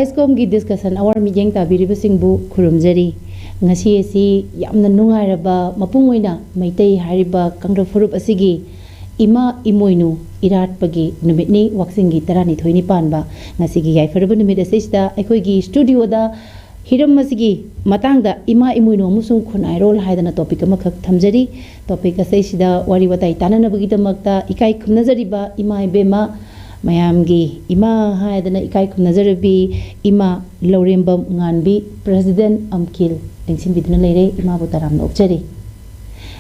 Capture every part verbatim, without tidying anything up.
ꯑꯦꯁꯀꯣꯝꯒꯤ discussion ꯑꯋꯥꯔ ꯃꯤꯠꯌꯦꯡ ꯇꯥꯕꯤꯔꯤꯕꯁꯤꯡꯕꯨ ꯈꯨꯔꯨꯝꯖꯔꯤ꯫ ꯉꯁꯤ ꯑꯁꯤ ꯌꯥꯝꯅ ꯅꯨꯡꯉꯥꯏꯔꯕ, ꯃꯄꯨꯡ ꯑꯣꯏꯅ ꯃꯩꯇꯩ ꯍꯥꯏꯔꯤꯕ ꯀꯥꯡꯂꯨꯞ ꯐꯨꯔꯨꯞ ꯑꯁꯤꯒꯤ ꯏꯃꯥ ꯏꯃꯣꯏꯅꯨ ꯏꯔꯥꯠꯄꯒꯤ ꯅꯨꯃꯤꯠꯅꯤ, ꯋꯥꯛꯆꯤꯡꯒꯤ ꯇꯔꯥꯅꯤꯊꯣꯏꯅꯤ ꯄꯥꯟꯕ꯫ ꯉꯁꯤꯒꯤ ꯌꯥꯏꯐꯔꯕ ꯅꯨꯃꯤꯠ ꯑꯁꯤꯁꯤꯗ ꯑꯩꯈꯣꯏꯒꯤ ꯁ꯭ꯇꯨꯗꯤꯑꯣꯗ ꯍꯤꯔꯝ ꯑꯁꯤꯒꯤ ꯃꯇꯥꯡꯗ ꯏꯃꯥ ꯏꯃꯣꯏꯅꯨ ꯑꯃꯁꯨꯡ ꯈꯨꯟꯅꯥꯏꯔꯣꯜ ꯍꯥꯏꯗꯅ ꯇꯣꯄꯤꯛ ꯑꯃꯈꯛ ꯊꯝꯖꯔꯤ꯫ ꯇꯣꯄꯤꯛ ꯑꯁꯤꯗꯩꯁꯤꯗ ꯋꯥꯔꯤ ꯋꯥꯇꯥꯏ ꯇꯥꯟꯅꯅꯕꯒꯤꯗꯃꯛꯇ ꯏꯀꯥꯏ ꯈꯨꯝꯅꯖꯔꯤꯕ ꯏꯃꯥ ꯏꯕꯦꯝꯃ ꯃꯌꯥꯝꯒꯤ ꯏꯃꯥ ꯍꯥꯏꯗꯅ ꯏꯀꯥꯏ ꯈꯨꯝꯅꯖꯔꯕꯤ ꯏꯃꯥ ꯂꯧꯔꯦꯝꯕꯝ ꯉꯥꯟꯕꯤ, ꯄ꯭ꯔꯦꯁꯤꯗꯦꯟꯠ ꯑꯝꯀꯤꯜ, ꯂꯦꯡꯁꯤꯟꯕꯤꯗꯨꯅ ꯂꯩꯔꯦ꯫ ꯏꯃꯥꯕꯨ ꯇꯔꯥꯝꯅ ꯑꯣꯛꯆꯔꯤ꯫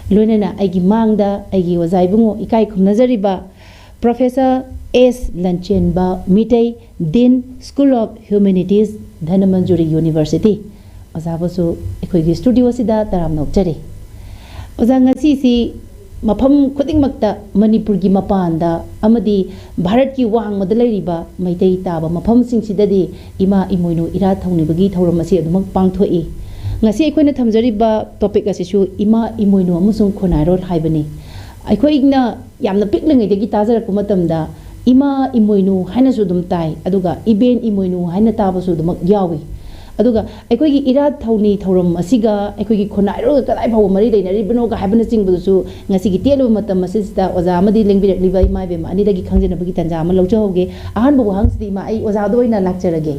ꯂꯣꯏꯅꯅ ꯑꯩꯒꯤ ꯃꯥꯡꯗ ꯑꯩꯒꯤ ꯑꯣꯖꯥ ꯏꯕꯨꯡꯉꯣ ꯏꯀꯥꯏ ꯈꯨꯝꯅꯖꯔꯤꯕ professor S Lanchenba Meetei, dean, school of humanities, Dhanamanjuri university, ꯑꯣꯖꯥꯕꯨꯁꯨ ꯑꯩꯈꯣꯏꯒꯤ ꯁ꯭ꯇꯨꯗꯤꯑꯣꯁꯤꯗ ꯇꯔꯥꯝꯅ ꯑꯣꯛꯆꯔꯤ꯫ ꯑꯣꯖꯥ, ꯉꯁꯤꯁꯤ ꯃꯐꯝ ꯈꯨꯗꯤꯡꯃꯛꯇ, ꯃꯅꯤꯄꯨꯔꯒꯤ ꯃꯄꯥꯟꯗ ꯑꯃꯗꯤ ꯚꯥꯔꯠꯀꯤ ꯋꯥꯡꯃꯗ ꯂꯩꯔꯤꯕ ꯃꯩꯇꯩ ꯇꯥꯕ ꯃꯐꯝꯁꯤꯡꯁꯤꯗꯗꯤ ꯏꯃꯥ ꯏꯃꯣꯏꯅꯨ ꯏꯔꯥꯠ ꯊꯧꯅꯤꯕꯒꯤ ꯊꯧꯔꯝ ꯑꯁꯤ ꯑꯗꯨꯃꯛ ꯄꯥꯡꯊꯣꯛꯏ꯫ ꯉꯁꯤ ꯑꯩꯈꯣꯏꯅ ꯊꯝꯖꯔꯤꯕ ꯇꯣꯄꯤꯛ ꯑꯁꯤꯁꯨ ꯏꯃꯥ ꯏꯃꯣꯏꯅꯨ ꯑꯃꯁꯨꯡ ꯈꯨꯟꯅꯥꯏꯔꯣꯜ ꯍꯥꯏꯕꯅꯤ꯫ ꯑꯩꯈꯣꯏꯅ ꯌꯥꯝꯅ ꯄꯤꯛꯂꯤꯉꯩꯗꯒꯤ ꯇꯥꯖꯔꯛꯄ ꯃꯇꯝꯗ ꯏꯃꯥ ꯏꯃꯣꯏꯅꯨ ꯍꯥꯏꯅꯁꯨ ꯑꯗꯨꯝ ꯇꯥꯏ, ꯑꯗꯨꯒ ꯏꯕꯦꯟ ꯏꯃꯣꯏꯅꯨ ꯍꯥꯏꯅ ꯇꯥꯕꯁꯨ ꯑꯗꯨꯃꯛ ꯌꯥꯎꯏ꯫ ꯑꯗꯨꯒ ꯑꯩꯈꯣꯏꯒꯤ ꯏꯔꯥꯠ ꯊꯧꯅꯤ ꯊꯧꯔꯝ ꯑꯁꯤꯒ ꯑꯩꯈꯣꯏꯒꯤ ꯈꯨꯟꯅꯥꯏꯔꯣꯜꯒ ꯀꯗꯥꯏ ꯐꯥꯎꯕ ꯃꯔꯤ ꯂꯩꯅꯔꯤꯕꯅꯣꯒ ꯍꯥꯏꯕꯅꯆꯤꯡꯕꯗꯨꯁꯨ ꯉꯁꯤꯒꯤ ꯇꯦꯜꯂꯕ ꯃꯇꯝ ꯑꯁꯤꯁꯤꯗ ꯑꯣꯖꯥ ꯑꯃꯗꯤ ꯂꯦꯡꯕꯤꯔꯛꯂꯤꯕ ꯏꯃꯥ ꯏꯕꯦꯝꯃ ꯑꯅꯤꯗꯒꯤ ꯈꯪꯖꯅꯕꯒꯤ ꯇꯥꯟꯖꯥ ꯑꯃ ꯂꯧꯖꯍꯧꯒꯦ꯫ ꯑꯍꯥꯟꯕ ꯋꯥꯍꯪꯁꯤꯗꯤ ꯏꯃꯥ, ꯑꯩ ꯑꯣꯖꯥꯗ ꯑꯣꯏꯅ ꯂꯥꯛꯆꯔꯒꯦ꯫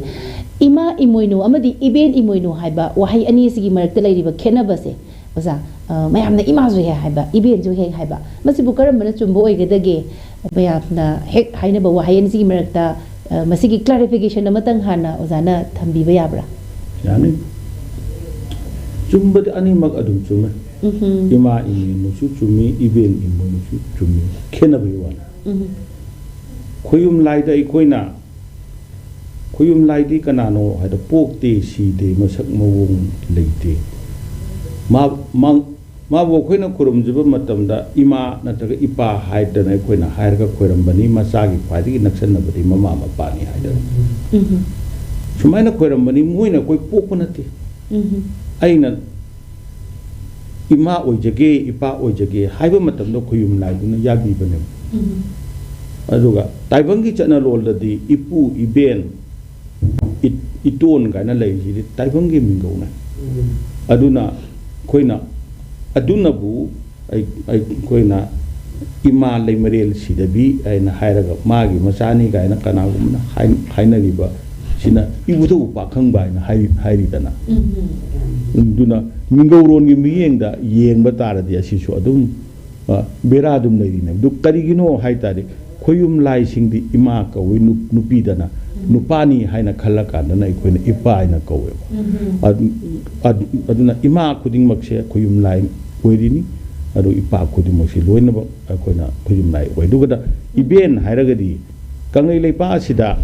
ꯏꯃꯥ ꯏꯃꯣꯏꯅꯨ ꯑꯃꯗꯤ ꯏꯕꯦꯟ ꯏꯃꯣꯏꯅꯨ ꯍꯥꯏꯕ ꯋꯥꯍꯩ ꯑꯅꯤ ꯑꯁꯤꯒꯤ ꯃꯔꯛꯇ ꯂꯩꯔꯤꯕ ꯈꯦꯠꯅꯕꯁꯦ, ꯑꯣꯖꯥ, ꯑ, ꯃꯌꯥꯝꯅ ꯏꯃꯥꯁꯨ ꯍꯦꯛ ꯍꯥꯏꯕ, ꯏꯕꯦꯟꯁꯨ ꯍꯦꯛ ꯍꯥꯏꯕ, ꯃꯁꯤꯕꯨ ꯀꯔꯝꯕꯅ ꯆꯨꯝꯕ ꯑꯣꯏꯒꯗꯒꯦ? ꯃꯌꯥꯝꯅ ꯍꯦꯛ ꯍꯥꯏꯅꯕ ꯋꯥꯍꯩ ꯑꯅꯤꯁꯤꯒꯤ ꯃꯔꯛꯇ, ꯑ, ꯃꯁꯤꯒꯤ ꯀ꯭ꯂꯥꯔꯤꯐꯤꯀꯦꯁꯟ ꯑꯃꯇꯪ ꯍꯥꯟꯅ ꯑꯣꯖꯥꯅ ꯊꯝꯕꯤꯕ ꯌꯥꯕ꯭ꯔꯥ? ꯌꯥꯅꯤ꯫ ꯆꯨꯝꯕꯗꯤ ꯑꯅꯤꯃꯛ ꯑꯗꯨꯝ ꯆꯨꯝꯃꯦ꯫ ꯎꯝꯍꯨꯝ꯫ ꯏꯃꯥ ꯏꯃꯣꯏꯅꯨꯁꯨ ꯆꯨꯝꯃꯤ, ꯏꯕꯦꯟ ꯏꯃꯣꯏꯅꯨꯁꯨ ꯆꯨꯝꯃꯤ꯫ ꯈꯦꯠꯅꯕꯒꯤ ꯋꯥꯅꯤ꯫ ꯎꯝꯍꯨꯝ꯫ ꯈꯣꯌꯨꯝ ꯂꯥꯏꯗ ꯑꯩꯈꯣꯏꯅ, ꯈꯣꯌꯨꯝ ꯂꯥꯏꯗꯤ ꯀꯅꯥꯅꯣ ꯍꯥꯏꯗ ꯄꯣꯛꯇꯦ, ꯁꯤꯗꯦ, ꯃꯁꯛ ꯃꯑꯣꯡ ꯂꯩꯇꯦ꯫ ꯃꯥ-, ꯃꯥ-, ꯃꯥꯕꯨ ꯑꯩꯈꯣꯏꯅ ꯈꯨꯔꯨꯝꯖꯕ ꯃꯇꯝꯗ ꯏꯃꯥ ꯅꯠꯇ꯭ꯔꯒ ꯏꯄꯥ ꯍꯥꯏꯗꯅ ꯑꯩꯈꯣꯏꯅ ꯍꯥꯏꯔꯒ ꯈꯣꯏꯔꯝꯕꯅꯤ, ꯃꯆꯥꯒꯤ ꯈ꯭ꯋꯥꯏꯗꯒꯤ ꯅꯛꯁꯟꯅꯕꯗꯤ ꯃꯃꯥ ꯃꯄꯥꯅꯤ ꯍꯥꯏꯗꯅ꯫ ꯎꯝꯍꯨꯝ꯫ ꯁꯨꯃꯥꯏꯅ ꯈꯣꯏꯔꯝꯕꯅꯤ, ꯃꯣꯏꯅ ꯑꯩꯈꯣꯏ ꯄꯣꯛꯄ ꯅꯠꯇꯦ꯫ ꯎꯝꯍꯨꯝ꯫ ꯑꯩꯅ ꯏꯃꯥ ꯑꯣꯏꯖꯒꯦ, ꯏꯄꯥ ꯑꯣꯏꯖꯒꯦ ꯍꯥꯏꯕ ꯃꯇꯝꯗ ꯈꯣꯌꯨꯝ ꯂꯥꯏꯗꯨꯅ ꯌꯥꯕꯤꯕꯅꯦꯕ꯫ ꯎꯝꯍꯨꯝ꯫ ꯑꯗꯨꯒ ꯇꯥꯏꯕꯪꯒꯤ ꯆꯠꯅꯂꯣꯟꯗꯗꯤ ꯏꯄꯨ, ꯏꯕꯦꯟ, ꯏꯇꯣꯟ ꯀꯥꯏꯅ ꯂꯩꯔꯤꯁꯤꯗꯤ ꯇꯥꯏꯕꯪꯒꯤ ꯃꯤꯡꯒꯧꯅꯦ꯫ ꯑꯗꯨꯅ ꯑꯩꯈꯣꯏꯅ ꯑꯗꯨꯅꯕꯨ ꯑꯩꯈꯣꯏꯅ ꯏꯃꯥ ꯂꯩꯃꯔꯦꯜ ꯁꯤꯗꯕꯤ ꯍꯥꯏꯅ ꯍꯥꯏꯔꯒ ꯃꯥꯒꯤ ꯃꯆꯥꯅꯤ ꯀꯥꯏꯅ ꯀꯅꯥꯒꯨꯝꯕꯅ ꯍꯥꯏꯅꯔꯤꯕ ꯁꯤꯅ ꯏꯕꯨꯙꯧ ꯄꯥꯈꯪꯕ ꯍꯥꯏꯅ ꯍꯥꯏꯔꯤꯗꯅ꯫ ꯑꯗꯨꯅ ꯃꯤꯡꯒꯧꯔꯣꯟꯒꯤ ꯃꯤꯠꯌꯦꯡꯗ ꯌꯦꯡꯕ ꯇꯥꯔꯗꯤ ꯑꯁꯤꯁꯨ ꯑꯗꯨꯝ ꯕꯦꯔꯥ ꯑꯗꯨꯝ ꯂꯩꯔꯤꯅꯦ꯫ ꯑꯗꯨ ꯀꯔꯤꯒꯤꯅꯣ ꯍꯥꯏ ꯇꯥꯔꯗꯤ ꯈꯣꯌꯨꯝ ꯂꯥꯏꯁꯤꯡꯗꯤ ꯏꯃꯥ ꯀꯧꯏ, ꯅꯨꯄꯤꯗꯅ ꯅꯨꯄꯥꯅꯤ ꯍꯥꯏꯅ ꯈꯜꯂ ꯀꯥꯟꯗꯅ ꯑꯩꯈꯣꯏꯅ ꯏꯄꯥ ꯍꯥꯏꯅ ꯀꯧꯋꯦꯕ꯫ ꯑꯗꯨꯅ ꯏꯃꯥ ꯈꯨꯗꯤꯡꯃꯛꯁꯦ ꯈꯣꯌꯨꯝ ꯂꯥꯏ ꯑꯣꯏꯔꯤꯅꯤ꯫ ꯑꯗꯨ ꯏꯄꯥ ꯈꯨꯗꯤꯡꯃꯛꯁꯤ ꯂꯣꯏꯅꯃꯛ ꯑꯩꯈꯣꯏꯅ ꯈꯣꯌꯨꯝ ꯂꯥꯏ ꯑꯣꯏ꯫ ꯑꯗꯨꯒ ꯏꯕꯦꯟ ꯍꯥꯏꯔꯒꯗꯤ ꯀꯪꯂꯩ ꯂꯩꯄꯥꯛ ꯑꯁꯤꯗ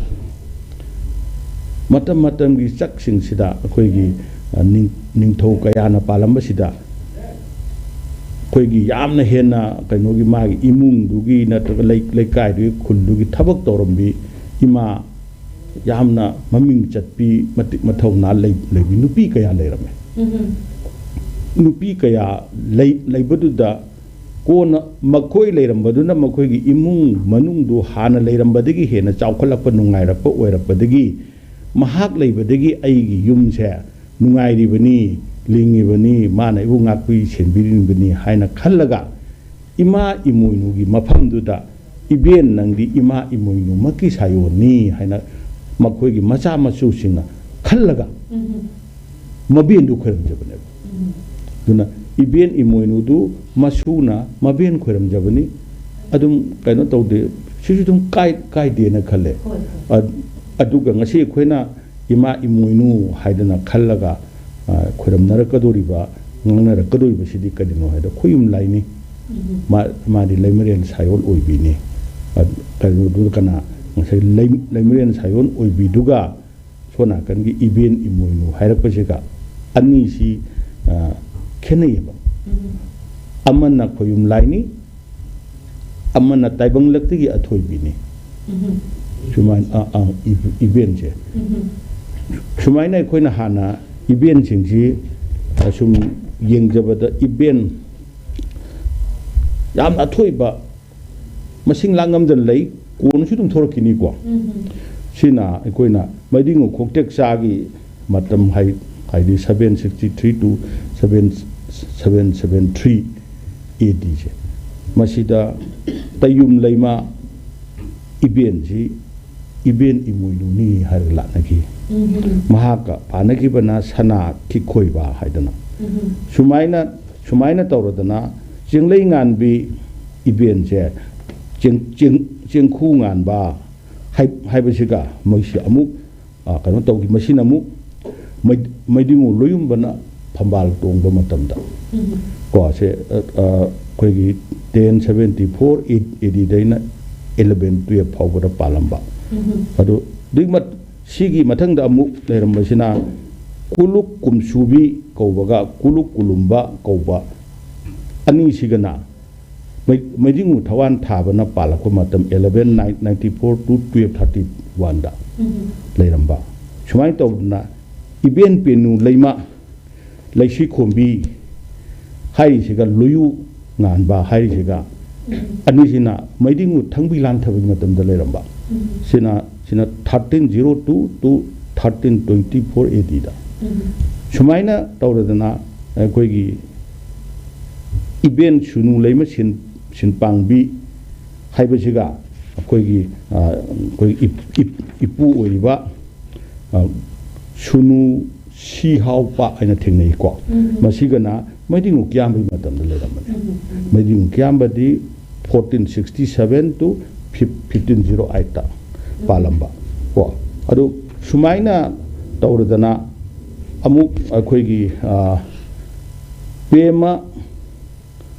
ꯃꯇꯝ ꯃꯇꯝꯒꯤ ꯆꯛꯁꯤꯡꯁꯤꯗ ꯑꯩꯈꯣꯏꯒꯤ ꯅꯤꯡꯊꯧ ꯀꯌꯥꯅ ꯄꯥꯜꯂꯝꯕꯁꯤꯗ ꯑꯩꯈꯣꯏꯒꯤ ꯌꯥꯝꯅ ꯍꯦꯟꯅ ꯀꯩꯅꯣꯒꯤ ꯃꯥꯒꯤ ꯏꯃꯨꯡꯗꯨꯒꯤ ꯅꯠꯇ꯭ꯔꯒ ꯂꯩꯀꯥꯏꯗꯨꯒꯤ ꯈꯨꯜꯗꯨꯒꯤ ꯊꯕꯛ ꯇꯧꯔꯝꯕꯤ ꯏꯃꯥ ꯌꯥꯝꯅ ꯃꯃꯤꯡ ꯆꯠꯄꯤ ꯃꯇꯤꯛ ꯃꯊꯧꯅꯥ ꯂꯩꯕꯤ ꯅꯨꯄꯤ ꯀꯌꯥ ꯂꯩꯔꯝꯃꯦ꯫ ꯅꯨꯄꯤ ꯀꯌꯥ ꯂꯩꯕꯗꯨꯗ ꯀꯣꯟꯅ ꯃꯈꯣꯏ ꯂꯩꯔꯝꯕꯗꯨꯅ ꯃꯈꯣꯏꯒꯤ ꯏꯃꯨꯡ ꯃꯅꯨꯡꯗꯨ ꯍꯥꯟꯅ ꯂꯩꯔꯝꯕꯗꯒꯤ ꯍꯦꯟꯅ ꯆꯥꯎꯈꯠꯂꯛꯄ ꯅꯨꯡꯉꯥꯏꯔꯛꯄ ꯑꯣꯏꯔꯛꯄꯗꯒꯤ ꯃꯍꯥꯛ ꯂꯩꯕꯗꯒꯤ ꯑꯩꯒꯤ ꯌꯨꯝꯁꯦ ꯅꯨꯡꯉꯥꯏꯔꯤꯕꯅꯤ, ꯂꯤꯡꯉꯤꯕꯅꯤ, ꯃꯥꯅ ꯑꯩꯕꯨ ꯉꯥꯛꯄꯤ ꯁꯦꯟꯕꯤꯔꯤꯕꯅꯤ ꯍꯥꯏꯅ ꯈꯜꯂꯒ ꯏꯃꯥ ꯏꯃꯣꯏꯅꯨꯒꯤ ꯃꯐꯝꯗꯨꯗ ꯏꯕꯦꯟ ꯅꯪꯗꯤ ꯏꯃꯥ ꯏꯃꯣꯏꯅꯨꯃꯛꯀꯤ ꯁꯥꯌꯣꯟꯅꯤ ꯍꯥꯏꯅ ꯃꯈꯣꯏꯒꯤ ꯃꯆꯥ ꯃꯁꯨꯁꯤꯡꯅ ꯈꯜꯂꯒ ꯃꯕꯦꯟꯗꯨ ꯈꯣꯏꯔꯝꯖꯕꯅꯦꯕ꯫ ꯑꯗꯨꯅ ꯏꯕꯦꯟ ꯏꯃꯣꯏꯅꯨꯗꯨ ꯃꯁꯨꯅ ꯃꯕꯦꯟ ꯈꯣꯏꯔꯝꯖꯕꯅꯤ꯫ ꯑꯗꯨꯝ ꯀꯩꯅꯣ ꯇꯧꯗꯦ, ꯁꯤꯁꯨ ꯑꯗꯨꯝ ꯀꯥꯏꯗꯦꯅ ꯈꯜꯂꯦ꯫ ꯑꯗꯨꯒ ꯉꯁꯤ ꯑꯩꯈꯣꯏꯅ ꯏꯃꯥ ꯏꯃꯣꯏꯅꯨ ꯍꯥꯏꯗꯅ ꯈꯜꯂꯒ ꯈꯣꯏꯔꯝꯅꯔꯛꯀꯗꯧꯔꯤꯕ, ꯉꯥꯡꯅꯔꯛꯀꯗꯧꯔꯤꯕꯁꯤꯗꯤ ꯀꯔꯤꯅꯣ ꯍꯥꯏꯗ ꯈꯣꯌꯨꯝ ꯂꯥꯏꯅꯤ꯫ ꯃꯥꯗꯤ ꯂꯩꯃꯔꯦꯟ ꯁꯥꯌꯣꯜ ꯑꯣꯏꯕꯤꯅꯤ꯫ ꯀꯩꯅꯣꯗꯨ ꯀꯅꯥ ꯉꯁꯥꯏ ꯂꯩꯃꯔꯦꯟ ꯁꯥꯌꯣꯜ ꯑꯣꯏꯕꯤꯗꯨꯒ ꯁꯣꯝ ꯅꯥꯀꯟꯒꯤ ꯏꯕꯦꯟ ꯏꯃꯣꯏꯅꯨ ꯍꯥꯏꯔꯛꯄꯁꯤꯒ ꯑꯅꯤꯁꯤ ꯈꯦꯠꯅꯩꯌꯦꯕ꯫ ꯑꯃꯅ ꯈꯣꯌꯨꯝ ꯂꯥꯏꯅꯤ, ꯑꯃꯅ ꯇꯥꯏꯕꯪꯂꯛꯇꯒꯤ ꯑꯊꯣꯏꯕꯤꯅꯤ꯫ ꯁꯨꯃꯥꯏꯅ ꯏꯕꯦꯟꯁꯦ ꯁꯨꯃꯥꯏꯅ ꯑꯩꯈꯣꯏꯅ ꯍꯥꯟꯅ ꯏꯕꯦꯟꯁꯤꯡꯁꯤ ꯁꯨꯝ ꯌꯦꯡꯖꯕꯗ ꯏꯕꯦꯟ ꯌꯥꯝꯅ ꯑꯊꯣꯏꯕ ꯃꯁꯤꯡ ꯂꯥꯡ ꯉꯝꯗꯅ ꯂꯩ꯫ ꯀꯣꯟꯅꯁꯨ ꯑꯗꯨꯝ ꯊꯣꯔꯛꯈꯤꯅꯤꯀꯣ꯫ ꯁꯤꯅ ꯑꯩꯈꯣꯏꯅ ꯃꯩꯗꯤꯡꯉꯨ ꯈꯣꯛꯇꯦꯛ ꯆꯥꯒꯤ ꯃꯇꯝ ꯍꯥꯏ, ꯍꯥꯏꯗꯤ seven sixty three to seven seven seven three A Dꯁꯦ, ꯃꯁꯤꯗ ꯇꯌꯨꯝ ꯂꯩꯃ ꯏꯕꯦꯟꯁꯤ ꯏꯕꯦꯟ ꯏꯃꯣꯏꯅꯨꯅꯤ ꯍꯥꯏꯔꯒ ꯂꯥꯠꯅꯈꯤ꯫ ꯎꯝ꯫ ꯃꯍꯥꯛꯀ ꯄꯥꯅꯈꯤꯕꯅ ꯁꯅꯥ ꯈꯤꯛꯈꯣꯏꯕ ꯍꯥꯏꯗꯅ꯫ ꯎꯝ꯫ ꯁꯨꯃꯥꯏꯅ, ꯁꯨꯃꯥꯏꯅ ꯇꯧꯔꯗꯅ ꯆꯤꯡꯂꯩ ꯉꯥꯟꯕꯤ ꯏꯕꯦꯟꯁꯦ ꯆꯦꯡ-, ꯆꯦꯡ-, ꯆꯦꯡꯈꯨ ꯉꯥꯟꯕ ꯍꯥꯏ-, ꯍꯥꯏꯕꯁꯤꯒ ꯃꯣꯏꯁꯤ ꯑꯃꯨꯛ, ꯑ, ꯀꯩꯅꯣ ꯇꯧꯈꯤ꯫ ꯃꯁꯤꯅ ꯑꯃꯨꯛ ꯃꯩ-, ꯃꯩꯗꯤꯡꯉꯨ ꯂꯣꯌꯨꯝꯕꯅ ꯐꯝꯕꯥꯜ ꯇꯣꯡꯕ ꯃꯇꯝꯗ, ꯎꯝ꯫ ꯀꯣ, ꯁꯦ, ꯑ, ꯑ, ꯑꯩꯈꯣꯏꯒꯤ ten seventy four A Dꯗꯩꯅ eleven twelve ꯐꯥꯎꯕꯗ ꯄꯥꯜꯂꯝꯕ꯫ ꯎꯝ꯫ ꯑꯗꯨ ꯑꯗꯨꯒꯤ ꯃꯠ-, ꯁꯤꯒꯤ ꯃꯊꯪꯗ ꯑꯃꯨꯛ ꯂꯩꯔꯝꯕꯁꯤꯅ ꯀꯨꯂꯨꯛ ꯀꯨꯝꯁꯨꯕꯤ ꯀꯧꯕꯒ ꯀꯨꯂꯨꯛ ꯀꯨꯂꯨꯝꯕ ꯀꯧꯕ ꯑꯅꯤꯁꯤꯒꯅ ꯃꯩ-, ꯃꯩꯗꯤꯡꯉꯨ ꯊꯋꯥꯟ ꯊꯥꯕꯅ ꯄꯥꯜꯂꯛꯄ ꯃꯇꯝ eleven ninety four to twelve thirty oneꯗ ꯎꯝ꯫ ꯂꯩꯔꯝꯕ꯫ ꯁꯨꯃꯥꯏꯅ ꯇꯧꯗꯅ ꯏꯕꯦꯟ ꯄꯦꯅꯨ ꯂꯩꯃ ꯂꯩꯁꯤ ꯈꯣꯝꯕꯤ ꯍꯥꯏꯔꯤꯁꯤꯒ ꯂꯨꯌꯨ ꯉꯥꯟꯕ ꯍꯥꯏꯔꯤꯁꯤꯒ ꯎꯝ꯫ ꯑꯅꯤꯁꯤꯅ ꯃꯩꯗꯤꯡꯉꯨ ꯊꯪꯕꯤ ꯂꯥꯟꯊꯕꯒꯤ ꯃꯇꯝꯗ ꯂꯩꯔꯝꯕ꯫ ꯎꯝ꯫ ꯁꯤꯅ, ꯁꯤꯅ thirteen zero two to thirteen twenty four A Dꯗ꯫ ꯎꯝ꯫ ꯁꯨꯃꯥꯏꯅ ꯇꯧꯔꯗꯅ ꯑꯩꯈꯣꯏꯒꯤ ꯏꯕꯦꯟ ꯁꯨꯅꯨ ꯂꯩꯃ ꯁꯤꯟ-, ꯁꯤꯟꯄꯥꯡꯕꯤ ꯍꯥꯏꯕꯁꯤꯒ ꯑꯩꯈꯣꯏꯒꯤ, ꯑ, ꯑꯩꯈꯣꯏꯒꯤ ꯏꯞ-, ꯏꯞ-, ꯏꯄꯨ ꯑꯣꯏꯔꯤꯕ, ꯑ, ꯁꯨꯅꯨ ꯁꯤꯍꯥꯎꯄ ꯍꯥꯏꯅ ꯊꯦꯡꯅꯩꯀꯣ꯫ ꯎꯝ꯫ ꯃꯁꯤꯒꯅ ꯃꯩꯗꯤꯡꯉꯨ ꯀꯤꯌꯥꯝꯕꯒꯤ ꯃꯇꯝꯗ ꯂꯩꯔꯝꯕꯅꯤ꯫ ꯎꯝ꯫ ꯃꯩꯗꯤꯡꯉꯨ ꯀꯤꯌꯥꯝꯕꯗꯤ fourteen sixty seven to fifteen zero eight ꯎꯝ꯫ ꯄꯥꯜꯂꯝꯕ ꯀꯣ꯫ ꯑꯗꯨ ꯁꯨꯃꯥꯏꯅ ꯇꯧꯔꯗꯅ ꯑꯃꯨꯛ ꯑꯩꯈꯣꯏꯒꯤ, ꯑ, ꯄꯦꯃ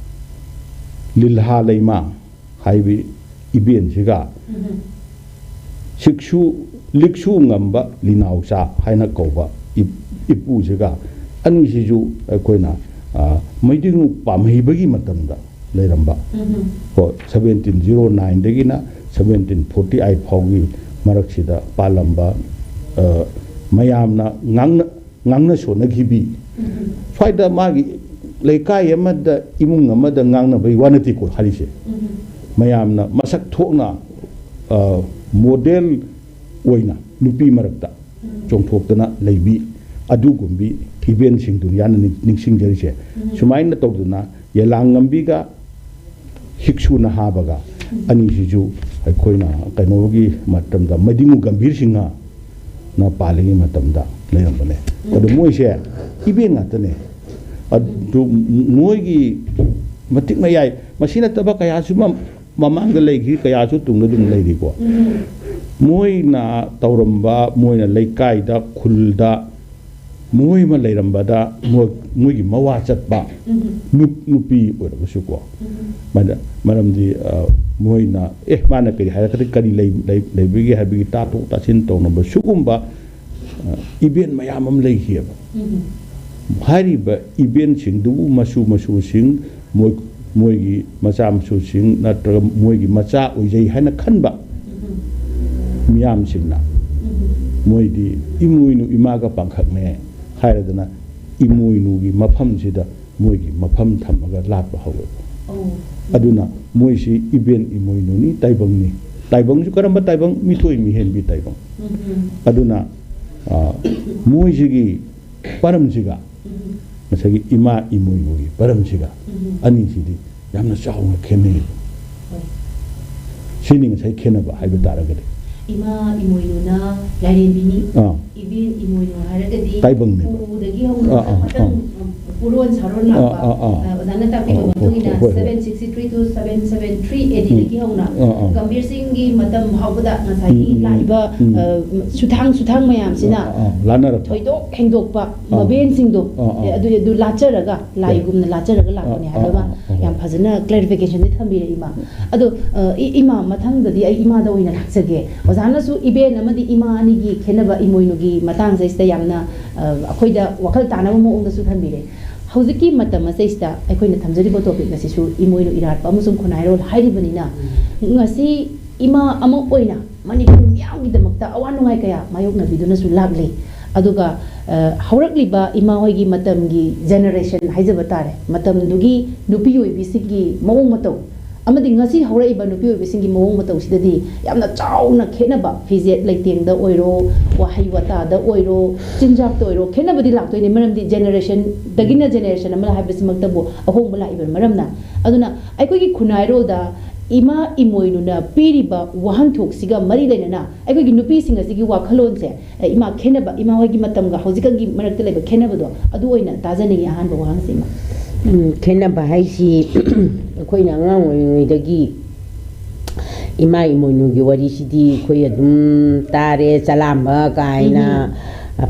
ꯂꯤꯜꯍꯥ ꯂꯩꯃ ꯍꯥꯏꯕ ꯏꯕꯦꯟꯁꯤꯒ ꯎꯝ꯫ ꯁꯤꯛꯁꯨ, ꯂꯤꯛꯁꯨ ꯉꯝꯕ ꯂꯤꯅꯥꯎꯆꯥ ꯍꯥꯏꯅ ꯀꯧꯕ ꯏꯞ-, ꯏꯄꯨꯁꯤꯒ ꯑꯅꯤꯁꯤꯁꯨ ꯑꯩꯈꯣꯏꯅ, ꯑ, ꯃꯩꯗꯤꯡꯉꯨ ꯄꯥꯝꯍꯩꯕꯒꯤ ꯃꯇꯝꯗ ꯂꯩꯔꯝꯕ꯫ ꯎꯝ꯫ ꯍꯣꯏ, seventeen zero nineꯗꯒꯤꯅ seventeen forty eight ꯐꯥꯎꯒꯤ ꯃꯔꯛꯁꯤꯗ ꯄꯥꯜꯂꯝꯕ, ꯑ, ꯃꯌꯥꯝꯅ ꯉꯥꯡꯅ-, ꯉꯥꯡꯅ ꯁꯣꯟꯅꯈꯤꯕꯤ꯫ ꯎꯝ꯫ ꯁ꯭ꯋꯥꯏꯗ ꯃꯥꯒꯤ ꯂꯩꯀꯥꯏ ꯑꯃꯗ, ꯏꯃꯨꯡ ꯑꯃꯗ ꯉꯥꯡꯅꯕꯒꯤ ꯋꯥ ꯅꯠꯇꯦꯀꯣ ꯍꯥꯏꯔꯤꯁꯦ꯫ ꯎꯝ꯫ ꯃꯌꯥꯝꯅ ꯃꯁꯛ ꯊꯣꯛꯅ, ꯑ, model ꯑꯣꯏꯅ ꯅꯨꯄꯤ ꯃꯔꯛꯇ ꯆꯣꯡꯊꯣꯛꯇꯅ ꯂꯩꯕꯤ, ꯑꯗꯨꯒꯨꯝꯕꯤ ꯏꯚꯦꯟꯁꯤꯡꯗꯨꯅꯤ ꯌꯥꯝꯅ ꯅꯤꯡ- ꯅꯤꯡꯁꯤꯡꯖꯔꯤꯁꯦ꯫ ꯁꯨꯃꯥꯏꯅ ꯇꯧꯗꯅ ꯌꯦꯂꯥꯡꯉꯝꯕꯤꯒ ꯍꯤꯛꯁꯨ ꯅꯍꯥꯕꯒ ꯑꯅꯤꯁꯤꯁꯨ ꯑꯩꯈꯣꯏꯅ ꯀꯩꯅꯣꯒꯤ ꯃꯇꯝꯗ ꯃꯩꯗꯤꯡꯉꯨ ꯒꯝꯚꯤꯔ ꯁꯤꯡꯍꯅ ꯄꯥꯜꯂꯤꯉꯩ ꯃꯇꯝꯗ ꯂꯩꯔꯝꯕꯅꯦ꯫ ꯑꯗꯣ ꯃꯣꯏꯁꯦ ꯏꯚꯦꯟ ꯉꯥꯛꯇꯅꯦ꯫ ꯑꯗꯨ ꯃꯣꯏꯒꯤ ꯃꯇꯤꯛ ꯃꯌꯥꯏ, ꯃꯁꯤ ꯅꯠꯇꯕ ꯀꯌꯥꯁꯨ ꯃ- ꯃꯃꯥꯡꯗ ꯂꯩꯈꯤ, ꯀꯌꯥꯁꯨ ꯇꯨꯡꯗ ꯑꯗꯨꯝ ꯂꯩꯔꯤꯀꯣ꯫ ꯃꯣꯏꯅ ꯇꯧꯔꯝꯕ, ꯃꯣꯏꯅ ꯂꯩꯀꯥꯏꯗ, ꯈꯨꯜꯗ, ꯃꯣꯏ ꯑꯃ ꯂꯩꯔꯝꯕꯗ ꯃꯣꯏ- ꯃꯣꯏꯒꯤ ꯃꯋꯥ ꯆꯠꯄ ꯅꯨ- ꯅꯨꯄꯤ ꯑꯣꯏꯔꯒꯁꯨꯀꯣ꯫ ꯃꯗ- ꯃꯔꯝꯗꯤ ꯑ, ꯃꯣꯏꯅ ꯑꯦ ꯃꯥꯅ ꯀꯔꯤ ꯍꯥꯏꯔꯛꯀꯗꯦ, ꯀꯔꯤ ꯂꯩ- ꯂꯩ- ꯂꯩꯕꯒꯦ ꯍꯥꯏꯕꯒꯤ ꯇꯥꯊꯣꯛ ꯇꯥꯁꯤꯟ ꯇꯧꯅꯕ ꯁꯤꯒꯨꯝꯕ ꯏꯚꯦꯟ ꯃꯌꯥꯝ ꯑꯃ ꯂꯩꯈꯤꯑꯕ꯫ ꯍꯥꯏꯔꯤꯕ ꯏꯚꯦꯟꯁꯤꯡꯗꯨꯕꯨ ꯃꯆꯨ ꯃꯆꯨꯁꯤꯡ ꯃꯣꯏ- ꯃꯣꯏꯒꯤ ꯃꯆꯥ ꯃꯁꯨꯁꯤꯡ ꯅꯠꯇ꯭ꯔꯒ ꯃꯣꯏꯒꯤ ꯃꯆꯥ ꯑꯣꯏꯖꯩ ꯍꯥꯏꯅ ꯈꯟꯕ ꯃꯤꯌꯥꯝꯁꯤꯡꯅ ꯃꯣꯏꯗꯤ ꯏꯃꯣꯏꯅꯨ ꯏꯃꯥꯒ ꯄꯥꯡꯈꯛꯅꯦ ꯍꯥꯏꯔꯗꯅ ꯏꯃꯣꯏꯅꯨꯒꯤ ꯃꯐꯝꯁꯤꯗ ꯃꯣꯏꯒꯤ ꯃꯐꯝ ꯊꯝꯃꯒ ꯂꯥꯠꯄ ꯍꯧꯋꯦꯕ꯫ ꯑꯗꯨꯅ ꯃꯣꯏꯁꯤ ꯏꯕꯦꯟ ꯏꯃꯣꯏꯅꯨꯅꯤ, ꯇꯥꯏꯕꯪꯅꯤ꯫ ꯇꯥꯏꯕꯪꯁꯨ ꯀꯔꯝꯕ ꯇꯥꯏꯕꯪ? ꯃꯤꯊꯣꯏ ꯃꯤꯍꯦꯟꯕꯤ ꯇꯥꯏꯕꯪ꯫ ꯑꯗꯨꯅ ꯑ, ꯃꯣꯏꯁꯤꯒꯤ ꯄꯔꯝꯁꯤꯒ ꯉꯁꯥꯏꯒꯤ ꯏꯃꯥ ꯏꯃꯣꯏꯅꯨꯒꯤ ꯄꯔꯝꯁꯤꯒ ꯑꯅꯤꯁꯤꯗꯤ ꯌꯥꯝꯅ ꯆꯥꯎꯅ ꯈꯦꯠꯅꯩ꯫ ꯁꯤꯅꯤ ꯉꯁꯥꯏ ꯈꯦꯠꯅꯕ ꯍꯥꯏꯕ ꯇꯥꯔꯒꯗꯤ꯫ ꯏꯃꯥ ꯏꯃꯣꯏꯅꯨꯅ ꯂꯥꯏꯔꯦꯝꯕꯤꯅꯤ꯫ ꯑꯥ꯫ ꯏꯕꯦꯟ ꯏꯃꯣꯏꯅꯨ ꯍꯥꯏꯔꯒꯗꯤ ꯇꯥꯏꯕꯪꯅꯦꯕ꯫ ꯎꯗꯒꯤ ꯍꯧꯅ ꯑꯥ, ꯑꯥ, ꯃꯊꯪ ꯑꯥ꯫ ꯄꯨꯔꯣꯟ ꯁꯥꯔꯣꯟ ꯂꯥꯛꯄ ꯑꯥ, ꯑꯥ, ꯑꯥ꯫ ꯑ, ꯑꯣꯖꯥꯅ ꯇꯥꯛꯄꯤꯕ ꯑꯥ, ꯃꯇꯨꯡ ꯏꯟꯅ ꯍꯣꯏ, ꯍꯣꯏ, ꯍꯣꯏ꯫ seven sixty three to seven seven three A D ꯗꯒꯤ ꯍꯧꯅ ꯑꯥ, ꯑꯥ꯫ ꯒꯝꯚꯤꯔ ꯁꯤꯡꯒꯤ ꯃꯇꯝ ꯐꯥꯎꯕꯗ ꯉꯁꯥꯏꯒꯤ ꯎꯝ, ꯎꯝ, ꯂꯥꯛꯏꯕ ꯎꯝ꯫ ꯑ, ꯁꯨꯊꯥꯡ ꯁꯨꯊꯥꯡ ꯃꯌꯥꯝꯁꯤꯅ ꯑꯥ, ꯑꯥ, ꯂꯥꯟꯅꯔꯛꯄ꯫ ꯊꯣꯏꯗꯣꯛ ꯍꯦꯟꯗꯣꯛꯄ ꯑꯥ꯫ ꯃꯕꯦꯟꯁꯤꯡꯗꯣ ꯑꯥ, ꯑꯥ꯫ ꯑꯦ, ꯑꯗꯨ ꯑꯗꯨ ꯂꯥꯠꯆꯔꯒ ꯂꯥꯏꯒꯨꯝꯅ ꯂꯥꯠꯆꯔꯒ ꯂꯥꯛꯄꯅꯦ ꯑꯥ, ꯍꯥꯏꯕ ꯑꯥ, ꯑꯥ, ꯑꯥ꯫ ꯌꯥꯝ ꯐꯖꯅ clarification ꯗꯤ ꯊꯝꯕꯤꯔꯛꯏ ꯏꯃꯥ꯫ ꯑꯗꯣ ꯑ, ꯏ- ꯏꯃꯥ ꯃꯊꯪꯗꯗꯤ ꯑꯩ ꯏꯃꯥꯗ ꯑꯣꯏꯅ ꯂꯥꯛꯆꯒꯦ꯫ ꯑꯣꯖꯥꯅꯁꯨ ꯏꯕꯦꯟ ꯑꯃꯗꯤ ꯏꯃꯥ ꯑꯅꯤꯒꯤ ꯈꯦꯠꯅꯕ ꯏꯃꯣꯏꯅꯨꯒꯤ ꯃꯇꯥꯡꯁꯤꯗꯩꯁꯤꯗ ꯌꯥꯝꯅ ꯑ, ꯑꯩꯈꯣꯏꯗ ꯋꯥꯈꯜ ꯇꯥꯅꯕ ꯃꯑꯣꯡꯗꯁꯨ ꯊꯝꯕꯤꯔꯦ꯫ ꯍꯧꯖꯤꯛꯀꯤ ꯃꯇꯝ ꯑꯁꯤꯗꯩꯁꯤꯗ ꯑꯩꯈꯣꯏꯅ ꯊꯝꯖꯔꯤꯕ topic ꯑꯁꯤꯁꯨ ꯏꯃꯣꯏꯅꯨ ꯏꯔꯥꯠꯄ ꯑꯃꯁꯨꯡ ꯈꯨꯟꯅꯥꯏꯔꯣꯜ ꯍꯥꯏꯔꯤꯕꯅꯤꯅ ꯉꯁꯤ ꯏꯃꯥ ꯑꯃ ꯑꯣꯏꯅ ꯃꯅꯤꯄꯨꯔ ꯃꯤꯌꯥꯝꯒꯤꯗꯃꯛꯇ ꯑꯋꯥ ꯅꯨꯡꯉꯥꯏ ꯀꯌꯥ ꯃꯥꯌꯣꯛꯅꯕꯤꯗꯨꯅꯁꯨ ꯂꯥꯛꯂꯤ꯫ ꯑꯗꯨꯒ ꯑ, ꯍꯧꯔꯛꯂꯤꯕ ꯏꯃꯥ ꯍꯣꯏꯒꯤ ꯃꯇꯝꯒꯤ generation ꯍꯥꯏꯖꯕ ꯇꯥꯔꯦ, ꯃꯇꯝꯗꯨꯒꯤ ꯅꯨꯄꯤ ꯑꯣꯏꯕꯤꯁꯤꯡꯒꯤ ꯃꯑꯣꯡ ꯃꯇꯧ ꯑꯃꯗꯤ ꯉꯁꯤ ꯍꯧꯔꯛꯏꯕ ꯅꯨꯄꯤ ꯑꯣꯏꯕꯁꯤꯡꯒꯤ ꯃꯑꯣꯡ ꯃꯇꯧꯁꯤꯗꯗꯤ ꯌꯥꯝꯅ ꯆꯥꯎꯅ ꯈꯦꯠꯅꯕ, ꯐꯤꯖꯦꯠ ꯂꯩꯇꯦꯡꯗ ꯑꯣꯏꯔꯣ, ꯋꯥꯍꯩ ꯋꯥꯇꯥꯗ ꯑꯣꯏꯔꯣ, ꯆꯤꯟꯖꯥꯛꯇ ꯑꯣꯏꯔꯣ, ꯈꯦꯠꯅꯕꯗꯤ ꯂꯥꯛꯇꯣꯏꯅꯦ꯫ ꯃꯔꯝꯗꯤ ꯖꯦꯅꯦꯔꯦꯁꯟꯗꯒꯤꯅ ꯖꯦꯅꯦꯔꯦꯁꯟ ꯑꯃ ꯍꯥꯏꯕꯁꯤꯃꯛꯇꯕꯨ ꯑꯍꯣꯡꯕ ꯂꯥꯛꯏꯕ ꯃꯔꯝꯅ꯫ ꯑꯗꯨꯅ ꯑꯩꯈꯣꯏꯒꯤ ꯈꯨꯟꯅꯥꯏꯔꯣꯜꯗ ꯏꯃꯥ ꯏꯃꯣꯏꯅꯨꯅ ꯄꯤꯔꯤꯕ ꯋꯥꯍꯟꯊꯣꯛꯁꯤꯒ ꯃꯔꯤ ꯂꯩꯅꯅ ꯑꯩꯈꯣꯏꯒꯤ ꯅꯨꯄꯤꯁꯤꯡ ꯑꯁꯤꯒꯤ ꯋꯥꯈꯜꯂꯣꯟꯁꯦ, ꯑꯦ, ꯏꯃꯥ, ꯈꯦꯠꯅꯕ, ꯏꯃꯥ ꯍꯣꯏꯒꯤ ꯃꯇꯝꯒ ꯍꯧꯖꯤꯛꯀꯥꯟꯒꯤ ꯃꯔꯛꯇ ꯂꯩꯕ ꯈꯦꯠꯅꯕꯗꯣ, ꯑꯗꯨ ꯑꯣꯏꯅ ꯇꯥꯖꯅꯤꯡꯉꯤ ꯑꯍꯥꯟꯕ ꯋꯥꯍꯪꯁꯤꯃ꯫ ꯎꯝ, ꯈꯦꯠꯅꯕ ꯍꯥꯏꯁꯤ ꯑꯩꯈꯣꯏꯅ ꯑꯉꯥꯡ ꯑꯣꯏꯔꯤꯉꯩꯗꯒꯤ ꯏꯃꯥ ꯏꯃꯣꯏꯅꯨꯒꯤ ꯋꯥꯔꯤꯁꯤꯗꯤ ꯑꯩꯈꯣꯏ ꯑꯗꯨꯝ ꯇꯥꯔꯦ, ꯆꯂꯥꯝꯕ ꯀꯥꯏꯅ꯫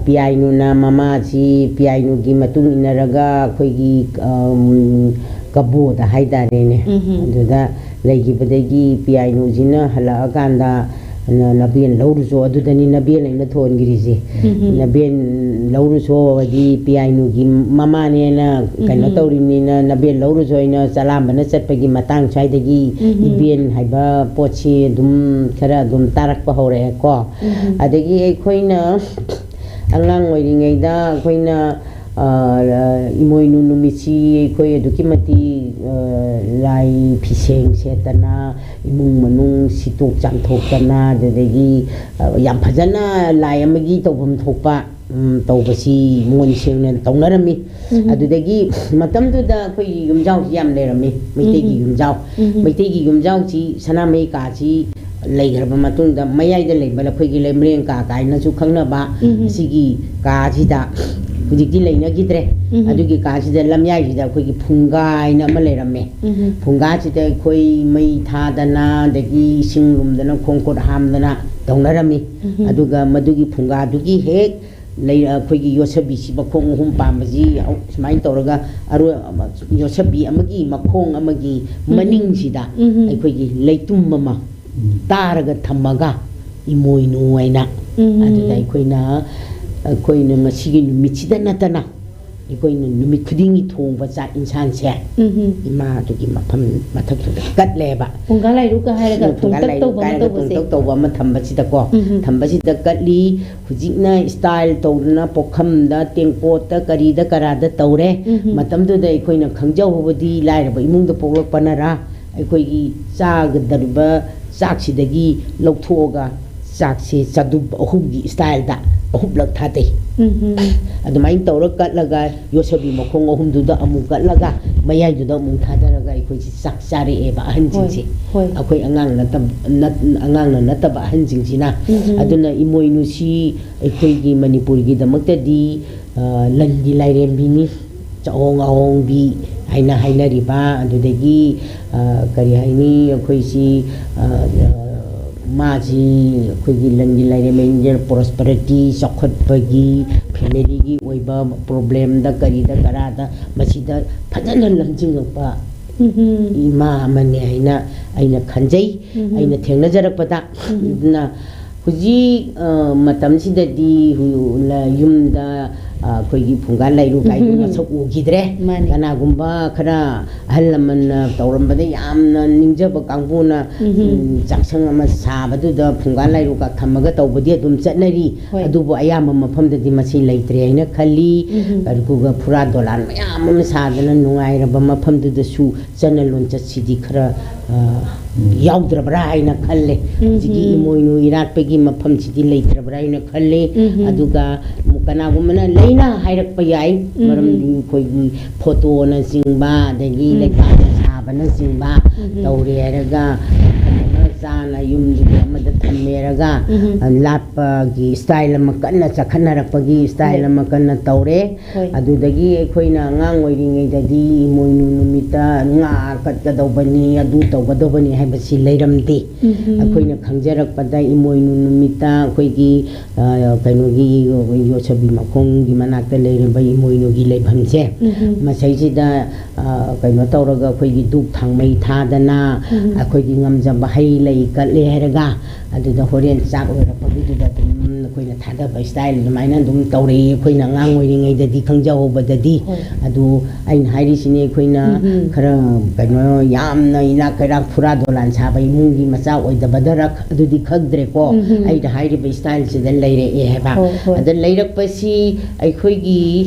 ꯄꯤꯌꯥꯏꯅꯨꯅ ꯃꯃꯥꯁꯤ, ꯄꯤꯌꯥꯏꯅꯨꯒꯤ ꯃꯇꯨꯡ ꯏꯟꯅꯔꯒ ꯑꯩꯈꯣꯏꯒꯤ, ꯑꯝ, ꯀꯕꯣꯗ ꯍꯥꯏꯇꯥꯔꯦꯅꯦ, ꯎꯝ꯫ ꯑꯗꯨꯗ ꯂꯩꯈꯤꯕꯗꯒꯤ ꯄꯤꯌꯥꯏꯅꯨꯁꯤꯅ ꯍꯜꯂꯛꯑꯀꯥꯟꯗ ꯅ-, ꯅꯕꯦꯟ ꯂꯧꯔꯨꯆꯣ, ꯑꯗꯨꯗꯅꯤ ꯅꯕꯦꯟ ꯑꯩꯅ ꯊꯣꯟꯈ꯭ꯔꯤꯁꯦ꯫ ꯎꯝ꯫ ꯅꯕꯦꯟ ꯂꯧꯔꯨꯆꯣ ꯍꯥꯏꯗꯤ ꯄꯤꯌꯥꯏꯅꯨꯒꯤ ꯃꯃꯥꯅꯦꯅ ꯀꯩꯅꯣ ꯎꯝ꯫ ꯇꯧꯔꯤꯕꯅꯤꯅ, ꯅꯕꯦꯟ ꯂꯧꯔꯨꯆꯣ ꯑꯩꯅ ꯆꯂꯥꯝꯕꯅ ꯆꯠꯄꯒꯤ ꯃꯇꯥꯡ ꯁ꯭ꯋꯥꯏꯗꯒꯤ ꯎꯝ꯫ ꯏꯕꯦꯟ ꯍꯥꯏꯕ ꯄꯣꯠꯁꯤ ꯑꯗꯨꯝ ꯈꯔ ꯑꯗꯨꯝ ꯇꯥꯔꯛꯄ ꯍꯧꯔꯛꯑꯦꯀꯣ꯫ ꯎꯝ꯫ ꯑꯗꯒꯤ ꯑꯩꯈꯣꯏꯅ ꯑꯉꯥꯡ ꯑꯣꯏꯔꯤꯉꯩꯗ ꯑꯩꯈꯣꯏꯅ, ꯑ, ꯏꯃꯣꯏꯅꯨ ꯅꯨꯃꯤꯠꯁꯤ ꯑꯩꯈꯣꯏ ꯑꯗꯨꯛꯀꯤ ꯃꯇꯤꯛ, ꯑ, ꯂꯥꯏ ꯐꯤꯁꯦꯡ ꯁꯦꯠꯇꯅ, ꯏꯃꯨꯡ ꯃꯅꯨꯡ ꯁꯤꯠꯇꯣꯛ ꯆꯥꯝꯊꯣꯛꯇꯅ, ꯑꯗꯨꯗꯒꯤ, ꯑ, ꯌꯥꯝ ꯐꯖꯅ ꯂꯥꯏ ꯑꯃꯒꯤ ꯇꯧꯐꯝ ꯊꯣꯛꯄ, ꯎꯝ, ꯇꯧꯕꯁꯤ ꯃꯣꯟ ꯁꯦꯡꯅ ꯇꯧꯅꯔꯝꯃꯤ꯫ ꯎꯝ꯫ ꯑꯗꯨꯗꯒꯤ ꯃꯇꯝꯗꯨꯗ ꯑꯩꯈꯣꯏꯒꯤ ꯌꯨꯝꯖꯥꯎꯁꯤ ꯌꯥꯝ ꯂꯩꯔꯝꯃꯤ, ꯃꯩꯇꯩꯒꯤ ꯎꯝ꯫ ꯌꯨꯝꯖꯥꯎ꯫ ꯎꯝ꯫ ꯃꯩꯇꯩꯒꯤ ꯌꯨꯝꯖꯥꯎꯁꯤ, ꯁꯅꯥꯃꯍꯤ ꯀꯥꯁꯤ ꯂꯩꯈ꯭ꯔꯕ ꯃꯇꯨꯡꯗ, ꯃꯌꯥꯏꯗ ꯂꯩꯕ ꯑꯩꯈꯣꯏꯒꯤ ꯂꯩꯃꯔꯦꯟ ꯀꯥ ꯀꯥꯏꯅꯁꯨ ꯈꯪꯅꯕ, ꯎꯝ꯫ ꯑꯁꯤꯒꯤ ꯀꯥꯁꯤꯗ ꯍꯧꯖꯤꯛꯇꯤ ꯂꯩꯅꯈꯤꯗ꯭ꯔꯦ꯫ ꯎꯝ꯫ ꯑꯗꯨꯒꯤ ꯀꯥꯁꯤꯗ ꯂꯝꯌꯥꯏꯁꯤꯗ ꯑꯩꯈꯣꯏꯒꯤ ꯐꯨꯡꯒꯥ ꯍꯥꯏꯅ ꯑꯃ ꯂꯩꯔꯝꯃꯦ꯫ ꯎꯝ꯫ ꯐꯨꯡꯒꯥꯁꯤꯗ ꯑꯩꯈꯣꯏ ꯃꯩ ꯊꯥꯗꯅ, ꯑꯗꯒꯤ ꯏꯁꯤꯡ ꯂꯨꯝꯗꯅ, ꯈꯣꯡ ꯈꯨꯠ ꯍꯥꯝꯗꯅ ꯇꯧꯅꯔꯝꯃꯤ꯫ ꯎꯝ꯫ ꯑꯗꯨꯒ ꯃꯗꯨꯒꯤ ꯐꯨꯡꯒꯥꯗꯨꯒꯤ ꯍꯦꯛ ꯂꯩ-, ꯑꯩꯈꯣꯏꯒꯤ ꯌꯣꯠꯁꯕꯤꯁꯤ ꯃꯈꯣꯡ ꯑꯍꯨꯝ ꯄꯥꯟꯕꯁꯤ ꯁꯨꯃꯥꯏꯅ ꯇꯧꯔꯒ ꯑꯔꯣꯏ-, ꯌꯣꯠꯁꯕꯤ ꯑꯃꯒꯤ ꯃꯈꯣꯡ ꯑꯃꯒꯤ ꯎꯝ꯫ ꯃꯅꯤꯡꯁꯤꯗ ꯎꯝ꯫ ꯑꯩꯈꯣꯏꯒꯤ ꯂꯩꯇꯨꯝ ꯑꯃ ꯇꯥꯔꯒ ꯊꯝꯃꯒ ꯏꯃꯣꯏꯅꯨ ꯍꯥꯏꯅ ꯎꯝ꯫ ꯑꯗꯨꯗ ꯑꯩꯈꯣꯏꯅ, ꯑꯩꯈꯣꯏꯅ ꯉꯁꯤꯒꯤ ꯅꯨꯃꯤꯠꯁꯤꯗ ꯅꯠꯇꯅ ꯑꯩꯈꯣꯏꯅ ꯅꯨꯃꯤꯠ ꯈꯨꯗꯤꯡꯒꯤ ꯊꯣꯡꯕ ꯆꯥꯛ ꯏꯟꯁꯥꯡꯁꯦ ꯎꯝ꯫ ꯏꯃꯥꯗꯨꯒꯤ ꯃꯐꯝ ꯃꯊꯛꯇꯨꯗ ꯀꯠꯂꯦꯕ꯫ ꯐꯨꯡꯒꯥ ꯂꯥꯏꯔꯨꯒ ꯍꯥꯏꯔꯒ ꯐꯨꯡꯒꯥ ꯊꯣꯡꯇꯛ ꯂꯥꯏꯔꯨ ꯇꯧꯕ ꯑꯃ ꯀꯥꯏꯔꯒ ꯇꯧꯕꯁꯦ꯫ ꯊꯣꯡꯇꯛ ꯇꯧꯕ ꯑꯃ ꯊꯝꯕꯁꯤꯗꯀꯣ, ꯎꯝ꯫ ꯊꯝꯕꯁꯤꯗ ꯀꯠꯂꯤ꯫ ꯍꯧꯖꯤꯛꯅ style ꯇꯧꯗꯅ ꯄꯨꯈꯝꯗ, ꯇꯦꯡꯀꯣꯠꯇ, ꯀꯔꯤꯗ ꯀꯔꯥꯗ ꯇꯧꯔꯦ꯫ ꯎꯝ꯫ ꯃꯇꯝꯗꯨꯗ ꯑꯩꯈꯣꯏꯅ ꯈꯪꯖꯍꯧꯕꯗꯤ ꯂꯥꯏꯔꯕ ꯏꯃꯨꯡꯗ ꯄꯣꯛꯂꯛꯄꯅꯔꯥ, ꯑꯩꯈꯣꯏꯒꯤ ꯆꯥꯒꯗꯧꯔꯤꯕ ꯆꯥꯛꯁꯤꯗꯒꯤ ꯂꯧꯊꯣꯛꯑꯒ ꯆꯥꯛꯁꯦ ꯆꯥꯗꯨꯞ ꯑꯍꯨꯝꯒꯤ ꯏꯁꯇꯥꯏꯜꯗ ꯑꯍꯨꯝꯂꯛ ꯊꯥꯗꯩ꯫ ꯎꯝ ꯎꯝ ꯑꯗꯨꯃꯥꯏꯅ ꯇꯧꯔ ꯀꯠꯂꯒ ꯌꯣꯠꯁꯕꯤ ꯃꯈꯣꯡ ꯑꯍꯨꯝꯗꯨꯗ ꯑꯃꯨꯛ ꯀꯠꯂꯒ ꯃꯌꯥꯏꯗꯨꯗ ꯑꯃꯨꯛ ꯊꯥꯗꯔꯒ ꯑꯩꯈꯣꯏꯁꯤ ꯆꯥꯛ ꯆꯥꯔꯛꯑꯦꯕ ꯑꯍꯟꯁꯤꯡꯁꯦ꯫ ꯍꯣꯏ꯫ ꯑꯩꯈꯣꯏ ꯑꯉꯥꯡ ꯅꯠꯇꯕ ꯅꯠ- ꯑꯉꯥꯡꯅ ꯅꯠꯇꯕ ꯑꯍꯟꯁꯤꯡꯁꯤꯅ꯫ ꯎꯝ ꯎꯝ ꯑꯗꯨꯅ ꯏꯃꯣꯏꯅꯨꯁꯤ ꯑꯩꯈꯣꯏꯒꯤ ꯃꯅꯤꯄꯨꯔꯒꯤꯗꯃꯛꯇꯗꯤ ꯑ, ꯂꯟꯒꯤ ꯂꯥꯏꯔꯦꯝꯕꯤꯅꯤ, ꯆꯥꯛꯑꯣꯡ ꯑꯍꯣꯡꯕꯤ ꯍꯥꯏꯅ ꯍꯥꯏꯅꯔꯤꯕ꯫ ꯑꯗꯨꯗꯒꯤ ꯑ, ꯀꯔꯤ ꯍꯥꯏꯅꯤ, ꯑꯩꯈꯣꯏꯁꯤ ꯑ, ꯑ, ꯃꯥꯁꯤ ꯑꯩꯈꯣꯏꯒꯤ ꯂꯟꯒꯤ ꯂꯥꯏꯔꯦꯝꯕꯤꯅ ꯄ꯭ꯔꯣꯁꯄꯔꯤꯇꯤ, ꯆꯥꯎꯈꯠꯄꯒꯤ, ꯐꯦꯃꯤꯂꯤꯒꯤ ꯑꯣꯏꯕ ꯄ꯭ꯔꯣꯕ꯭ꯂꯦꯝꯗ ꯀꯔꯤꯗ ꯀꯔꯥꯗ ꯃꯁꯤꯗ ꯐꯖꯅ ꯂꯝꯖꯤꯡꯉꯛꯄ ꯎꯝ ꯎꯝ ꯏꯃꯥ ꯑꯃꯅꯤ ꯍꯥꯏꯅ ꯑꯩꯅ ꯈꯟꯖꯩ꯫ ꯎꯝ꯫ ꯑꯩꯅ ꯊꯦꯡꯅꯖꯔꯛꯄꯗ꯫ ꯎꯝ꯫ ꯑꯗꯨꯅ ꯍꯧꯖꯤꯛ ꯑ, ꯃꯇꯝꯁꯤꯗꯗꯤ ꯍꯨ- ꯂ- ꯌꯨꯝꯗ ꯑ, ꯑꯩꯈꯣꯏꯒꯤ ꯐꯨꯡꯒꯥ ꯂꯥꯏꯔꯨ ꯀꯥꯏꯗꯨ ꯎꯝ꯫ ꯃꯁꯛ ꯎꯈꯤꯗ꯭ꯔꯦ꯫ ꯃꯥꯅꯤ꯫ ꯀꯅꯥꯒꯨꯝꯕ ꯈꯔ ꯑꯍꯜ ꯂꯃꯟꯅ ꯇꯧꯔꯝꯕꯗ ꯌꯥꯝꯅ ꯅꯤꯡꯖꯕ ꯀꯥꯡꯕꯨꯅ ꯎꯝ꯫ ꯎꯝ, ꯆꯥꯛꯁꯪ ꯑꯃ ꯁꯥꯕꯗꯨꯗ ꯐꯨꯡꯒꯥ ꯂꯥꯏꯔꯨꯒ ꯊꯝꯃꯒ ꯇꯧꯕꯗꯤ ꯑꯗꯨꯝ ꯆꯠꯅꯔꯤ꯫ ꯍꯣꯏ꯫ ꯑꯗꯨꯕꯨ ꯑꯌꯥꯝꯕ ꯃꯐꯝꯗꯗꯤ ꯃꯁꯤ ꯂꯩꯇ꯭ꯔꯦ ꯍꯥꯏꯅ ꯈꯜꯂꯤ꯫ ꯎꯝ꯫ ꯑꯗꯨꯒ ꯐꯨꯔꯥ ꯗꯣꯂꯥꯟ ꯃꯌꯥꯝ ꯑꯃ ꯁꯥꯗꯅ ꯅꯨꯡꯉꯥꯏꯔꯕ ꯃꯐꯝꯗꯨꯗꯁꯨ ꯆꯠꯅ ꯂꯣꯟꯆꯠꯁꯤꯗꯤ ꯈꯔ ꯑ, ꯌꯥꯎꯗ꯭ꯔꯕ꯭ꯔꯥ ꯍꯥꯏꯅ ꯈꯜꯂꯦ꯫ ꯎꯝ ꯍꯧꯖꯤꯛꯀꯤ ꯎꯝ꯫ ꯏꯃꯣꯏꯅꯨ ꯏꯔꯥꯠꯄꯒꯤ ꯃꯐꯝꯁꯤꯗꯤ ꯂꯩꯇ꯭ꯔꯕ꯭ꯔꯥ ꯍꯥꯏꯅ ꯈꯜꯂꯤ꯫ ꯎꯝ ꯎꯝ꯫ ꯑꯗꯨꯒ ꯀꯅꯥꯒꯨꯝꯕꯅ ꯂꯩꯅ ꯍꯥꯏꯔꯛꯄ ꯌꯥꯏ꯫ ꯎꯝ ꯎꯝ꯫ ꯃꯔꯝꯗꯤ ꯑꯩꯈꯣꯏꯒꯤ ꯐꯣꯇꯣꯅꯆꯤꯡꯕ, ꯑꯗꯒꯤ ꯎꯝ꯫ ꯂꯩꯄꯥꯛꯅ ꯁꯥꯕꯅꯆꯤꯡꯕ ꯎꯝ ꯎꯝ꯫ ꯇꯧꯔꯦ ꯍꯥꯏꯔꯒ ꯐꯖꯅ ꯆꯥꯅ ꯌꯨꯝꯗꯨꯒꯤ ꯑꯃꯗ ꯊꯝꯃꯦꯔꯒ ꯎꯝ ꯎꯝ꯫ ꯂꯥꯠꯄꯒꯤ ꯏꯁꯇꯥꯏꯜ ꯑꯃ ꯀꯟꯅ ꯆꯠꯈꯠꯅꯔꯛꯄꯒꯤ ꯏꯁꯇꯥꯏꯜ ꯍꯣꯏ꯫ ꯑꯃ ꯀꯟꯅ ꯇꯧꯔꯦ꯫ ꯍꯣꯏ꯫ ꯑꯗꯨꯗꯒꯤ ꯑꯩꯈꯣꯏꯅ ꯑꯉꯥꯡ ꯑꯣꯏꯔꯤꯉꯩꯗꯗꯤ ꯏꯃꯣꯏꯅꯨ ꯅꯨꯃꯤꯠꯇ ꯉꯥ ꯀꯠꯀꯗꯧꯕꯅꯤ, ꯑꯗꯨ ꯇꯧꯒꯗꯧꯕꯅꯤ ꯍꯥꯏꯕꯁꯤ ꯂꯩꯔꯝꯗꯦ꯫ ꯎꯝ ꯎꯝ꯫ ꯑꯩꯈꯣꯏꯅ ꯈꯪꯖꯔꯛꯄꯗ ꯏꯃꯣꯏꯅꯨ ꯅꯨꯃꯤꯠꯇ ꯑꯩꯈꯣꯏꯒꯤ, ꯑ, ꯀꯩꯅꯣꯒꯤ ꯌꯣꯠꯁꯕꯤ ꯃꯈꯣꯡꯒꯤ ꯃꯅꯥꯛꯇ ꯂꯩꯔꯤꯕ ꯏꯃꯣꯏꯅꯨꯒꯤ ꯂꯩꯐꯝꯁꯦ, ꯎꯝ ꯎꯝ꯫ ꯃꯁꯩꯁꯤꯗ, ꯑ, ꯀꯩꯅꯣ ꯇꯧꯔꯒ ꯑꯩꯈꯣꯏꯒꯤ ꯙꯨꯞ ꯊꯥꯎꯃꯩ ꯊꯥꯗꯅ, ꯎꯝ ꯎꯝ꯫ ꯑꯩꯈꯣꯏꯒꯤ ꯉꯝꯖꯕ ꯍꯩ ꯂꯩ ꯀꯠꯂꯦ ꯍꯥꯏꯔꯒ, ꯑꯗꯨꯗ ꯍꯣꯔꯦꯟ ꯆꯥꯛ ꯂꯣꯏꯔꯛꯄꯒꯤꯗꯨꯗ ꯑꯗꯨꯝ ꯑꯩꯈꯣꯏꯅ ꯊꯥꯗꯕ style ꯑꯗꯨꯃꯥꯏꯅ ꯑꯗꯨꯝ ꯇꯧꯔꯛꯏ꯫ ꯑꯩꯈꯣꯏꯅ ꯑꯉꯥꯡ ꯑꯣꯏꯔꯤꯉꯩꯗꯗꯤ ꯈꯪꯖꯍꯧꯕꯗꯗꯤ꯫ ꯍꯣꯏ꯫ ꯑꯗꯨ ꯑꯩꯅ ꯍꯥꯏꯔꯤꯁꯤꯅꯤ, ꯑꯩꯈꯣꯏꯅ ꯎꯝ, ꯎꯝ꯫ ꯈꯔ ꯀꯩꯅꯣ, ꯌꯥꯝꯅ ꯏꯅꯥꯛ ꯀꯩꯔꯥꯛ ꯐꯨꯔꯥ ꯗꯣꯂꯥꯟ ꯁꯥꯕ ꯏꯃꯨꯡꯒꯤ ꯃꯆꯥ ꯑꯣꯏꯗꯕꯗꯔ ꯑꯗꯨꯗꯤ ꯈꯪꯗ꯭ꯔꯦꯀꯣ꯫ ꯎꯝ, ꯎꯝ꯫ ꯑꯩꯅ ꯍꯥꯏꯔꯤꯕ styleꯁꯤꯗ ꯂꯩꯔꯛꯑꯦ ꯍꯥꯏꯕ꯫ ꯍꯣꯏ, ꯍꯣꯏ꯫ ꯑꯗ ꯂꯩꯔꯛꯄꯁꯤ ꯑꯩꯈꯣꯏꯒꯤ,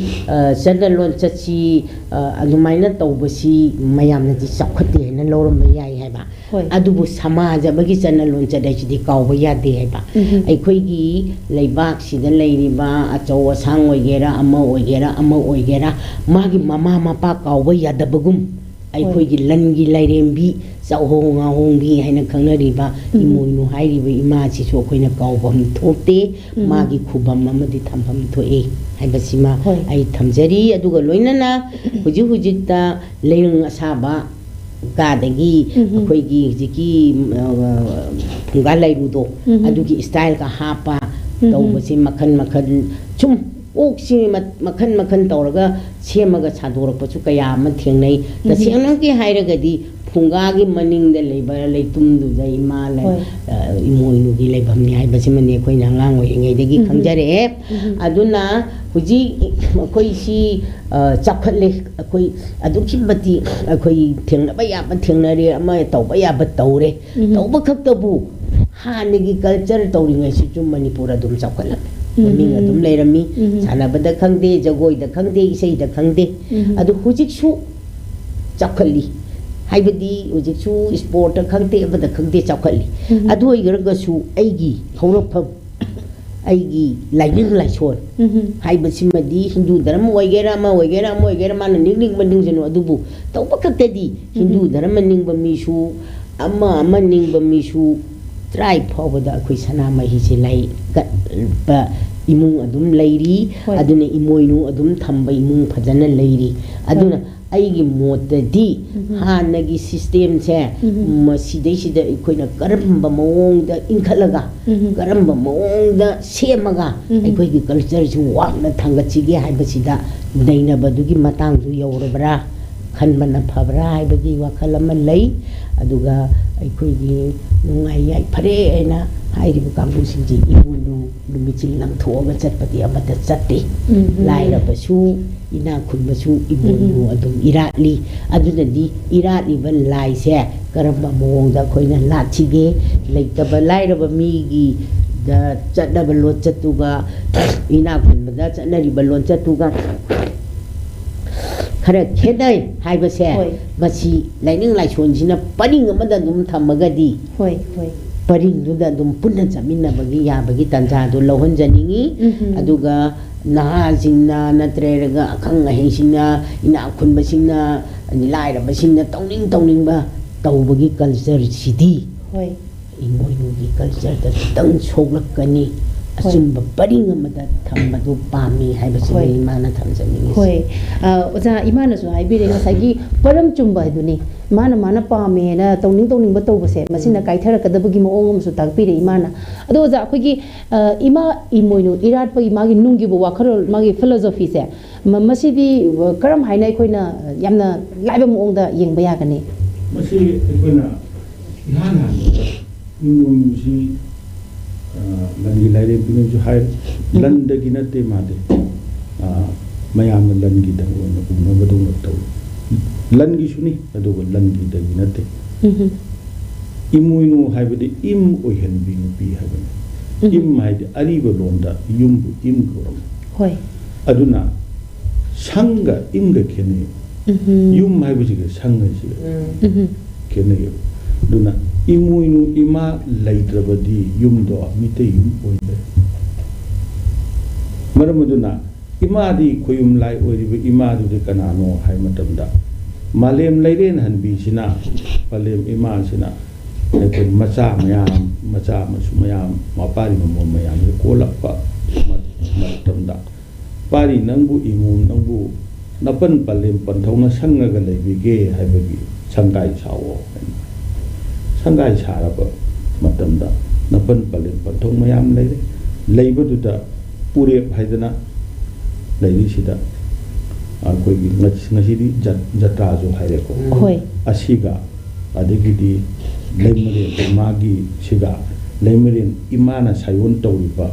ꯑ, ꯆꯠꯅ ꯂꯣꯟꯆꯠꯁꯤ, ꯑ, ꯑꯗꯨꯃꯥꯏꯅ ꯇꯧꯕꯁꯤ ꯃꯌꯥꯝꯅꯗꯤ ꯆꯥꯎꯈꯠꯇꯦ ꯍꯥꯏꯅ ꯂꯧꯔꯝꯕ ꯌꯥꯏ ꯍꯥꯏꯕ꯫ ꯍꯣꯏ꯫ ꯑꯗꯨꯕꯨ ꯁꯃꯥꯖ ꯑꯃꯒꯤ ꯆꯠꯅ ꯂꯣꯟꯆꯠ ꯍꯥꯏꯁꯤꯗꯤ ꯀꯥꯎꯕ ꯌꯥꯗꯦ ꯍꯥꯏꯕ꯫ ꯎꯝ꯫ ꯑꯩꯈꯣꯏꯒꯤ ꯂꯩꯕꯥꯛꯁꯤꯗ ꯂꯩꯔꯤꯕ ꯑꯆꯧ ꯑꯁꯥꯡ ꯑꯣꯏꯒꯦꯔꯥ, ꯑꯃ ꯑꯣꯏꯒꯦꯔꯥ, ꯑꯃ ꯑꯣꯏꯒꯦꯔꯥ, ꯃꯥꯒꯤ ꯃꯃꯥ ꯃꯄꯥ ꯀꯥꯎꯕ ꯌꯥꯗꯕꯒꯨꯝ, ꯍꯣꯏ꯫ ꯑꯩꯈꯣꯏꯒꯤ ꯂꯟꯒꯤ ꯂꯥꯏꯔꯦꯝꯕꯤ, ꯆꯥꯛꯍꯣꯡ ꯉꯥꯍꯣꯡꯕꯤ ꯍꯥꯏꯅ ꯈꯪꯅꯔꯤꯕ ꯎꯝ꯫ ꯏꯃꯣꯏꯅꯨ ꯍꯥꯏꯔꯤꯕ ꯏꯃꯥꯁꯤꯁꯨ ꯑꯩꯈꯣꯏꯅ ꯀꯥꯎꯐꯝ ꯊꯣꯛꯇꯦ꯫ ꯎꯝ꯫ ꯃꯥꯒꯤ ꯈꯨꯕꯝ ꯑꯃꯗꯤ ꯊꯝꯐꯝ ꯊꯣꯛꯏ ꯍꯥꯏꯕꯁꯤꯃ ꯍꯣꯏ꯫ ꯑꯩ ꯊꯝꯖꯔꯤ꯫ ꯑꯗꯨꯒ ꯂꯣꯏꯅꯅ ꯍꯧꯖꯤꯛ ꯍꯧꯖꯤꯛꯇ ꯂꯩꯔꯪ ꯑꯁꯥꯕ ꯀꯥꯗꯒꯤ ꯎꯝ, ꯎꯝ꯫ ꯑꯩꯈꯣꯏꯒꯤ ꯍꯧꯖꯤꯛꯀꯤ, ꯑ, ꯐꯨꯡꯒꯥ ꯂꯩꯔꯨꯗꯣ, ꯎꯝ, ꯎꯝ꯫ ꯑꯗꯨꯒꯤ styleꯒ ꯍꯥꯞꯄ ꯎꯝ, ꯎꯝ꯫ ꯇꯧꯕꯁꯦ ꯃꯈꯜ ꯃꯈꯜ, ꯁꯨꯝ ꯀꯣꯛꯁꯤ ꯃ-, ꯃꯈꯜ ꯃꯈꯜ ꯇꯧꯔꯒ ꯁꯦꯝꯃꯒ ꯁꯥꯗꯣꯔꯛꯄꯁꯨ ꯀꯌꯥ ꯑꯃ ꯊꯦꯡꯅꯩ꯫ ꯎꯝ, ꯎꯝ꯫ ꯇꯁꯦꯡꯅꯃꯛꯀꯤ ꯍꯥꯏꯔꯒꯗꯤ ꯐꯨꯡꯒꯥꯒꯤ ꯃꯅꯤꯡꯗ ꯂꯩꯕ ꯂꯩꯇꯨꯝꯗꯨꯗ ꯏꯃꯥ ꯂꯩ-, ꯍꯣꯏ꯫ ꯑ, ꯏꯃꯣꯏꯅꯨꯒꯤ ꯂꯩꯐꯝꯅꯤ ꯍꯥꯏꯕꯁꯤꯃꯅꯤ ꯑꯩꯈꯣꯏꯅ ꯑꯉꯥꯡ ꯑꯣꯏꯔꯤꯉꯩꯗꯒꯤ ꯎꯝ, ꯎꯝ꯫ ꯈꯪꯖꯔꯛꯑꯦ꯫ ꯎꯝ, ꯎꯝ꯫ ꯑꯗꯨꯅ ꯍꯧꯖꯤꯛ ꯑꯩꯈꯣꯏꯁꯤ, ꯑ, ꯆꯥꯎꯈꯠꯂꯦ꯫ ꯑꯩꯈꯣꯏ ꯑꯗꯨꯛꯀꯤ ꯃꯇꯤꯛ ꯑꯩꯈꯣꯏ ꯊꯦꯡꯅꯕ ꯌꯥꯕ ꯊꯦꯡꯅꯔꯦ, ꯑꯃ ꯇꯧꯕ ꯌꯥꯕ ꯇꯧꯔꯦ꯫ ꯎꯝ꯫ ꯇꯧꯕ ꯈꯛꯇꯕꯨ ꯍꯥꯟꯅꯒꯤ culture ꯇꯧꯔꯤꯉꯩꯁꯤꯁꯨ ꯃꯅꯤꯄꯨꯔ ꯑꯗꯨꯝ ꯆꯥꯎꯈꯠꯂꯝꯃꯤ꯫ ꯎꯝ꯫ ꯃꯃꯤꯡ ꯑꯗꯨꯝ ꯂꯩꯔꯝꯃꯤ꯫ ꯎꯝ꯫ ꯁꯥꯟꯅꯕꯗ ꯈꯪꯗꯦ, ꯖꯒꯣꯏꯗ ꯈꯪꯗꯦ, ꯏꯁꯩꯗ ꯈꯪꯗꯦ꯫ ꯎꯝ꯫ ꯑꯗꯨ ꯍꯧꯖꯤꯛꯁꯨ ꯆꯥꯎꯈꯠꯂꯤ꯫ ꯍꯥꯏꯕꯗꯤ ꯍꯧꯖꯤꯛꯁꯨ sportꯇ ꯈꯪꯗꯦ, ꯑꯃꯗ ꯈꯪꯗꯦ, ꯆꯥꯎꯈꯠꯂꯤ꯫ ꯎꯝ꯫ ꯑꯗꯨ ꯑꯣꯏꯔꯒꯁꯨ ꯑꯩꯒꯤ ꯍꯧꯔꯛꯐꯝ, ꯑꯩꯒꯤ ꯂꯥꯏꯅꯤꯡ ꯂꯥꯏꯁꯣꯟ ꯎꯝ꯫ ꯍꯥꯏꯕꯁꯤꯃꯗꯤ ꯍꯤꯟꯗꯨ ꯙꯔꯃ ꯑꯣꯏꯒꯦꯔꯥ, ꯑꯃ ꯑꯣꯏꯒꯦꯔꯥ, ꯑꯃ ꯑꯣꯏꯒꯦꯔꯥ, ꯃꯥꯅ ꯅꯤꯡꯅꯤꯡꯕ ꯅꯤꯡꯖꯅꯨ, ꯑꯗꯨꯕꯨ ꯇꯧꯕ ꯈꯛꯇꯗꯤ ꯍꯤꯟꯗꯨ ꯎꯝ꯫ ꯙꯔꯃ ꯅꯤꯡꯕ ꯃꯤꯁꯨ, ꯑꯃ ꯑꯃ ꯅꯤꯡꯕ ꯃꯤꯁꯨ ꯇ꯭ꯔꯥꯏ ꯐꯥꯎꯕꯗ ꯑꯩꯈꯣꯏ ꯁꯅꯥꯃꯍꯤꯁꯦ ꯂꯥꯏ ꯀꯠꯄ ꯏꯃꯨꯡ ꯑꯗꯨꯝ ꯂꯩꯔꯤ꯫ ꯍꯣꯏ꯫ ꯑꯗꯨꯅ ꯏꯃꯣꯏꯅꯨ ꯑꯗꯨꯝ ꯊꯝꯕ ꯏꯃꯨꯡ ꯐꯖꯅ ꯂꯩꯔꯤ꯫ ꯑꯗꯨꯅ ꯍꯣꯏ꯫ ꯑꯩꯒꯤ ꯃꯣꯠꯇꯗꯤ ꯎꯝ꯫ ꯍꯥꯟꯅꯒꯤ systemꯁꯦ ꯎꯝ꯫ ꯃꯁꯤꯗꯩꯁꯤꯗ ꯑꯩꯈꯣꯏꯅ ꯀꯔꯝꯕ ꯃꯑꯣꯡꯗ ꯏꯟꯈꯠꯂꯒ, ꯎꯝ꯫ ꯀꯔꯝꯕ ꯃꯑꯣꯡꯗ ꯁꯦꯝꯃꯒ ꯎꯝ꯫ ꯑꯩꯈꯣꯏꯒꯤ cultureꯁꯤ ꯋꯥꯡꯅ ꯊꯥꯡꯒꯠꯁꯤꯒꯦ ꯍꯥꯏꯕꯁꯤꯗ ꯅꯩꯅꯕꯗꯨꯒꯤ ꯃꯇꯥꯡꯗꯨ ꯌꯧꯔꯕ꯭ꯔꯥ, ꯈꯟꯕꯅ ꯐꯕ꯭ꯔꯥ ꯍꯥꯏꯕꯒꯤ ꯋꯥꯈꯜ ꯑꯃ ꯂꯩ꯫ ꯑꯗꯨꯒ ꯑꯩꯈꯣꯏꯒꯤ ꯅꯨꯡꯉꯥꯏ ꯌꯥꯏꯐꯔꯦ ꯍꯥꯏꯅ ꯍꯥꯏꯔꯤꯕ ꯀꯥꯡꯕꯨꯁꯤꯡꯁꯤ ꯏꯃꯣꯏꯅꯨ ꯅꯨꯃꯤꯠꯁꯤ ꯂꯪꯊꯣꯛꯑꯒ ꯆꯠꯄꯗꯤ ꯑꯃꯠꯇ ꯆꯠꯇꯦ꯫ ꯎꯝ, ꯎꯝ꯫ ꯂꯥꯏꯔꯕꯁꯨ, ꯏꯅꯥꯛ ꯈꯨꯟꯕꯁꯨ ꯏꯃꯣꯏꯅꯨ ꯎꯝ, ꯎꯝ꯫ ꯑꯗꯨꯝ ꯏꯔꯥꯠꯂꯤ꯫ ꯑꯗꯨꯅꯗꯤ ꯏꯔꯥꯠꯂꯤꯕ ꯂꯥꯏꯁꯦ ꯀꯔꯝꯕ ꯃꯑꯣꯡꯗ ꯑꯩꯈꯣꯏꯅ ꯂꯥꯠꯁꯤꯒꯦ? ꯂꯩꯇꯕ ꯂꯥꯏꯔꯕ ꯃꯤꯒꯤꯗ ꯆꯠꯅꯕ ꯂꯣꯟꯆꯠꯇꯨꯒ, ꯏꯅꯥꯛ ꯈꯨꯟꯕꯗ ꯆꯠꯅꯔꯤꯕ ꯂꯣꯟꯆꯠꯇꯨꯒ ꯈꯔ ꯈꯦꯠꯅꯩ ꯍꯥꯏꯕꯁꯦ, ꯍꯣꯏ꯫ ꯃꯁꯤ ꯂꯥꯏꯅꯤꯡ ꯂꯥꯏꯁꯣꯟꯁꯤꯅ ꯄꯔꯤꯡ ꯑꯃꯗ ꯑꯗꯨꯝ ꯊꯝꯃꯒꯗꯤ, ꯍꯣꯏ, ꯍꯣꯏ꯫ ꯄꯔꯤꯡꯗꯨꯗ ꯑꯗꯨꯝ ꯄꯨꯟꯅ ꯆꯠꯃꯤꯟꯅꯕꯒꯤ ꯌꯥꯕꯒꯤ ꯇꯥꯟꯖꯥꯗꯨ ꯂꯧꯍꯟꯖꯅꯤꯡꯉꯤ꯫ ꯎꯝ, ꯎꯝ꯫ ꯑꯗꯨꯒ ꯅꯍꯥꯁꯤꯡꯅ ꯅꯠꯇ꯭ꯔꯒ ꯑꯈꯪ ꯑꯍꯩꯁꯤꯡꯅ, ꯏꯅꯥꯛ ꯈꯨꯟꯕꯁꯤꯡꯅ, ꯂꯥꯏꯔꯕꯁꯤꯡꯅ ꯇꯧꯅꯤꯡ ꯇꯧꯅꯤꯡꯕ ꯇꯧꯕꯒꯤ culture ꯁꯤꯗꯤ ꯍꯣꯏ꯫ ꯏꯃꯣꯏꯅꯨꯒꯤ culture ꯗ ꯈꯤꯇꯪ ꯁꯣꯛꯂꯛꯀꯅꯤ꯫ ꯍꯣꯏ꯫ ꯑꯆꯨꯝꯕ ꯄꯔꯤꯡ ꯑꯃꯗ ꯊꯝꯕꯗꯨ ꯄꯥꯝꯃꯤ ꯍꯥꯏꯕꯁꯤꯅꯤ ꯍꯣꯏ꯫ ꯏꯃꯥꯅ ꯊꯝꯖꯅꯤꯡꯉꯤꯁꯦ꯫ ꯍꯣꯏ꯫ ꯑ, ꯑꯣꯖꯥ, ꯏꯃꯥꯅꯁꯨ ꯍꯥꯏꯕꯤꯔꯦ, ꯉꯁꯥꯏꯒꯤ ꯄꯔꯝ ꯆꯨꯝꯕ ꯍꯥꯏꯗꯨꯅꯤ꯫ ꯃꯥꯅ, ꯃꯥꯅ ꯄꯥꯝꯃꯦꯅ ꯇꯧꯅꯤꯡ ꯇꯧꯅꯤꯡꯕ ꯇꯧꯕꯁꯦ, ꯃꯁꯤꯅ ꯎꯝ꯫ ꯀꯥꯏꯊꯔꯛꯀꯗꯕꯒꯤ ꯃꯑꯣꯡ ꯑꯃꯁꯨ ꯇꯥꯛꯄꯤꯔꯦ ꯏꯃꯥꯅ꯫ ꯑꯗꯣ ꯑꯣꯖꯥ, ꯑꯩꯈꯣꯏꯒꯤ, ꯑ, ꯏꯃꯥ ꯏꯃꯣꯏꯅꯨ ꯏꯔꯥꯠꯄꯒꯤ ꯃꯥꯒꯤ ꯅꯨꯡꯒꯤꯕ ꯋꯥꯈꯜꯂꯣꯟ, ꯃꯥꯒꯤ philosophy ꯁꯦ, ꯃ-, ꯃꯁꯤꯗꯤ, ꯑ, ꯀꯔꯝ ꯍꯥꯏꯅ ꯑꯩꯈꯣꯏꯅ ꯌꯥꯝꯅ ꯂꯥꯏꯕ ꯃꯑꯣꯡꯗ ꯌꯦꯡꯕ ꯌꯥꯒꯅꯤ? ꯃꯁꯤ ꯑꯩꯈꯣꯏꯅ ꯏꯍꯥꯟ ꯍꯥꯟꯕꯗ ꯏꯃꯣꯏꯅꯨꯁꯤ, ꯑ, ꯂꯟꯒꯤ ꯂꯥꯏꯔꯦꯝꯕꯤꯅꯁꯨ ꯍꯥꯏ, ꯎꯝ꯫ ꯂꯟꯗꯒꯤ ꯅꯠꯇꯦ ꯃꯥꯗꯤ꯫ ꯑ, ꯃꯌꯥꯝꯅ ꯂꯟꯒꯤꯗꯪ ꯑꯣꯏꯅ ꯎꯅꯕꯗꯧꯅ ꯇꯧꯏ꯫ ꯂꯟꯒꯤꯁꯨꯅꯤ, ꯑꯗꯨꯒ ꯂꯟꯒꯤꯗꯒꯤ ꯅꯠꯇꯦ꯫ ꯎꯝ꯫ ꯏꯃꯣꯏꯅꯨ ꯍꯥꯏꯕꯗꯤ ꯏꯝ ꯑꯣꯏꯍꯟꯕꯤ ꯅꯨꯄꯤ ꯍꯥꯏꯕꯅꯤ꯫ ꯎꯝ꯫ ꯏꯝ ꯍꯥꯏꯗꯤ ꯑꯔꯤꯕ ꯂꯣꯟꯗ ꯌꯨꯝꯕꯨ ꯏꯝ ꯀꯧꯔꯝꯃꯤ꯫ ꯍꯣꯏ꯫ ꯑꯗꯨꯅ ꯁꯪꯒ ꯏꯝꯒ ꯈꯦꯠꯅꯩ꯫ ꯎꯝ꯫ ꯌꯨꯝ ꯍꯥꯏꯕꯁꯤꯒ ꯁꯪ ꯍꯥꯏꯁꯤꯒ ꯎꯝ꯫ ꯈꯦꯠꯅꯩꯌꯦꯕ꯫ ꯑꯗꯨꯅ ꯏꯃꯣꯏꯅꯨ ꯏꯃꯥ ꯂꯩꯇ꯭ꯔꯕꯗꯤ ꯌꯨꯝꯗꯣ ꯃꯤꯇꯩ ꯌꯨꯝ ꯑꯣꯏꯗ꯭ꯔꯦ꯫ ꯃꯔꯝ ꯑꯗꯨꯅ ꯏꯃꯥꯗꯤ ꯈꯣꯌꯨꯝ ꯂꯥꯏ ꯑꯣꯏꯔꯤꯕ ꯏꯃꯥꯗꯨꯗꯤ ꯀꯅꯥꯅꯣ ꯍꯥꯏꯕ ꯃꯇꯝꯗ, ꯃꯥꯂꯦꯝ ꯂꯩꯔꯦꯟ ꯍꯟꯕꯤꯁꯤꯅ, ꯃꯥꯂꯦꯝ ꯏꯃꯥꯁꯤꯅ ꯑꯩꯈꯣꯏ ꯃꯆꯥ ꯃꯌꯥꯝ, ꯃꯆꯥ ꯃꯁꯨ ꯃꯌꯥꯝ, ꯃꯄꯥꯔꯤ ꯃꯃꯣꯝ ꯃꯌꯥꯝꯁꯦ ꯀꯣꯜꯂꯛꯄ ꯃ-, ꯃꯇꯝꯗ, "ꯄꯥꯔꯤ ꯅꯪꯕꯨ, ꯏꯃꯣꯝ ꯅꯪꯕꯨ ꯅꯄꯟ ꯄꯂꯦꯝ ꯄꯟꯊꯧꯅ ꯁꯪꯉꯒ ꯂꯩꯕꯤꯒꯦ ꯍꯥꯏꯕꯒꯤ ꯁꯪꯒꯥꯏ ꯁꯥꯑꯣ" ꯍꯥꯏꯅ꯫ ꯁꯪꯒꯥꯏ ꯁꯥꯔꯕ ꯃꯇꯝꯗ ꯅꯄꯟ ꯄꯂꯦꯝ ꯄꯟꯊꯧ ꯃꯌꯥꯝ ꯂꯩꯔꯦ꯫ ꯂꯩꯕꯗꯨꯗ ꯎꯔꯦꯞ ꯍꯥꯏꯗꯅ ꯂꯩꯔꯤꯁꯤꯗ ꯑꯩꯈꯣꯏꯒꯤ ꯉ-, ꯉꯁꯤꯗꯤ ꯖꯠ-, ꯖꯇ꯭ꯔꯥꯁꯨ ꯍꯥꯏꯔꯦꯀꯣ꯫ ꯍꯣꯏ꯫ ꯑꯁꯤꯒ ꯑꯗꯒꯤꯗꯤ ꯂꯩꯃꯔꯦꯟ ꯏꯃꯥꯒꯤꯁꯤꯒ, ꯂꯩꯃꯔꯦꯟ ꯏꯃꯥꯅ ꯁꯥꯏꯑꯣꯟ ꯇꯧꯔꯤꯕ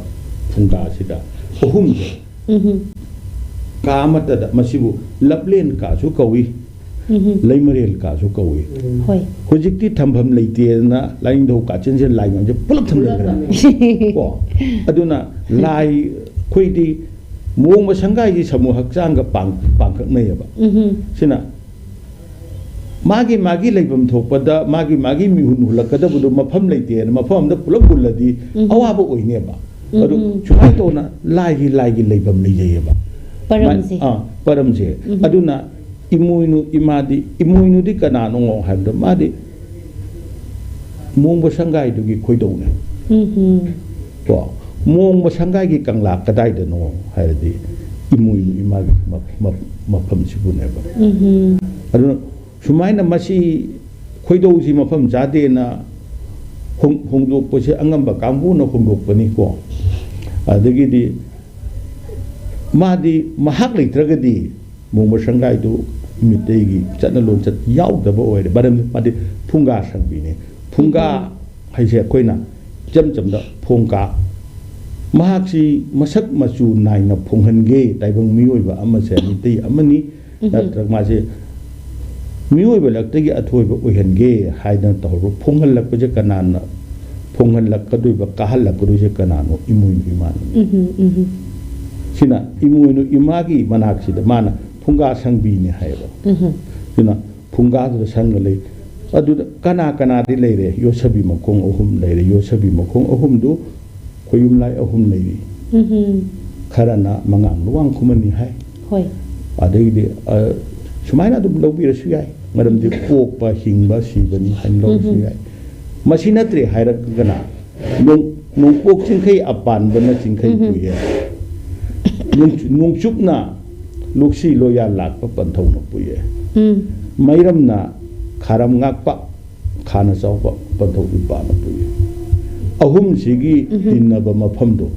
ꯐꯨꯡꯒꯥꯁꯤꯒ, ꯑꯍꯨꯝꯁꯦ ꯎꯝ꯫ ꯀꯥ ꯑꯃꯠꯇꯗ, ꯃꯁꯤꯕꯨ ꯂꯞꯂꯦꯟ ꯀꯥꯁꯨ ꯀꯧꯏ, ꯎꯝ꯫ ꯂꯩꯃꯔꯦꯜ ꯀꯥꯁꯨ ꯀꯧꯏ꯫ ꯍꯣꯏ꯫ ꯍꯧꯖꯤꯛꯇꯤ ꯊꯝꯐꯝ ꯂꯩꯇꯦꯅ ꯂꯥꯏꯅꯤꯡꯊꯧ ꯀꯥꯆꯤꯟꯁꯤꯗ ꯂꯥꯏ ꯃꯌꯥꯝꯁꯦ ꯄꯨꯂꯞ ꯊꯝꯖꯤꯟꯈ꯭ꯔꯦ꯫ ꯀꯣ? ꯑꯗꯨꯅ ꯂꯥꯏ ꯑꯩꯈꯣꯏꯗꯤ ꯃꯣꯡꯕ ꯁꯪꯒꯥꯏꯒꯤ ꯁꯃꯨ ꯍꯛꯆꯥꯡꯒ ꯄꯥꯡ-, ꯄꯥꯡꯈꯛꯅꯩꯌꯦꯕ꯫ ꯎꯝ꯫ ꯁꯤꯅ ꯃꯥꯒꯤ ꯃꯥꯒꯤ ꯂꯩꯐꯝ ꯊꯣꯛꯄꯗ ꯃꯥꯒꯤ ꯃꯥꯒꯤ ꯃꯤꯍꯨꯟ ꯍꯨꯜꯂꯛꯀꯗꯕꯗꯣ ꯃꯐꯝ ꯂꯩꯇꯦꯅ ꯃꯐꯝ ꯑꯝꯗ ꯄꯨꯂꯞ ꯍꯨꯜꯂꯗꯤ ꯎꯝ꯫ ꯑꯋꯥꯕ ꯑꯣꯏꯅꯦꯕ꯫ ꯎꯝ꯫ ꯑꯗꯨ ꯁꯨꯃꯥꯏꯅ ꯇꯧꯅ ꯂꯥꯏꯒꯤ ꯂꯥꯏꯒꯤ ꯂꯩꯐꯝ ꯂꯩꯖꯩꯌꯦꯕ꯫ ꯄꯔꯝꯁꯦ꯫ ꯃꯥ-, ꯑꯥ, ꯄꯔꯝꯁꯦ꯫ ꯎꯝ꯫ ꯑꯗꯨꯅ ꯏꯃꯣꯏꯅꯨ ꯏꯃꯥꯗꯤ, ꯏꯃꯣꯏꯅꯨꯗꯤ ꯀꯅꯥꯅꯣ ꯍꯥꯏꯕꯗ ꯃꯥꯗꯤ ꯃꯣꯡꯕ ꯁꯪꯒꯥꯏꯗꯨꯒꯤ ꯈꯣꯏꯗꯧꯅꯦ꯫ ꯎꯝ꯫ ꯀꯣ? ꯃꯣꯡꯕ ꯁꯪꯒꯥꯏꯒꯤ ꯀꯪꯂꯥ ꯀꯗꯥꯏꯗꯅꯣ ꯍꯥꯏꯔꯗꯤ ꯏꯃꯣꯏꯅꯨ ꯏꯃꯥꯒꯤ ꯃ-, ꯃ-, ꯃꯐꯝꯁꯤꯕꯨꯅꯦꯕ꯫ ꯎꯝ꯫ ꯑꯗꯨꯅ ꯁꯨꯃꯥꯏꯅ ꯃꯁꯤ ꯈꯣꯏꯗꯧꯁꯤ ꯃꯐꯝ ꯆꯥꯗꯦꯅ ꯍꯣꯡ-, ꯍꯣꯡꯗꯣꯛꯄꯁꯦ ꯑꯉꯝꯕ ꯀꯥꯡꯕꯨꯅ ꯍꯣꯡꯗꯣꯛꯄꯅꯤꯀꯣ꯫ ꯑꯗꯒꯤꯗꯤ ꯃꯥꯗꯤ ꯃꯍꯥꯛ ꯂꯩꯇ꯭ꯔꯒꯗꯤ ꯃꯣꯡꯕ ꯁꯪꯒꯥꯏꯗꯨ ꯃꯤꯇꯩꯒꯤ ꯆꯠꯅ ꯂꯣꯟꯆꯠ ꯌꯥꯎꯗꯕ ꯑꯣꯏꯔꯦ꯫ ꯃꯔꯝꯗꯤ ꯃꯥꯗꯤ ꯐꯨꯡꯒꯥ ꯁꯪꯕꯤꯅꯤ꯫ ꯐꯨꯡꯒꯥ ꯎꯝ꯫ ꯍꯥꯏꯁꯦ ꯑꯩꯈꯣꯏꯅ ꯏꯆꯝ ꯆꯝꯅ ꯐꯣꯡꯒꯥ꯫ ꯃꯍꯥꯛꯁꯤ ꯃꯁꯛ ꯃꯆꯨ ꯅꯥꯏꯅ ꯐꯣꯡꯍꯟꯒꯦ, ꯇꯥꯏꯕꯪ ꯃꯤꯑꯣꯏꯕ ꯑꯃꯁꯦ ꯃꯤꯇꯩ ꯑꯃꯅꯤ, ꯎꯝ꯫ ꯅꯠꯇ꯭ꯔꯒ ꯃꯥꯁꯦ ꯃꯤꯑꯣꯏꯕ ꯂꯛꯇꯒꯤ ꯑꯊꯣꯏꯕ ꯑꯣꯏꯍꯟꯒꯦ ꯍꯥꯏꯗꯅ ꯇꯧꯔꯕ ꯐꯣꯡꯍꯜꯂꯛꯄꯁꯦ ꯀꯅꯥꯅ ꯐꯣꯡꯍꯜꯂꯛꯀꯗꯣꯏꯕ, ꯀꯥꯍꯜꯂꯛꯀꯗꯣꯏꯁꯦ ꯀꯅꯥꯅꯣ? ꯏꯃꯣꯏꯅꯨ ꯏꯃꯥꯅꯤ꯫ ꯎꯝ, ꯎꯝ꯫ ꯁꯤꯅ ꯏꯃꯣꯏꯅꯨ ꯏꯃꯥꯒꯤ ꯃꯅꯥꯛꯁꯤꯗ ꯃꯥꯅ ꯐꯨꯡꯒꯥ ꯁꯪꯕꯤꯅꯤ ꯍꯥꯏꯌꯦꯕ꯫ ꯎꯝ꯫ ꯁꯤꯅ ꯐꯨꯡꯒꯥꯗꯨꯗ ꯁꯪꯒ ꯂꯩ꯫ ꯑꯗꯨꯗ ꯀꯅꯥ ꯀꯅꯥꯗꯤ ꯂꯩꯔꯦ? ꯌꯣꯠꯁꯕꯤ ꯃꯈꯣꯡ ꯑꯍꯨꯝ ꯂꯩꯔꯦ꯫ ꯌꯣꯠꯁꯕꯤ ꯃꯈꯣꯡ ꯑꯍꯨꯝꯗꯨ ꯈꯣꯌꯨꯝ ꯂꯥꯏ ꯑꯍꯨꯝ ꯂꯩꯔꯤ꯫ ꯎꯝ꯫ ꯈꯔꯅ ꯃꯉꯥꯡ ꯂꯨꯋꯥꯡ ꯈꯨꯃꯟꯅꯤ ꯍꯥꯏ꯫ ꯍꯣꯏ꯫ ꯑꯗꯩꯗꯤ, ꯑ, ꯁꯨꯃꯥꯏꯅ ꯑꯗꯨꯝ ꯂꯧꯕꯤꯔꯁꯨ ꯌꯥꯏ꯫ ꯃꯔꯝꯗꯤ ꯄꯣꯛꯄ, ꯍꯤꯡꯕ, ꯁꯤꯕꯅꯤ ꯍꯥꯏꯅ ꯂꯧꯔꯁꯨ ꯎꯝ꯫ ꯌꯥꯏ꯫ ꯃꯁꯤ ꯅꯠꯇ꯭ꯔꯦ ꯍꯥꯏꯔꯒꯅ ꯅꯣꯡ-, ꯅꯣꯡꯄꯣꯛ ꯆꯤꯡꯈꯩ ꯑꯄꯥꯟꯕꯅ ꯆꯤꯡꯈꯩ ꯎꯝ꯫ ꯄꯨꯏꯌꯦ꯫ ꯅꯣꯡ-, ꯅꯣꯡꯆꯨꯞꯅ ꯂꯣꯛꯁꯤ ꯂꯣꯌꯥ ꯂꯥꯛꯄ ꯄꯟꯊꯧꯅ ꯄꯨꯏꯌꯦ꯫ ꯎꯝ꯫ ꯃꯩꯔꯝꯅ ꯈꯥꯔꯝ ꯉꯥꯛꯄ ꯈꯥꯅ ꯆꯥꯎꯕ ꯄꯟꯊꯧ ꯏꯄꯥꯅ ꯄꯨꯏꯌꯦ꯫ ꯑꯍꯨꯝꯁꯤꯒꯤ ꯎꯝ꯫ ꯇꯤꯟꯅꯕ ꯃꯐꯝꯗꯣ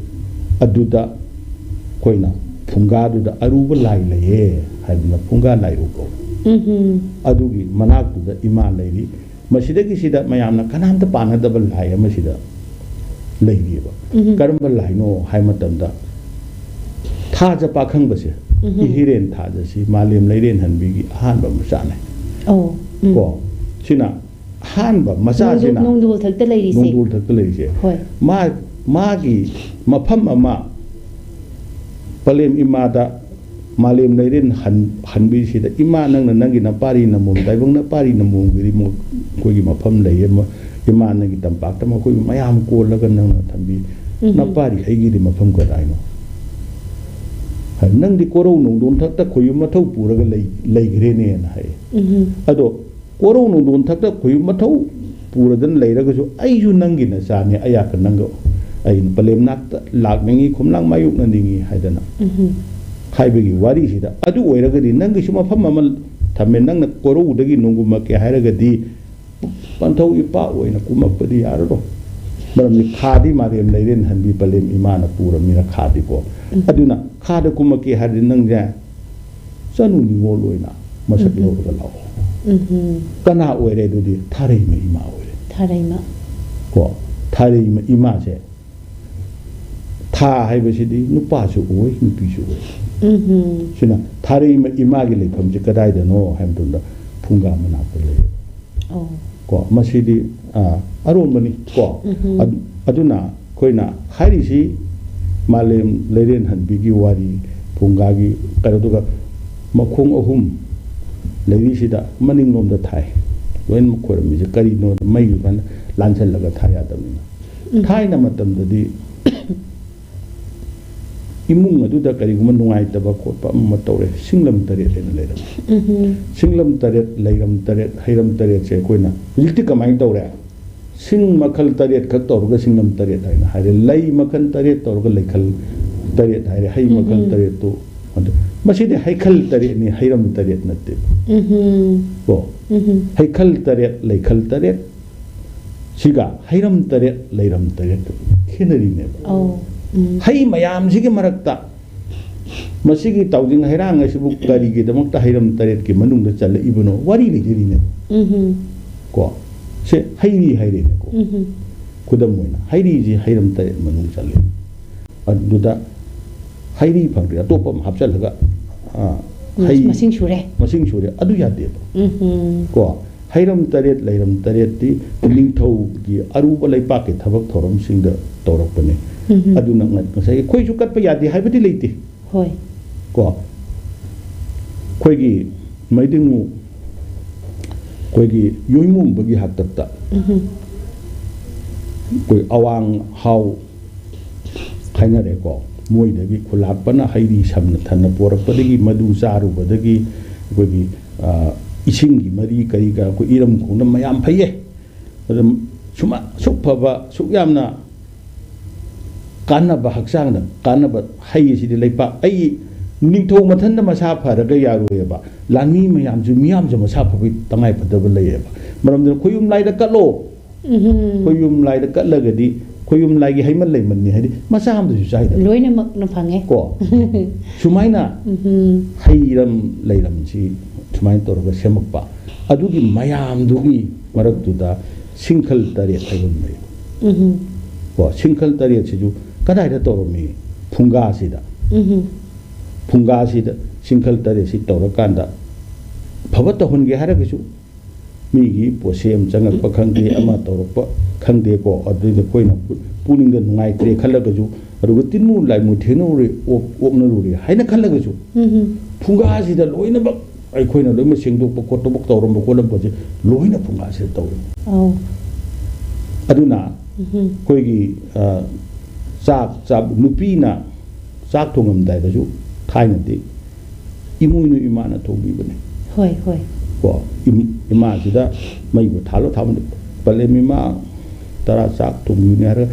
ꯑꯗꯨꯗ ꯑꯩꯈꯣꯏꯅ ꯐꯨꯡꯒꯥꯗꯨꯗ ꯑꯔꯨꯕ ꯂꯥꯏ ꯂꯩꯌꯦ ꯍꯥꯏꯗꯅ ꯐꯨꯡꯒꯥ ꯂꯥꯏꯔꯨ ꯀꯧꯏ꯫ ꯎꯝ꯫ ꯑꯗꯨꯒꯤ ꯃꯅꯥꯛꯇꯨꯗ ꯏꯃꯥ ꯂꯩꯔꯤ꯫ ꯃꯁꯤꯗꯒꯤꯁꯤꯗ ꯃꯌꯥꯝꯅ ꯀꯅꯥꯝꯇ ꯄꯥꯟꯅꯗꯕ ꯂꯥꯏ ꯑꯃꯁꯤꯗ ꯂꯩꯔꯤꯑꯕ꯫ ꯎꯝ꯫ ꯀꯔꯝꯕ ꯂꯥꯏꯅꯣ ꯍꯥꯏ ꯃꯇꯝꯗ, ꯊꯥꯖ ꯄꯥꯈꯪꯕꯁꯦ, ꯎꯝ꯫ ꯏꯍꯤꯔꯦꯟ ꯊꯥꯖꯁꯤ ꯃꯥꯂꯦꯝ ꯂꯩꯔꯦꯟ ꯍꯟꯕꯤꯒꯤ ꯑꯍꯥꯟꯕ ꯃꯆꯥꯅꯦ꯫ ꯑꯣ, ꯎꯝ꯫ ꯀꯣ, ꯁꯤꯅ ꯑꯍꯥꯟꯕ ꯃꯆꯥꯁꯤꯅ ꯅꯣꯡꯗꯣꯜ-, ꯅꯣꯡꯗꯣꯜ ꯊꯛꯇ ꯂꯩꯔꯤꯁꯦ꯫ ꯅꯣꯡꯗꯣꯜ ꯊꯛꯇ ꯂꯩꯔꯤꯁꯦ꯫ ꯍꯣꯏ꯫ ꯃꯥ-, ꯃꯥꯒꯤ ꯃꯐꯝ ꯑꯃ ꯄꯂꯦꯝ ꯏꯃꯥꯗ ꯃꯥꯂꯦꯝ ꯂꯩꯔꯦꯟ ꯍꯟ-, ꯍꯟꯕꯤꯁꯤꯗ, "ꯏꯃꯥ, ꯅꯪꯅ ꯅꯪꯒꯤ ꯅꯄꯥꯔꯤ ꯅꯃꯣꯝ, ꯇꯥꯏꯕꯪ ꯅꯄꯥꯔꯤ ꯅꯃꯣꯝꯒꯤꯗꯤ ꯃꯣ-, ꯑꯩꯈꯣꯏꯒꯤ ꯃꯐꯝ ꯂꯩꯌꯦ꯫ ꯃ-, ꯏꯃꯥ, ꯅꯪꯒꯤ ꯇꯝꯄꯥꯛꯇ ꯃꯈꯣꯏ ꯃꯌꯥꯝ ꯀꯣꯜꯂꯒ ꯅꯪꯅ ꯊꯝꯕꯤ꯫ ꯎꯝ꯫ ꯅꯄꯥꯔꯤ ꯑꯩꯒꯤꯗꯤ ꯃꯐꯝ ꯀꯗꯥꯏꯅꯣ? ꯍꯥꯏ, ꯅꯪꯗꯤ ꯀꯣꯔꯧ ꯅꯣꯡꯗꯣꯟ ꯊꯛꯇ ꯈꯣꯏꯌꯨꯝ ꯃꯊꯧ ꯄꯨꯔꯒ ꯂꯩ-, ꯂꯩꯈ꯭ꯔꯦꯅꯦꯅ" ꯍꯥꯏꯌꯦ꯫ ꯎꯝ꯫ ꯑꯗꯣ ꯀꯣꯔꯧ ꯅꯣꯡꯗꯣꯟ ꯊꯛꯇ ꯈꯣꯏꯌꯨꯝ ꯃꯊꯧ ꯄꯨꯔꯗꯅ ꯂꯩꯔꯒꯁꯨ, "ꯑꯩꯁꯨ ꯅꯪꯒꯤ ꯅꯆꯥꯅꯦ, ꯑꯌꯥꯛꯀ ꯅꯪꯒ ꯑꯩꯅ ꯄꯂꯦꯝ ꯅꯥꯛꯇ ꯂꯥꯛꯅꯤꯡꯉꯤ, ꯈꯣꯝꯂꯥꯡ ꯃꯥꯌꯣꯛꯅꯅꯤꯡꯉꯤ" ꯍꯥꯏꯗꯅ ꯎꯝ꯫ ꯍꯥꯏꯕꯒꯤ ꯋꯥꯔꯤꯁꯤꯗ, ꯑꯗꯨ ꯑꯣꯏꯔꯒꯗꯤ ꯅꯪꯒꯤꯁꯨ ꯃꯐꯝ ꯑꯃ ꯊꯝꯃꯦ, ꯅꯪꯅ ꯀꯣꯔꯧꯗꯒꯤ ꯅꯣꯡꯒꯨꯝꯃꯛꯀꯦ ꯍꯥꯏꯔꯒꯗꯤ ꯄꯟꯊꯧ ꯏꯄꯥ ꯑꯣꯏꯅ ꯀꯨꯝꯃꯛꯄꯗꯤ ꯌꯥꯔꯔꯣꯏ꯫ ꯃꯔꯝꯗꯤ ꯈꯥꯗꯤ ꯃꯥꯂꯦꯝ ꯂꯩꯔꯦꯟ ꯍꯟꯕꯤ ꯄꯂꯦꯝ ꯏꯃꯥꯅ ꯄꯨꯔꯃꯤꯅ ꯈꯥꯗꯤꯀꯣ꯫ ꯎꯝ꯫ ꯑꯗꯨꯅ ꯈꯥꯗ ꯀꯨꯝꯃꯛꯀꯦ ꯍꯥꯏꯔꯗꯤ ꯅꯪꯁꯦ ꯆꯅꯨ ꯅꯤꯉꯣꯜ ꯑꯣꯏꯅ ꯃꯁꯛ ꯎꯝ꯫ ꯂꯧꯔꯒ ꯂꯥꯛꯑꯣ꯫ ꯎꯝ꯫ ꯀꯅꯥ ꯑꯣꯏꯔꯦ ꯑꯗꯨꯗꯤ? ꯊꯥꯔꯩꯃ ꯏꯃꯥ ꯑꯣꯏꯔꯦ꯫ ꯊꯥꯔꯩꯃ꯫ ꯀꯣ, ꯊꯥꯔꯩꯃ ꯏꯃꯥꯁꯦ ꯊꯥ ꯍꯥꯏꯕꯁꯤꯗꯤ ꯅꯨꯄꯥꯁꯨ ꯑꯣꯏ, ꯅꯨꯄꯤꯁꯨ ꯑꯣꯏ꯫ ꯎꯝ꯫ ꯁꯤꯅ ꯊꯥꯔꯩꯃ ꯏꯃꯥꯒꯤ ꯂꯩꯐꯝꯁꯦ ꯀꯗꯥꯏꯗꯅꯣ ꯍꯥꯏꯕ ꯃꯇꯝꯗ ꯐꯨꯡꯒꯥ ꯃꯅꯥꯛꯇ ꯂꯩ꯫ ꯑꯣ꯫ ꯀꯣ, ꯃꯁꯤꯗꯤ, ꯑꯥ, ꯑꯔꯣꯟꯕꯅꯤ ꯀꯣ꯫ ꯎꯝ꯫ ꯑꯗ-, ꯑꯗꯨꯅ ꯑꯩꯈꯣꯏꯅ ꯍꯥꯏꯔꯤꯁꯤ ꯃꯥꯂꯦꯝ ꯂꯩꯔꯦꯟ ꯍꯟꯕꯤꯒꯤ ꯋꯥꯔꯤ, ꯐꯨꯡꯒꯥꯒꯤ ꯀꯩꯅꯣ, ꯑꯗꯨꯒ ꯃꯈꯣꯡ ꯑꯍꯨꯝ ꯂꯩꯔꯤꯁꯤꯗ ꯃꯅꯤꯡꯂꯣꯝꯗ ꯊꯥꯏ꯫ ꯂꯣꯏꯅꯃꯛ ꯈꯣꯏꯔꯝꯃꯤꯁꯦ ꯀꯔꯤꯅꯣ? ꯃꯩ ꯑꯗꯨꯃꯥꯏꯅ ꯂꯥꯟꯁꯜꯂꯒ ꯊꯥ ꯌꯥꯗꯕꯅꯤꯅ꯫ ꯎꯝ꯫ ꯊꯥꯏꯅ ꯃꯇꯝꯗꯗꯤ ꯏꯃꯨꯡ ꯑꯗꯨꯗ ꯀꯔꯤꯒꯨꯝꯕ ꯅꯨꯡꯉꯥꯏꯇꯕ ꯈꯣꯠꯄ ꯑꯃ ꯑꯃ ꯇꯧꯔꯦ, ꯁꯤꯡꯂꯝ ꯇꯔꯦꯠ ꯍꯥꯏꯅ ꯂꯩꯔꯝꯃꯤ꯫ ꯎꯝ꯫ ꯁꯤꯡꯂꯝ ꯇꯔꯦꯠ, ꯂꯩꯔꯝ ꯇꯔꯦꯠ, ꯍꯩꯔꯝ ꯇꯔꯦꯠꯁꯦ ꯑꯩꯈꯣꯏꯅ ꯍꯧꯖꯤꯛꯇꯤ ꯀꯃꯥꯏꯅ ꯇꯧꯔꯦ? ꯁꯤꯡ ꯃꯈꯜ ꯇꯔꯦꯠ ꯈꯛ ꯇꯧꯔꯒ ꯁꯤꯡꯂꯝ ꯇꯔꯦꯠ ꯍꯥꯏꯅ ꯍꯥꯏꯔꯦ, ꯂꯩ ꯃꯈꯜ ꯇꯔꯦꯠ ꯇꯧꯔꯒ ꯂꯩꯈꯜ ꯇꯔꯦꯠ ꯍꯥꯏꯔꯦ, ꯍꯩ ꯃꯈꯜ ꯎꯝ꯫ ꯇꯔꯦꯠꯇꯨ꯫ ꯑꯗꯨ, ꯃꯁꯤꯗꯤ ꯍꯩꯈꯜ ꯇꯔꯦꯠꯅꯤ, ꯍꯩꯔꯝ ꯇꯔꯦꯠ ꯅꯠꯇꯦ꯫ ꯎꯝ꯫ ꯀꯣ? ꯎꯝ꯫ ꯍꯩꯈꯜ ꯇꯔꯦꯠ, ꯂꯩꯈꯜ ꯇꯔꯦꯠ, ꯁꯤꯒ ꯍꯩꯔꯝ ꯇꯔꯦꯠ, ꯂꯩꯔꯝ ꯇꯔꯦꯠ ꯈꯦꯠꯅꯔꯤꯅꯦꯕ꯫ ꯑꯧ꯫ ꯎꯝ꯫ ꯍꯩ ꯃꯌꯥꯝꯁꯤꯒꯤ ꯃꯔꯛꯇ ꯃꯁꯤꯒꯤ ꯇꯥꯎꯖꯤꯡ ꯍꯩꯔꯥꯡ ꯑꯁꯤꯕꯨ ꯀꯔꯤꯒꯤꯗꯃꯛꯇ ꯍꯩꯔꯝ ꯇꯔꯦꯠꯀꯤ ꯃꯅꯨꯡꯗ ꯆꯜꯂꯛꯏꯕꯅꯣ? ꯋꯥꯔꯤ ꯂꯩꯖꯔꯤꯅꯦꯕ꯫ ꯎꯝ꯫ ꯀꯣ, ꯁꯦ ꯍꯩꯔꯤ ꯍꯥꯏꯔꯦꯅꯦꯀꯣ꯫ ꯎꯝ꯫ ꯈꯨꯗꯝ ꯑꯣꯏꯅ ꯍꯩꯔꯤꯁꯤ ꯍꯩꯔꯝ ꯇꯔꯦꯠ ꯃꯅꯨꯡ ꯆꯜꯂꯤ꯫ ꯑꯗꯨꯗ ꯍꯩꯔꯤ ꯐꯪꯗ꯭ꯔꯦ, ꯑꯇꯣꯞꯄ ꯑꯃ ꯍꯥꯞꯆꯤꯜꯂꯒ, ꯑ, ꯎꯝ, ꯍꯩ ꯃꯁꯤꯡ ꯁꯨꯔꯦ꯫ ꯃꯁꯤꯡ ꯁꯨꯔꯦ, ꯑꯗꯨ ꯌꯥꯗꯦꯕ꯫ ꯎꯝ꯫ ꯀꯣ, ꯍꯩꯔꯝ ꯇꯔꯦꯠ, ꯂꯩꯔꯝ ꯇꯔꯦꯠꯇꯤ ꯅꯤꯡꯊꯧꯒꯤ ꯑꯔꯨꯕ ꯂꯩꯄꯥꯛꯀꯤ ꯊꯕꯛ ꯊꯧꯔꯝꯁꯤꯡꯗ ꯇꯧꯔꯛꯄꯅꯦ꯫ ꯎꯝ꯫ ꯑꯗꯨꯅ ꯉ-, ꯉꯁꯥꯏꯒꯤ ꯑꯩꯈꯣꯏꯁꯨ ꯀꯠꯄ ꯌꯥꯗꯦ ꯍꯥꯏꯕꯗꯤ ꯂꯩꯇꯦ꯫ ꯍꯣꯏ꯫ ꯀꯣ, ꯑꯩꯈꯣꯏꯒꯤ ꯃꯩꯗꯤꯡꯉꯨ, ꯑꯩꯈꯣꯏꯒꯤ ꯌꯣꯏꯃꯣꯝꯕꯒꯤ ꯍꯥꯛꯇꯛꯇ ꯎꯝ꯫ ꯑꯩꯈꯣꯏ ꯑꯋꯥꯡ ꯍꯥꯎ ꯍꯥꯏꯅꯔꯦꯀꯣ, ꯃꯣꯏꯗꯒꯤ ꯈꯨꯂꯥꯛꯄꯅ ꯍꯩꯔꯤ ꯁꯝꯅ ꯊꯟꯅ ꯄꯣꯔꯛꯄꯗꯒꯤ, ꯃꯗꯨ ꯆꯥꯔꯨꯕꯗꯒꯤ ꯑꯩꯈꯣꯏꯒꯤ, ꯑ, ꯏꯁꯤꯡꯒꯤ ꯃꯔꯤ ꯀꯔꯤ ꯀꯔꯥ ꯑꯩꯈꯣꯏ ꯏꯔꯝ ꯈꯣꯡꯅ ꯃꯌꯥꯝ ꯐꯩꯌꯦ꯫ ꯑꯗꯨꯝ ꯁꯨꯃ-, ꯁꯨꯛ ꯐꯕ, ꯁꯨꯛ ꯌꯥꯝꯅ ꯀꯥꯟꯅꯕ, ꯍꯛꯆꯥꯡꯗ ꯀꯥꯟꯅꯕ ꯍꯩ ꯑꯁꯤꯗꯤ ꯂꯩꯄꯥꯛ, ꯑꯩ ꯅꯤꯡꯊꯧ ꯃꯊꯟꯇ ꯃꯁꯥ ꯐꯔꯒ ꯌꯥꯔꯣꯏꯑꯕ, ꯂꯥꯟꯃꯤ ꯃꯌꯥꯝꯁꯨ, ꯃꯤꯌꯥꯝꯁꯨ ꯃꯁꯥ ꯐꯕꯒꯤ ꯇꯉꯥꯏ ꯐꯗꯕ ꯂꯩꯌꯦꯕ꯫ ꯃꯔꯝꯗꯨꯅ ꯈꯣꯏꯌꯨꯝ ꯂꯥꯏꯗ ꯀꯠꯂꯣ꯫ ꯎꯝ꯫ ꯈꯣꯏꯌꯨꯝ ꯂꯥꯏꯗ ꯀꯠꯂꯒꯗꯤ, ꯈꯣꯏꯌꯨꯝ ꯂꯥꯏꯒꯤ ꯍꯩꯃꯟ ꯂꯩꯃꯟꯅꯤ ꯍꯥꯏꯗꯤ ꯃꯆꯥ ꯑꯃꯗꯁꯨ ꯆꯥꯏꯗꯅ꯫ ꯂꯣꯏꯅꯃꯛꯅ ꯐꯪꯉꯦ꯫ ꯀꯣ꯫ ꯁꯨꯃꯥꯏꯅ ꯎꯝ꯫ ꯍꯩꯔꯝ ꯂꯩꯔꯝꯁꯤ ꯁꯨꯃꯥꯏꯅ ꯇꯧꯔꯒ ꯁꯦꯝꯃꯛꯄ꯫ ꯑꯗꯨꯒꯤ ꯃꯌꯥꯝꯗꯨꯒꯤ ꯃꯔꯛꯇꯨꯗ ꯁꯤꯡꯈꯜ ꯇꯔꯦꯠ ꯍꯥꯏꯕ ꯑꯃ ꯂꯩ꯫ ꯎꯝ꯫ ꯀꯣ, ꯁꯤꯡꯈꯜ ꯇꯔꯦꯠꯁꯤꯁꯨ ꯀꯗꯥꯏꯗ ꯇꯧꯔꯝꯃꯤ? ꯐꯨꯡꯒꯥꯁꯤꯗ꯫ ꯎꯝ꯫ ꯐꯨꯡꯒꯥꯁꯤꯗ ꯁꯤꯡꯈꯜ ꯇꯔꯦꯠꯁꯤ ꯇꯧꯔꯀꯥꯟꯗ ꯑꯐꯕ ꯇꯧꯍꯟꯒꯦ ꯍꯥꯏꯔꯒꯁꯨ ꯃꯤꯒꯤ ꯄꯣꯠꯁꯦꯝ ꯆꯪꯉꯛꯄ ꯈꯪꯗꯦ, ꯑꯃ ꯇꯧꯔꯛꯄ ꯈꯪꯗꯦꯀꯣ, ꯑꯗꯨꯏꯗ ꯑꯩꯈꯣꯏꯅ ꯄꯨꯛꯅꯤꯡꯗ ꯅꯨꯡꯉꯥꯏꯇ꯭ꯔꯦ ꯈꯜꯂꯒꯁꯨ, ꯑꯗꯨꯒ ꯇꯤꯟꯃꯨ ꯂꯥꯏꯃꯨ ꯊꯦꯡꯅꯔꯨꯔꯦ, ꯑꯣꯛ-, ꯑꯣꯛꯅꯔꯨꯔꯦ ꯍꯥꯏꯅ ꯈꯜꯂꯒꯁꯨ, ꯎꯝ꯫ ꯐꯨꯡꯒꯥꯁꯤꯗ ꯂꯣꯏꯅꯃꯛ ꯑꯩꯈꯣꯏꯅ ꯂꯣꯏꯅꯃꯛ ꯁꯦꯡꯗꯣꯛꯄ ꯈꯣꯠꯇꯣꯛꯄ ꯇꯧꯔꯝꯕ ꯈꯣꯠꯂꯝꯕꯁꯦ ꯂꯣꯏꯅ ꯐꯨꯡꯒꯥꯁꯤꯗ ꯇꯧꯔꯦ꯫ ꯑꯧ꯫ ꯑꯗꯨꯅ ꯎꯝ꯫ ꯑꯩꯈꯣꯏꯒꯤ, ꯑ, ꯆꯥꯛ ꯆꯥꯕ, ꯅꯨꯄꯤꯅ ꯆꯥꯛ ꯊꯣꯡꯉꯝꯗꯥꯏꯗꯁꯨ ꯊꯥꯏꯅꯗꯤ ꯏꯃꯣꯏꯅꯨ ꯏꯃꯥꯅ ꯊꯣꯡꯕꯤꯕꯅꯦ꯫ ꯍꯣꯏ, ꯍꯣꯏ꯫ ꯀꯣ, ꯏꯝ-, ꯏꯃꯥꯁꯤꯗ ꯃꯩꯕꯨ ꯊꯥꯜꯂꯣ, ꯊꯥꯕ, "ꯄꯂꯦꯝ ꯏꯃꯥ, ꯇꯔꯥ ꯆꯥꯛ ꯊꯣꯡꯕꯤꯌꯨꯅꯦ" ꯍꯥꯏꯔꯒ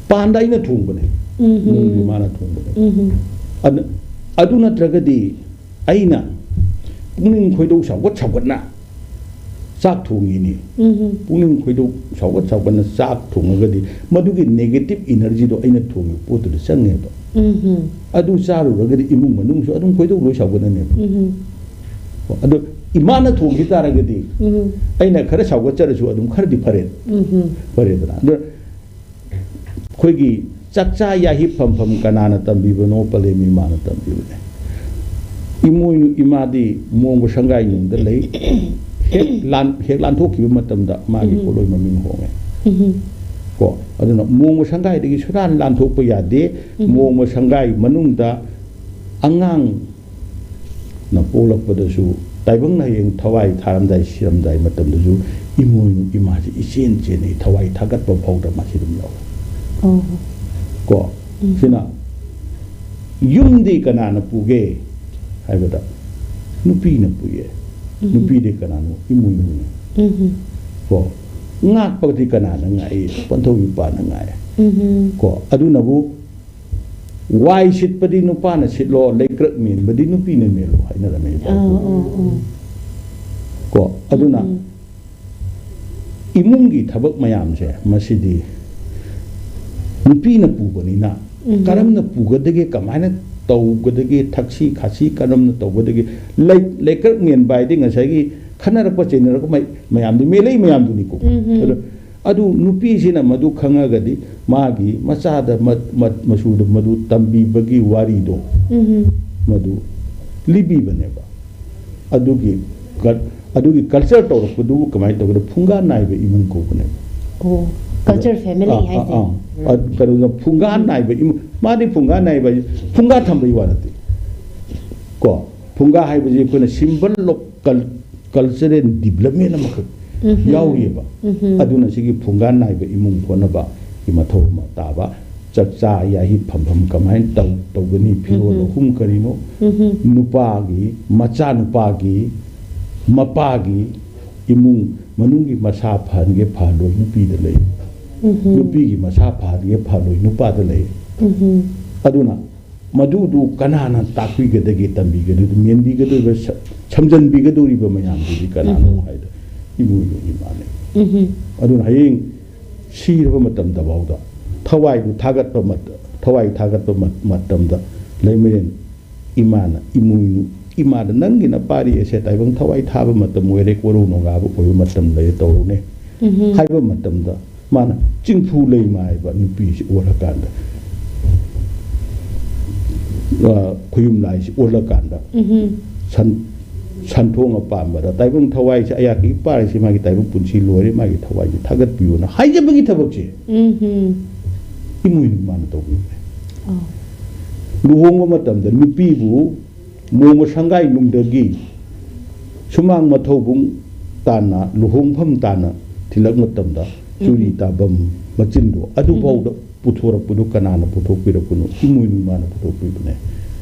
ꯄꯥꯟꯗ ꯑꯩꯅ ꯊꯣꯡꯕꯅꯦ꯫ ꯎꯝ꯫ ꯏꯃꯣꯏꯅꯨ ꯏꯃꯥꯅ ꯊꯣꯡꯕꯅꯦ꯫ ꯎꯝ꯫ ꯑꯗꯨ, ꯑꯗꯨ ꯅꯠꯇ꯭ꯔꯒꯗꯤ ꯑꯩꯅ ꯄꯨꯛꯅꯤꯡ ꯈꯣꯏꯗꯧ ꯁꯥꯎꯒꯠ ꯁꯥꯎꯒꯠꯅ ꯆꯥꯛ ꯊꯣꯡꯉꯤꯅꯤ꯫ ꯎꯝ꯫ ꯄꯨꯛꯅꯤꯡ ꯈꯣꯏꯗꯧ ꯁꯥꯎꯒꯠ ꯁꯥꯎꯒꯠꯅ ꯆꯥꯛ ꯊꯣꯡꯉꯒꯗꯤ ꯃꯗꯨꯒꯤ negative energy ꯗꯣ ꯑꯩꯅ ꯊꯣꯡꯉꯤꯕ ꯄꯣꯠꯇꯨꯗ ꯆꯪꯉꯦꯕ꯫ ꯎꯝ꯫ ꯑꯗꯨ ꯆꯥꯔꯨꯔꯒꯗꯤ ꯏꯃꯨꯡ ꯃꯅꯨꯡꯁꯨ ꯑꯗꯨꯝ ꯈꯣꯏꯗꯧ ꯂꯣꯏ ꯁꯥꯎꯒꯠꯅꯅꯦꯕ꯫ ꯎꯝ꯫ ꯑꯗꯨ ꯏꯃꯥꯅ ꯊꯣꯡꯈꯤ ꯇꯥꯔꯒꯗꯤ, ꯎꯝ꯫ ꯑꯩꯅ ꯈꯔ ꯁꯥꯎꯒꯠꯆꯔꯁꯨ ꯑꯗꯨꯝ ꯈꯔꯗꯤ ꯐꯔꯦ꯫ ꯎꯝ꯫ ꯐꯔꯦꯗꯅ꯫ ꯑꯗꯨ ꯑꯩꯈꯣꯏꯒꯤ ꯆꯥꯛꯆꯥ ꯌꯥꯍꯤꯞ ꯐꯝꯐꯝ ꯀꯅꯥꯅ ꯇꯝꯕꯤꯕꯅꯣ? ꯄꯂꯦꯝ ꯏꯃꯥꯅ ꯇꯝꯕꯤꯕꯅꯦ꯫ ꯏꯃꯣꯏꯅꯨ ꯏꯃꯥꯗꯤ ꯃꯣꯡꯕ ꯁꯪꯒꯥꯏ ꯅꯨꯡꯗ ꯂꯩ꯫ ꯍꯦꯛ ꯂꯥꯟ-, ꯍꯦꯛ ꯂꯥꯟꯊꯣꯛꯈꯤꯕ ꯃꯇꯝꯗ ꯃꯥꯒꯤ ꯎꯝ꯫ ꯄꯣꯠꯂꯣꯏ ꯃꯃꯤꯡ ꯍꯣꯡꯉꯦ꯫ ꯎꯝ꯫ ꯀꯣ, ꯑꯗꯨꯅ ꯃꯣꯡꯕ ꯁꯪꯒꯥꯏꯗꯒꯤ ꯁꯨꯔꯥꯟ ꯂꯥꯟꯊꯣꯛꯄ ꯌꯥꯗꯦ꯫ ꯎꯝ꯫ ꯃꯣꯡꯕ ꯁꯪꯒꯥꯏ ꯃꯅꯨꯡꯗ ꯑꯉꯥꯡ ꯅ ꯄꯣꯛꯂꯛꯄꯗꯁꯨ ꯇꯥꯏꯕꯪꯅ ꯍꯌꯦꯡ ꯊꯋꯥꯏ ꯊꯥꯔꯝꯗꯥꯏ, ꯁꯤꯔꯝꯗꯥꯏ ꯃꯇꯝꯗꯁꯨ ꯏꯃꯣꯏꯅꯨ ꯏꯃꯥꯁꯤ ꯏꯆꯦꯟ ꯆꯦꯟꯅꯩ, ꯊꯋꯥꯏ ꯊꯥꯒꯠꯄ ꯐꯥꯎꯗ ꯃꯥꯁꯤ ꯑꯗꯨꯝ ꯌꯥꯎꯏ꯫ ꯑꯣ꯫ ꯀꯣ? ꯎꯝ꯫ ꯁꯤꯅ ꯌꯨꯝꯗꯤ ꯀꯅꯥꯅ ꯄꯨꯒꯦ ꯍꯥꯏꯕꯗ ꯅꯨꯄꯤꯅ ꯄꯨꯏꯌꯦ꯫ ꯎꯝ꯫ ꯅꯨꯄꯤꯗꯤ ꯀꯅꯥꯅꯣ? ꯏꯃꯣꯏꯅꯨꯅꯤ꯫ ꯎꯝ꯫ ꯀꯣ? ꯉꯥꯛꯄꯗꯤ ꯀꯅꯥꯅ ꯉꯥꯛꯏ? ꯄꯟꯊꯧ ꯏꯄꯥꯅ ꯉꯥꯛꯑꯦ꯫ ꯎꯝ꯫ ꯀꯣ? ꯑꯗꯨꯅꯕꯨ ꯋꯥꯏ ꯁꯤꯠꯄꯗꯤ ꯅꯨꯄꯥꯅ ꯁꯤꯠꯂꯣ, ꯂꯩꯀ꯭ꯔꯛ ꯃꯦꯟꯕꯗꯤ ꯅꯨꯄꯤꯅ ꯃꯦꯜꯂꯣ ꯍꯥꯏꯅꯔꯝꯃꯦ ꯏꯄꯥ ꯑꯥ, ꯏꯄꯨꯅ꯫ ꯑꯥ, ꯑꯥ꯫ ꯀꯣ, ꯑꯗꯨꯅ ꯎꯝ꯫ ꯏꯃꯨꯡꯒꯤ ꯊꯕꯛ ꯃꯌꯥꯝꯁꯦ ꯃꯁꯤꯗꯤ ꯅꯨꯄꯤꯅ ꯄꯨꯕꯅꯤꯅ, ꯎꯝ꯫ ꯀꯔꯝꯅ ꯄꯨꯒꯗꯒꯦ, ꯀꯃꯥꯏꯅ ꯇꯧꯒꯗꯒꯦ, ꯊꯛꯁꯤ ꯈꯥꯁꯤ ꯀꯔꯝꯅ ꯇꯧꯒꯗꯒꯦ, ꯂꯩ-, ꯂꯩꯀ꯭ꯔꯛ ꯃꯦꯟꯕ ꯍꯥꯏꯗꯤ ꯉꯁꯥꯏꯒꯤ ꯈꯟꯅꯔꯛꯄ ꯆꯩꯅꯔꯛꯄ ꯃꯩ-, ꯃꯌꯥꯝꯗꯨ, ꯃꯦꯂꯩ ꯃꯌꯥꯝꯗꯨꯅꯤꯀꯣ꯫ ꯎꯝ꯫ ꯑꯗꯨ ꯑꯗꯨ ꯅꯨꯄꯤꯁꯤꯅ ꯃꯗꯨ ꯈꯪꯉꯒꯗꯤ ꯃꯥꯒꯤ ꯃꯆꯥꯗ ꯃ-, ꯃ-, ꯃꯁꯨꯗ ꯃꯗꯨ ꯇꯝꯕꯤꯕꯒꯤ ꯋꯥꯔꯤꯗꯣ ꯎꯝ꯫ ꯃꯗꯨ ꯂꯤꯕꯤꯕꯅꯦꯕ꯫ ꯑꯗꯨꯒꯤ ꯀꯜ-, ꯑꯗꯨꯒꯤ culture ꯇꯧꯔꯛꯄꯗꯨꯕꯨ ꯀꯃꯥꯏꯅ ꯇꯧꯒꯦꯗ ꯐꯨꯡꯒꯥ ꯅꯥꯏꯕ ꯏꯃꯨꯡ ꯀꯧꯕꯅꯦꯕ꯫ ꯑꯣ, culture family ꯑꯥ, ꯑꯥ, ꯍꯥꯏꯁꯦ꯫ ꯑꯥ꯫ ꯑ-, ꯀꯩꯅꯣꯗ ꯐꯨꯡꯒꯥ ꯅꯥꯏꯕ ꯏꯃꯨꯡ, ꯃꯥꯗꯤ ꯐꯨꯡꯒꯥ ꯅꯥꯏꯕ ꯍꯥꯏꯁꯦ ꯐꯨꯡꯒꯥ ꯊꯝꯕꯒꯤ ꯋꯥ ꯅꯠꯇꯦ꯫ ꯀꯣ, ꯐꯨꯡꯒꯥ ꯍꯥꯏꯕꯁꯤ ꯑꯩꯈꯣꯏꯅ symbol of cul-, cultural development ꯑꯃꯈꯛ ꯎꯝꯍꯨꯝ꯫ ꯌꯥꯎꯔꯤꯑꯕ꯫ ꯎꯝꯍꯨꯝ꯫ ꯑꯗꯨꯅ ꯁꯤꯒꯤ ꯐꯨꯡꯒꯥ ꯅꯥꯏꯕ ꯏꯃꯨꯡ ꯍꯣꯠꯅꯕꯒꯤ ꯃꯊꯧ ꯑꯃ ꯇꯥꯕ, ꯆꯥꯛꯆꯥ ꯌꯥꯍꯤꯞ ꯐꯝꯐꯝ ꯀꯃꯥꯏꯅ ꯇꯧ-, ꯇꯧꯒꯅꯤ, ꯐꯤꯔꯣꯜ ꯎꯝꯍꯨꯝ꯫ ꯑꯍꯨꯝ ꯀꯔꯤꯅꯣ, ꯎꯝꯍꯨꯝ꯫ ꯅꯨꯄꯥꯒꯤ, ꯃꯆꯥꯅꯨꯄꯥꯒꯤ, ꯃꯄꯥꯒꯤ, ꯏꯃꯨꯡ ꯃꯅꯨꯡꯒꯤ ꯃꯁꯥ ꯐꯍꯟꯒꯦ ꯐꯍꯜꯂꯣꯏ ꯅꯨꯄꯤꯗ ꯂꯩ, ꯎꯝꯍꯨꯝ꯫ ꯅꯨꯄꯤꯒꯤ ꯃꯁꯥ ꯐꯍꯟꯒꯦ ꯐꯍꯜꯂꯣꯏ ꯅꯨꯄꯥꯗ ꯂꯩ꯫ ꯎꯝꯍꯨꯝ꯫ ꯑꯗꯨꯅ ꯃꯗꯨꯗꯨ ꯀꯅꯥꯅ ꯇꯥꯛꯄꯤꯒꯗꯒꯦ, ꯇꯝꯕꯤꯒꯗꯒꯦ, ꯃꯦꯟꯕꯤꯒꯗꯧꯔꯤꯕ, ꯁ-, ꯁꯝꯖꯟꯕꯤꯒꯗꯧꯔꯤꯕ ꯃꯌꯥꯝꯗꯨꯗꯤ ꯀꯅꯥꯅꯣ ꯎꯝꯍꯨꯝ꯫ ꯍꯥꯏꯗ ꯏꯃꯣꯏꯅꯨ ꯏꯃꯥꯅꯦ꯫ ꯎꯝꯍꯨꯝ꯫ ꯑꯗꯨꯅ ꯍꯌꯦꯡ ꯁꯤꯔꯕ ꯃꯇꯝꯗꯐꯥꯎꯗ ꯊꯋꯥꯏꯗꯨ ꯊꯥꯒꯠꯄ ꯃꯇ-, ꯊꯋꯥꯏ ꯊꯥꯒꯠꯄ ꯃ-, ꯃꯇꯝꯗ ꯂꯩꯃꯔꯦꯟ ꯏꯃꯥꯅ ꯏꯃꯣꯏꯅꯨ ꯏꯃꯥꯗ, "ꯅꯪꯒꯤ ꯅꯄꯥꯔꯤ ꯑꯁꯦ ꯇꯥꯏꯕꯪ ꯊꯋꯥꯏ ꯊꯥꯕ ꯃꯇꯝ ꯑꯣꯏꯔꯦ, ꯀꯣꯔꯧ ꯅꯣꯡꯒꯥꯕ ꯑꯣꯏꯕ ꯃꯇꯝ ꯂꯩꯔꯦ, ꯇꯧꯔꯨꯅꯦ" ꯎꯝꯍꯨꯝ꯫ ꯍꯥꯏꯕ ꯃꯇꯝꯗ, ꯃꯥꯅ ꯆꯤꯡꯐꯨ ꯂꯩꯃ ꯍꯥꯏꯕ ꯅꯨꯄꯤꯁꯤ ꯑꯣꯜꯂꯀꯥꯟꯗ, ꯑ, ꯈꯨꯌꯨꯝ ꯂꯥꯏꯁꯤ ꯑꯣꯜꯂꯀꯥꯟꯗ, ꯎꯝꯍꯨꯝ꯫ ꯁꯟ-, ꯁꯟꯊꯣꯡ ꯑꯄꯥꯝꯕꯗ ꯇꯥꯏꯕꯪ ꯊꯋꯥꯏꯁꯤ, ꯑꯩꯍꯥꯛꯀꯤ ꯏꯄꯥꯔꯤꯁꯤ ꯃꯥꯒꯤ ꯇꯥꯏꯕꯪ ꯄꯨꯟꯁꯤ ꯂꯣꯏꯔꯦ, ꯃꯥꯒꯤ ꯊꯋꯥꯏꯁꯤ ꯊꯥꯒꯠꯄꯤꯌꯨꯅ ꯍꯥꯏꯖꯕꯒꯤ ꯊꯕꯛꯁꯦ ꯎꯝꯍꯨꯝ꯫ ꯏꯃꯣꯏꯅꯨ ꯃꯥꯅ ꯇꯧꯕꯤꯕꯅꯦ꯫ ꯑꯣ꯫ ꯂꯨꯍꯣꯡꯕ ꯃꯇꯝꯗ ꯅꯨꯄꯤꯕꯨ ꯃꯣꯡꯕ ꯁꯪꯒꯥꯏ ꯅꯨꯡꯗꯒꯤ ꯁꯨꯃꯥꯡ ꯃꯊꯧꯕꯨꯡ ꯇꯥꯟꯅ, ꯂꯨꯍꯣꯡꯐꯝ ꯇꯥꯟꯅ ꯊꯤꯜꯂꯛ ꯃꯇꯝꯗ ꯆꯨꯔꯤ ꯎꯝ꯫ ꯇꯥꯕꯝ ꯃꯆꯤꯟꯗꯣ ꯑꯗꯨꯐꯥꯎꯗ ꯎꯝ꯫ ꯄꯨꯊꯣꯔꯛꯄꯗꯨ ꯀꯅꯥꯅ ꯄꯨꯊꯣꯛꯄꯤꯔꯛꯄꯅꯣ? ꯏꯃꯣꯏꯅꯨ ꯃꯥꯅ ꯄꯨꯊꯣꯛꯄꯤꯕꯅꯦ꯫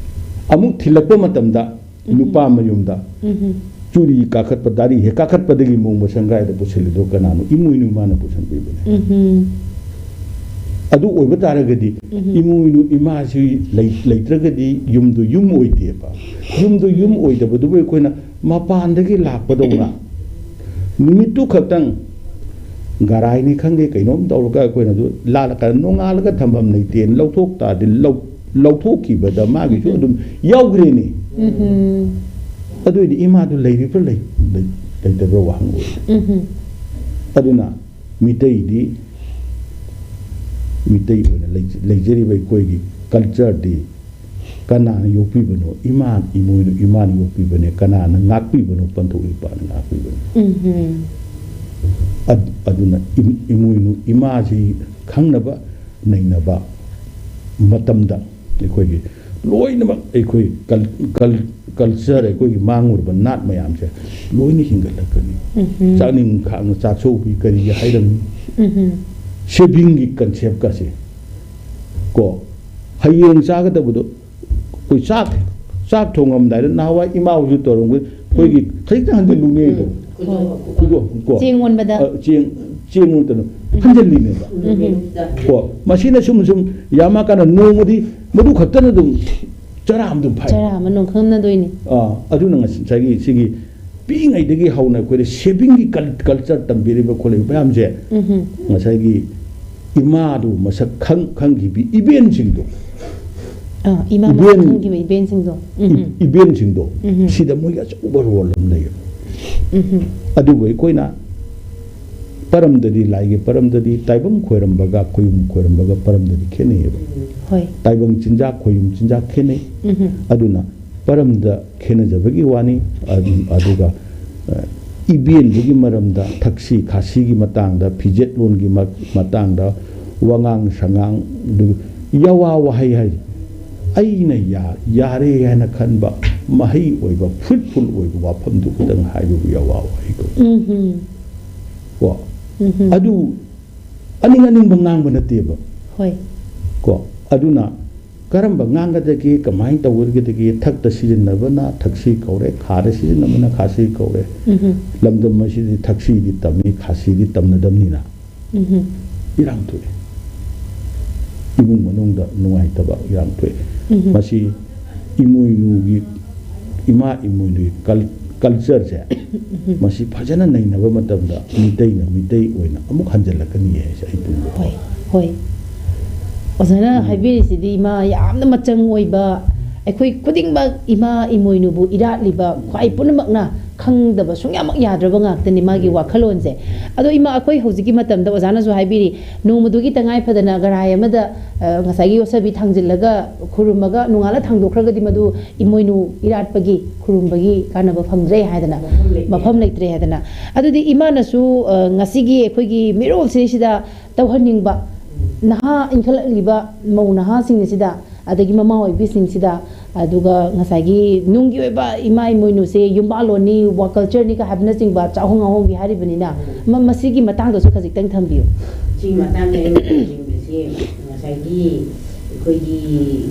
ꯑꯃꯨꯛ ꯊꯤꯜꯂꯛꯄ ꯃꯇꯝꯗ ꯎꯝ꯫ ꯅꯨꯄꯥ ꯃꯌꯨꯝꯗ ꯎꯝ꯫ ꯆꯨꯔꯤ ꯀꯥꯈꯠꯄ, ꯗꯥꯔꯤ ꯍꯦꯛ ꯀꯥꯈꯠꯄꯗꯒꯤ ꯃꯣꯡꯕ ꯁꯪꯒꯥꯏꯗ ꯄꯨꯁꯤꯜꯂꯤꯗꯣ ꯀꯅꯥꯅꯣ? ꯏꯃꯣꯏꯅꯨ ꯃꯥꯅ ꯄꯨꯁꯤꯟꯕꯤꯕꯅꯦ꯫ ꯎꯝ꯫ ꯑꯗꯨ ꯑꯣꯏꯕ ꯇꯥꯔꯒꯗꯤ ꯎꯝ꯫ ꯏꯃꯣꯏꯅꯨ ꯏꯃꯥꯁꯤ ꯂꯩ-, ꯂꯩꯇ꯭ꯔꯒꯗꯤ ꯌꯨꯝꯗꯨ ꯌꯨꯝ ꯑꯣꯏꯗꯦꯕ꯫ ꯌꯨꯝꯗꯨ ꯌꯨꯝ ꯑꯣꯏꯗꯕꯗꯨꯕꯨ ꯑꯩꯈꯣꯏꯅ ꯃꯄꯥꯟꯗꯒꯤ ꯂꯥꯛꯄꯗꯧꯅ ꯅꯨꯃꯤꯠꯇꯨ ꯈꯛꯇꯪ ꯒꯔꯥꯏꯅꯤ ꯈꯪꯗꯦ, ꯀꯩꯅꯣꯝ ꯇꯧꯔꯒ ꯑꯩꯈꯣꯏꯅ ꯑꯗꯨ ꯂꯥꯜꯂꯀꯥꯟꯗ ꯅꯣꯡꯉꯥꯜꯂꯒ ꯊꯝꯐꯝ ꯂꯩꯇꯦꯅ ꯂꯧꯊꯣꯛ ꯇꯥꯔꯗꯤ, ꯂꯧ-, ꯂꯧꯊꯣꯛꯈꯤꯕꯗ ꯃꯥꯒꯤꯁꯨ ꯎꯝ꯫ ꯑꯗꯨꯝ ꯌꯥꯎꯈ꯭ꯔꯦꯅꯦ꯫ ꯎꯝ꯫ ꯑꯗꯨꯏꯗꯤ ꯏꯃꯥꯗꯨ ꯂꯩꯔꯤꯕ꯭ꯔꯥ ꯂꯩ-, ꯂꯩ-, ꯂꯩꯇꯕ꯭ꯔꯥ ꯋꯥꯍꯪ ꯑꯣꯏ꯫ ꯎꯝ꯫ ꯑꯗꯨꯅ ꯃꯤꯇꯩꯗꯤ, ꯃꯤꯇꯩ ꯑꯣꯏꯅ ꯂꯩꯖ-, ꯂꯩꯖꯔꯤꯕ ꯑꯩꯈꯣꯏꯒꯤ culture ꯗꯤ ꯀꯅꯥꯅ ꯌꯣꯛꯄꯤꯕꯅꯣ? ꯏꯃꯥ, ꯏꯃꯣꯏꯅꯨ ꯏꯃꯥꯅ ꯌꯣꯛꯄꯤꯕꯅꯦ꯫ ꯀꯅꯥꯅ ꯉꯥꯛꯄꯤꯕꯅꯣ? ꯄꯟꯊꯧ ꯏꯄꯥꯅ ꯉꯥꯛꯄꯤꯕꯅꯦ꯫ ꯎꯝ꯫ ꯑꯗ-, ꯑꯗꯨꯅ ꯏꯝ-, ꯏꯃꯣꯏꯅꯨ ꯏꯃꯥꯁꯤ ꯈꯪꯅꯕ ꯅꯩꯅꯕ ꯃꯇꯝꯗ ꯑꯩꯈꯣꯏꯒꯤ ꯂꯣꯏꯅꯃꯛ ꯑꯩꯈꯣꯏ ꯀꯜ-, ꯀꯜ-, culture, ꯑꯩꯈꯣꯏꯒꯤ ꯃꯥꯡꯉꯨꯔꯕ ꯅꯥꯠ ꯃꯌꯥꯝꯁꯦ ꯂꯣꯏꯅ ꯍꯤꯡꯒꯠꯂꯛꯀꯅꯤ꯫ ꯎꯝ꯫ ꯆꯥꯛꯅꯤꯡ ꯈꯥꯡꯅ ꯆꯥꯛꯁꯧꯕꯤ ꯀꯔꯤꯒꯤ ꯍꯥꯏꯔꯝꯃꯤ? ꯎꯝ꯫ Saving ꯒꯤ concept ꯀꯁꯦ ꯀꯣ, ꯍꯌꯦꯡ ꯆꯥꯒꯗꯕꯗꯣ ꯑꯩꯈꯣꯏ ꯆꯥꯛ, ꯆꯥꯛ ꯊꯣꯡꯉꯝꯗꯥꯏꯗ ꯅꯍꯥꯟꯋꯥꯏ ꯏꯃꯥ ꯍꯣꯏꯁꯨ ꯇꯧꯔꯝꯒꯗ ꯑꯩꯈꯣꯏꯒꯤ ꯎꯝ꯫ ꯈꯖꯤꯛꯇꯪ ꯍꯟꯖꯤꯜꯂꯨꯅꯦ꯫ ꯎꯝ꯫ ꯀꯨꯏꯗꯣ, ꯀꯨꯏꯗꯣ, ꯀꯣ꯫ ꯆꯦꯡ ꯑꯣꯟꯕꯗ꯫ ꯑ, ꯆꯦꯡ, ꯆꯦꯡ ꯑꯣꯟꯕꯗ ꯎꯝ꯫ ꯍꯟꯖꯤꯜꯂꯤꯅꯦꯕ꯫ ꯎꯝ꯫ ꯀꯣ, ꯃꯁꯤꯅ ꯁꯨꯝ ꯁꯨꯝ ꯌꯥꯝꯃꯀꯥꯟꯗ ꯅꯣꯡꯃꯗꯤ ꯃꯗꯨ ꯈꯛꯇꯅ ꯑꯗꯨꯝ ꯆꯔꯥ ꯑꯃ ꯑꯗꯨꯝ ꯐꯥꯏ꯫ ꯆꯔꯥ ꯑꯃ ꯅꯣꯡ ꯈꯪꯅꯗꯣꯏꯅꯤ꯫ ꯑꯥ, ꯑꯗꯨꯅ ꯉꯁꯥꯏꯒꯤ ꯁꯤꯒꯤ ꯄꯤꯛꯏꯉꯩꯗꯒꯤ ꯍꯧꯅ ꯑꯩꯈꯣꯏꯗ saving ꯒꯤ cul-, culture ꯇꯝꯕꯤꯔꯤꯕ ꯈꯣꯠꯂꯤꯕ ꯃꯌꯥꯝꯁꯦ ꯎꯝꯍꯨꯝ꯫ ꯉꯁꯥꯏꯒꯤ ꯏꯃꯥꯗꯨ ꯃꯁꯛ ꯈꯪ-, ꯈꯪꯈꯤꯕꯤ event ꯁꯤꯡꯗꯣ ꯑꯥ, ꯏꯃꯥ ꯏꯕꯦꯟ-, ꯃꯁꯛ ꯈꯪꯈꯤꯕ ꯏꯕꯦꯟꯁꯤꯡꯗꯣ꯫ ꯎꯝ, ꯏ-, ꯎꯝ꯫ ꯏꯕꯦꯟꯁꯤꯡꯗꯣ, ꯎꯝ, ꯎꯝ꯫ ꯁꯤꯗ ꯃꯣꯏꯒꯤ ꯑꯆꯧꯕ role ꯑꯃ ꯂꯩꯌꯦꯕ꯫ ꯎꯝ, ꯎꯝ꯫ ꯑꯗꯨꯕꯨ ꯑꯩꯈꯣꯏꯅ ꯄꯔꯝꯗꯗꯤ, ꯂꯥꯏꯒꯤ ꯄꯔꯝꯗꯗꯤ ꯇꯥꯏꯕꯪ ꯈꯣꯏꯔꯝꯕꯒ ꯈꯣꯌꯨꯝ ꯈꯣꯏꯔꯝꯕꯒ ꯄꯔꯝꯗꯗꯤ ꯈꯦꯠꯅꯩꯌꯦꯕ꯫ ꯍꯣꯏ꯫ ꯇꯥꯏꯕꯪ ꯆꯤꯟꯖꯥꯛ, ꯈꯣꯌꯨꯝ ꯆꯤꯟꯖꯥꯛ ꯈꯦꯠꯅꯩ꯫ ꯎꯝ, ꯎꯝ꯫ ꯑꯗꯨꯅ ꯄꯔꯝꯗ ꯈꯦꯠꯅꯖꯕꯒꯤ ꯋꯥꯅꯤ꯫ ꯑꯗꯨ-, ꯑꯗꯨꯒ, ꯑ, ꯏꯕꯦꯟꯗꯨꯒꯤ ꯃꯔꯝꯗ, ꯊꯛꯁꯤ ꯈꯥꯁꯤꯒꯤ ꯃꯇꯥꯡꯗ, ꯐꯤꯖꯦꯠꯂꯣꯟꯒꯤ ꯃ-, ꯃꯇꯥꯡꯗ, ꯋꯥꯉꯥꯡ ꯁꯉꯥꯡ, ꯑꯗꯨ ꯌꯥꯋꯥ ꯋꯥꯍꯩ ꯍꯥꯏ, ꯑꯩꯅ ꯌꯥ-, ꯌꯥꯔꯦ ꯍꯥꯏꯅ ꯈꯟꯕ ꯃꯍꯩ ꯑꯣꯏꯕ, fruitful ꯑꯣꯏꯕ ꯋꯥꯐꯝꯗꯨ ꯈꯛꯇꯪ ꯍꯥꯏꯕꯕꯨ ꯌꯥꯋꯥ ꯋꯥꯍꯩ ꯀꯧꯏ꯫ ꯎꯝ, ꯎꯝ꯫ ꯀꯣ? ꯎꯝ, ꯎꯝ꯫ ꯑꯗꯨ ꯑꯅꯤꯡ ꯑꯅꯤꯡꯕ ꯉꯥꯡꯕ ꯅꯠꯇꯦꯕ꯫ ꯍꯣꯏ꯫ ꯀꯣ? ꯑꯗꯨꯅ ꯀꯔꯝꯕ ꯉꯥꯡꯒꯗꯒꯦ, ꯀꯃꯥꯏꯅ ꯇꯧꯒꯗꯒꯦ? ꯊꯛꯇ ꯁꯤꯖꯤꯟꯅꯕꯅ ꯊꯛꯁꯤ ꯀꯧꯔꯦ, ꯈꯥꯗ ꯁꯤꯖꯤꯟꯅꯕꯅ ꯈꯥꯁꯤ ꯀꯧꯔꯦ꯫ ꯎꯝ, ꯎꯝ꯫ ꯂꯝꯗꯝ ꯑꯁꯤꯗꯤ ꯊꯛꯁꯤꯗꯤ ꯇꯝꯃꯤ, ꯈꯥꯁꯤꯗꯤ ꯇꯝꯅꯗꯕꯅꯤꯅ ꯎꯝ, ꯎꯝ꯫ ꯏꯔꯥꯡ ꯊꯣꯛꯑꯦ꯫ ꯏꯃꯨꯡ ꯃꯅꯨꯡꯗ ꯅꯨꯡꯉꯥꯏꯇꯕ ꯏꯔꯥꯡ ꯊꯣꯛꯑꯦ꯫ ꯎꯝ, ꯎꯝ꯫ ꯃꯁꯤ ꯏꯃꯣꯏꯅꯨꯒꯤ, ꯏꯃꯥ ꯏꯃꯣꯏꯅꯨꯒꯤ cul-, cultureꯁꯦ, ꯎꯝ, ꯎꯝ꯫ ꯃꯁꯤ ꯐꯖꯅ ꯅꯩꯅꯕ ꯃꯇꯝꯗ ꯃꯤꯇꯩꯅ ꯃꯤꯇꯩ ꯑꯣꯏꯅ ꯑꯃꯨꯛ ꯍꯟꯖꯤꯜꯂꯛꯀꯅꯤ ꯍꯥꯏꯁꯦ ꯑꯩ ꯄꯨꯝꯕ꯫ ꯍꯣꯏ, ꯍꯣꯏ꯫ ꯑꯣꯖꯥꯅ ꯎꯝ꯫ ꯍꯥꯏꯕꯤꯔꯤꯁꯤꯗꯤ ꯏꯃꯥ ꯌꯥꯝꯅ ꯃꯆꯪ ꯑꯣꯏꯕ, ꯑꯩꯈꯣꯏ ꯈꯨꯗꯤꯡꯃꯛ ꯏꯃꯥ ꯏꯃꯣꯏꯅꯨꯕꯨ ꯏꯔꯥꯠꯂꯤꯕ ꯈ꯭ꯋꯥꯏ ꯄꯨꯝꯅꯃꯛꯅ ꯈꯪꯗꯕ ꯁꯨꯡꯌꯥꯃꯛ ꯌꯥꯗ꯭ꯔꯕ ꯉꯥꯛꯇꯅꯤ ꯃꯥꯒꯤ ꯎꯝ꯫ ꯋꯥꯈꯜꯂꯣꯟꯁꯦ꯫ ꯑꯗꯣ ꯏꯃꯥ, ꯑꯩꯈꯣꯏ ꯍꯧꯖꯤꯛꯀꯤ ꯃꯇꯝꯗ ꯑꯣꯖꯥꯅꯁꯨ ꯍꯥꯏꯕꯤꯔꯤ, ꯅꯣꯡꯃꯗꯨꯒꯤ ꯇꯉꯥꯏ ꯐꯗꯅ ꯒꯔꯥꯏ ꯑꯃꯗ, ꯑ, ꯉꯁꯥꯏꯒꯤ ꯌꯣꯠꯁꯕꯤ ꯊꯥꯡꯖꯤꯜꯂꯒ ꯈꯨꯔꯨꯝꯃꯒ ꯅꯣꯡꯉꯥꯜꯂ ꯊꯥꯡꯗꯣꯛꯈ꯭ꯔꯒꯗꯤ ꯃꯗꯨ ꯏꯃꯣꯏꯅꯨ ꯏꯔꯥꯠꯄꯒꯤ, ꯈꯨꯔꯨꯝꯕꯒꯤ ꯀꯥꯟꯅꯕ ꯐꯪꯗ꯭ꯔꯦ ꯍꯥꯏꯗꯅ, ꯃꯐꯝ ꯂꯩꯇ꯭ꯔꯦ꯫ ꯃꯐꯝ ꯂꯩꯇ꯭ꯔꯦ ꯍꯥꯏꯗꯅ꯫ ꯑꯗꯨꯗꯤ ꯏꯃꯥꯅꯁꯨ, ꯑ, ꯉꯁꯤꯒꯤ ꯑꯩꯈꯣꯏꯒꯤ ꯃꯤꯔꯣꯜꯁꯤꯗꯩꯁꯤꯗ ꯇꯧꯍꯟꯅꯤꯡꯕ, ꯎꯝ꯫ ꯅꯍꯥ ꯏꯟꯈꯠꯂꯛꯂꯤꯕ ꯃꯧ ꯅꯍꯥꯁꯤꯡ ꯑꯁꯤꯗ, ꯑꯗꯒꯤ ꯃꯃꯥ ꯑꯣꯏꯕꯤꯁꯤꯡꯁꯤꯗ, ꯑꯗꯨꯒ ꯉꯁꯥꯏꯒꯤ ꯅꯨꯡꯒꯤ ꯑꯣꯏꯕ ꯏꯃꯥ ꯏꯃꯣꯏꯅꯨꯁꯦ ꯌꯨꯝꯕꯥꯜꯂꯣꯟꯅꯤ, ꯋꯥ-, cultureꯅꯤꯒ ꯍꯥꯏꯕꯅꯆꯤꯡꯕ ꯆꯥꯛꯍꯣꯡ ꯉꯥꯍꯣꯡꯒꯤ ꯍꯥꯏꯔꯤꯕꯅꯤꯅ, ꯎꯝ꯫ ꯃ-, ꯃꯁꯤꯒꯤ ꯃꯇꯥꯡꯗꯁꯨ ꯈꯖꯤꯛꯇꯪ ꯊꯝꯕꯤꯌꯨ꯫ ꯁꯤꯒꯤ ꯃꯇꯥꯡꯗ ꯑꯩꯅ ꯊꯝꯖꯅꯤꯡꯕꯁꯤ, ꯉꯁꯥꯏꯒꯤ ꯑꯩꯈꯣꯏꯒꯤ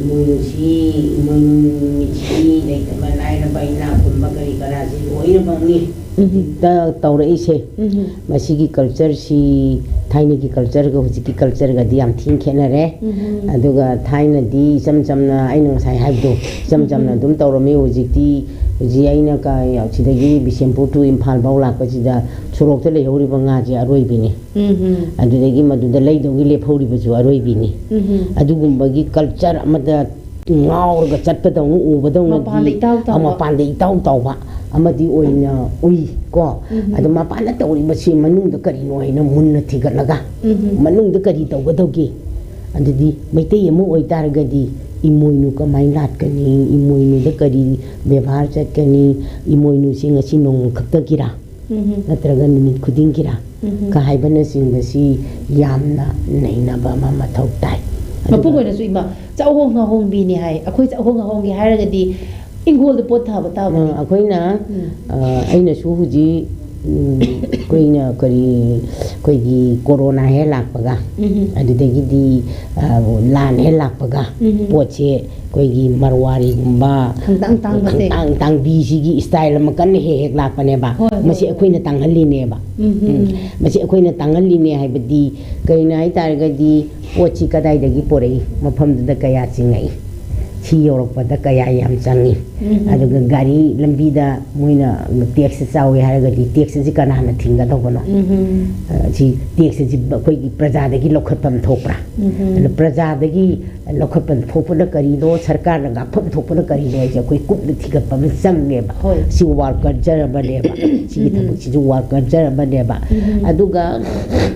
ꯏꯃꯣꯏꯅꯨꯁꯤ, ꯏꯃꯣꯏꯅꯨ ꯅꯨꯃꯤꯠꯁꯤ ꯂꯩꯇꯕ ꯂꯥꯏꯔꯕ ꯏꯅꯥꯛ ꯈꯨꯟꯕ ꯀꯔꯤ ꯀꯔꯥꯁꯤ ꯂꯣꯏꯅꯃꯛꯅꯤ꯫ ꯎꯝ꯫ ꯇ-, ꯇꯧꯔꯛꯏꯁꯦ꯫ ꯎꯝ꯫ ꯃꯁꯤꯒꯤ cultureꯁꯤ ꯊꯥꯏꯅꯒꯤ cultureꯒ ꯍꯧꯖꯤꯛꯀꯤ cultureꯒꯗꯤ ꯌꯥꯝ ꯊꯤꯅ ꯈꯦꯠꯅꯔꯦ꯫ ꯎꯝ꯫ ꯑꯗꯨꯒ ꯊꯥꯏꯅꯗꯤ ꯏꯆꯝ ꯆꯝꯅ, ꯑꯩꯅ ꯉꯁꯥꯏ ꯍꯥꯏꯕꯗꯣ, ꯏꯆꯝ ꯆꯝꯅ ꯎꯝ꯫ ꯑꯗꯨꯝ ꯇꯧꯔꯝꯃꯤ꯫ ꯍꯧꯖꯤꯛꯇꯤ, ꯍꯧꯖꯤꯛ ꯑꯩꯅ ꯀ-, ꯁꯤꯗꯒꯤ ꯕꯤꯁꯦꯝꯄꯨꯔ to ꯏꯝꯐꯥꯜ ꯐꯥꯎ ꯂꯥꯛꯄꯁꯤꯗ ꯁꯣꯔꯣꯛꯇ ꯂꯩꯍꯧꯔꯤꯕ ꯉꯥꯁꯦ ꯑꯔꯣꯏꯕꯤꯅꯤ꯫ ꯎꯝ꯫ ꯑꯗꯨꯗꯒꯤ ꯃꯗꯨꯗ ꯂꯩꯗꯧꯒꯤ ꯂꯦꯞꯍꯧꯔꯤꯕꯁꯨ ꯑꯔꯣꯏꯕꯤꯅꯤ꯫ ꯎꯝ꯫ ꯑꯗꯨꯒꯨꯝꯕꯒꯤ culture ꯑꯃꯗ ꯉꯥꯎꯔꯒ ꯆꯠꯄꯗꯧꯅ ꯎꯕꯗꯧꯅꯗꯤ, ꯃꯄꯥꯟꯗ ꯏꯇꯥꯎ ꯇꯥꯎꯕ꯫ ꯑ, ꯃꯄꯥꯟꯗ ꯏꯇꯥꯎ ꯇꯥꯎꯕ ꯑꯃꯗꯤ ꯑꯣꯏꯅ ꯎꯏ ꯀꯣ꯫ ꯎꯝ꯫ ꯑꯗꯣ ꯃꯄꯥꯟꯗ ꯇꯧꯔꯤꯕꯁꯤ ꯃꯅꯨꯡꯗ ꯀꯔꯤꯅꯣ ꯍꯥꯏꯅ ꯃꯨꯟꯅ ꯊꯤꯒꯠꯂꯒ, ꯎꯝ꯫ ꯃꯅꯨꯡꯗ ꯀꯔꯤ ꯇꯧꯒꯗꯧꯒꯦ? ꯑꯗꯨꯗꯤ ꯃꯩꯇꯩ ꯑꯃ ꯑꯣꯏꯇꯥꯔꯒꯗꯤ ꯏꯃꯣꯏꯅꯨ ꯀꯃꯥꯏꯅ ꯂꯥꯠꯀꯅꯤ? ꯏꯃꯣꯏꯅꯨꯗ ꯀꯔꯤ ꯕꯦꯕꯥꯔ ꯆꯠꯀꯅꯤ? ꯏꯃꯣꯏꯅꯨꯁꯤ ꯉꯁꯤ ꯅꯣꯡꯃ ꯈꯛꯇꯒꯤꯔꯥ? ꯎꯝ꯫ ꯅꯠꯇ꯭ꯔꯒ ꯅꯨꯃꯤꯠ ꯈꯨꯗꯤꯡꯒꯤꯔꯥ? ꯎꯝ꯫ ꯀ ꯍꯥꯏꯕꯅꯆꯤꯡꯕꯁꯤ ꯌꯥꯝꯅ ꯅꯩꯅꯕ ꯑꯃ ꯃꯊꯧ ꯇꯥꯏ꯫ ꯑꯗꯨꯒ ꯃꯄꯨꯡ ꯑꯣꯏꯅꯁꯨ ꯏꯃꯥ, ꯆꯥꯛꯍꯣꯡ ꯉꯥꯍꯣꯡꯕꯤꯅꯤ ꯍꯥꯏ꯫ ꯑꯩꯈꯣꯏ ꯆꯥꯛꯍꯣꯡ ꯉꯥꯍꯣꯡꯒꯦ ꯍꯥꯏꯔꯒꯗꯤ ꯏꯪꯈꯣꯜꯗ ꯄꯣꯠ ꯊꯥꯕ ꯇꯥꯕꯅꯤ꯫ ꯑ, ꯑꯩꯈꯣꯏꯅ, ꯎꯝ꯫ ꯑ, ꯑꯩꯅꯁꯨ ꯍꯧꯖꯤꯛ, ꯎꯝ, ꯑꯩꯈꯣꯏꯅ ꯀꯔꯤ, ꯑꯩꯈꯣꯏꯒꯤ ꯀꯣꯔꯣꯅꯥ ꯍꯦꯛ ꯂꯥꯛꯄꯒ, ꯎꯝ꯫ ꯑꯗꯨꯗꯒꯤꯗꯤ, ꯑ, ꯂꯥꯟ ꯍꯦꯛ ꯂꯥꯛꯄꯒ, ꯎꯝ꯫ ꯄꯣꯠꯁꯦ ꯑꯩꯈꯣꯏꯒꯤ ꯃꯔꯋꯥꯔꯤꯒꯨꯝꯕ, ꯈꯪꯇꯥꯡ ꯇꯥꯡꯕꯁꯦ꯫ ꯈꯪꯇꯥꯡ ꯇꯥꯡꯕꯤꯁꯤꯒꯤ style ꯑꯃ ꯀꯟꯅ ꯍꯦꯛ ꯍꯦꯛ ꯂꯥꯛꯄꯅꯦꯕ꯫ ꯍꯣꯏ, ꯍꯣꯏ, ꯃꯁꯤ ꯍꯣꯏ꯫ ꯑꯩꯈꯣꯏꯅ ꯇꯥꯡꯍꯜꯂꯤꯅꯦꯕ꯫ ꯎꯝ, ꯎꯝ꯫ ꯎꯝ꯫ ꯃꯁꯤ ꯑꯩꯈꯣꯏꯅ ꯇꯥꯡꯍꯜꯂꯤꯅꯦ ꯍꯥꯏꯕꯗꯤ ꯀꯩꯅꯣ ꯍꯥꯏ ꯇꯥꯔꯒꯗꯤ ꯄꯣꯠꯁꯤ ꯀꯗꯥꯏꯗꯒꯤ ꯄꯨꯔꯛꯏ, ꯃꯐꯝꯗꯨꯗ ꯀꯌꯥ ꯆꯤꯡꯉꯛꯏ, ꯁꯤ ꯌꯧꯔꯛꯄꯗ ꯀꯌꯥ ꯌꯥꯝ ꯆꯪꯉꯤ, ꯎꯝ꯫ ꯑꯗꯨꯒ ꯒꯥꯔꯤ ꯂꯝꯕꯤꯗ ꯃꯣꯏꯅ tax ꯆꯥꯎꯏ ꯍꯥꯏꯔꯒꯗꯤ tax ꯑꯁꯤ ꯀꯅꯥꯅ ꯊꯤꯡꯒꯗꯧꯕꯅꯣ? ꯎꯝ꯫ ꯑ, ꯁꯤ tax ꯑꯁꯤ ꯑꯩꯈꯣꯏꯒꯤ ꯄ꯭ꯔꯖꯥꯗꯒꯤ ꯂꯧꯈꯠꯐꯝ ꯊꯣꯛꯄ꯭ꯔꯥ? ꯎꯝ꯫ ꯑꯗꯨ ꯄ꯭ꯔꯖꯥꯗꯒꯤ ꯂꯧꯈꯠꯐꯝ ꯊꯣꯛꯄꯅ ꯀꯔꯤꯅꯣ, ꯁꯔꯀꯥꯔꯅ ꯉꯥꯛꯐꯝ ꯊꯣꯛꯄꯅ ꯀꯔꯤꯅꯣ ꯍꯥꯏꯁꯦ ꯑꯩꯈꯣꯏ ꯀꯨꯞꯅ ꯊꯤꯒꯠꯄ ꯑꯃ ꯆꯪꯉꯦꯕ꯫ ꯍꯣꯏ꯫ ꯁꯤ war culture ꯑꯃꯅꯦꯕ꯫ ꯁꯤꯒꯤ ꯎꯝ꯫ ꯊꯕꯛꯁꯤꯁꯨ war culture ꯑꯃꯅꯦꯕ꯫ ꯎꯝ꯫ ꯑꯗꯨꯒ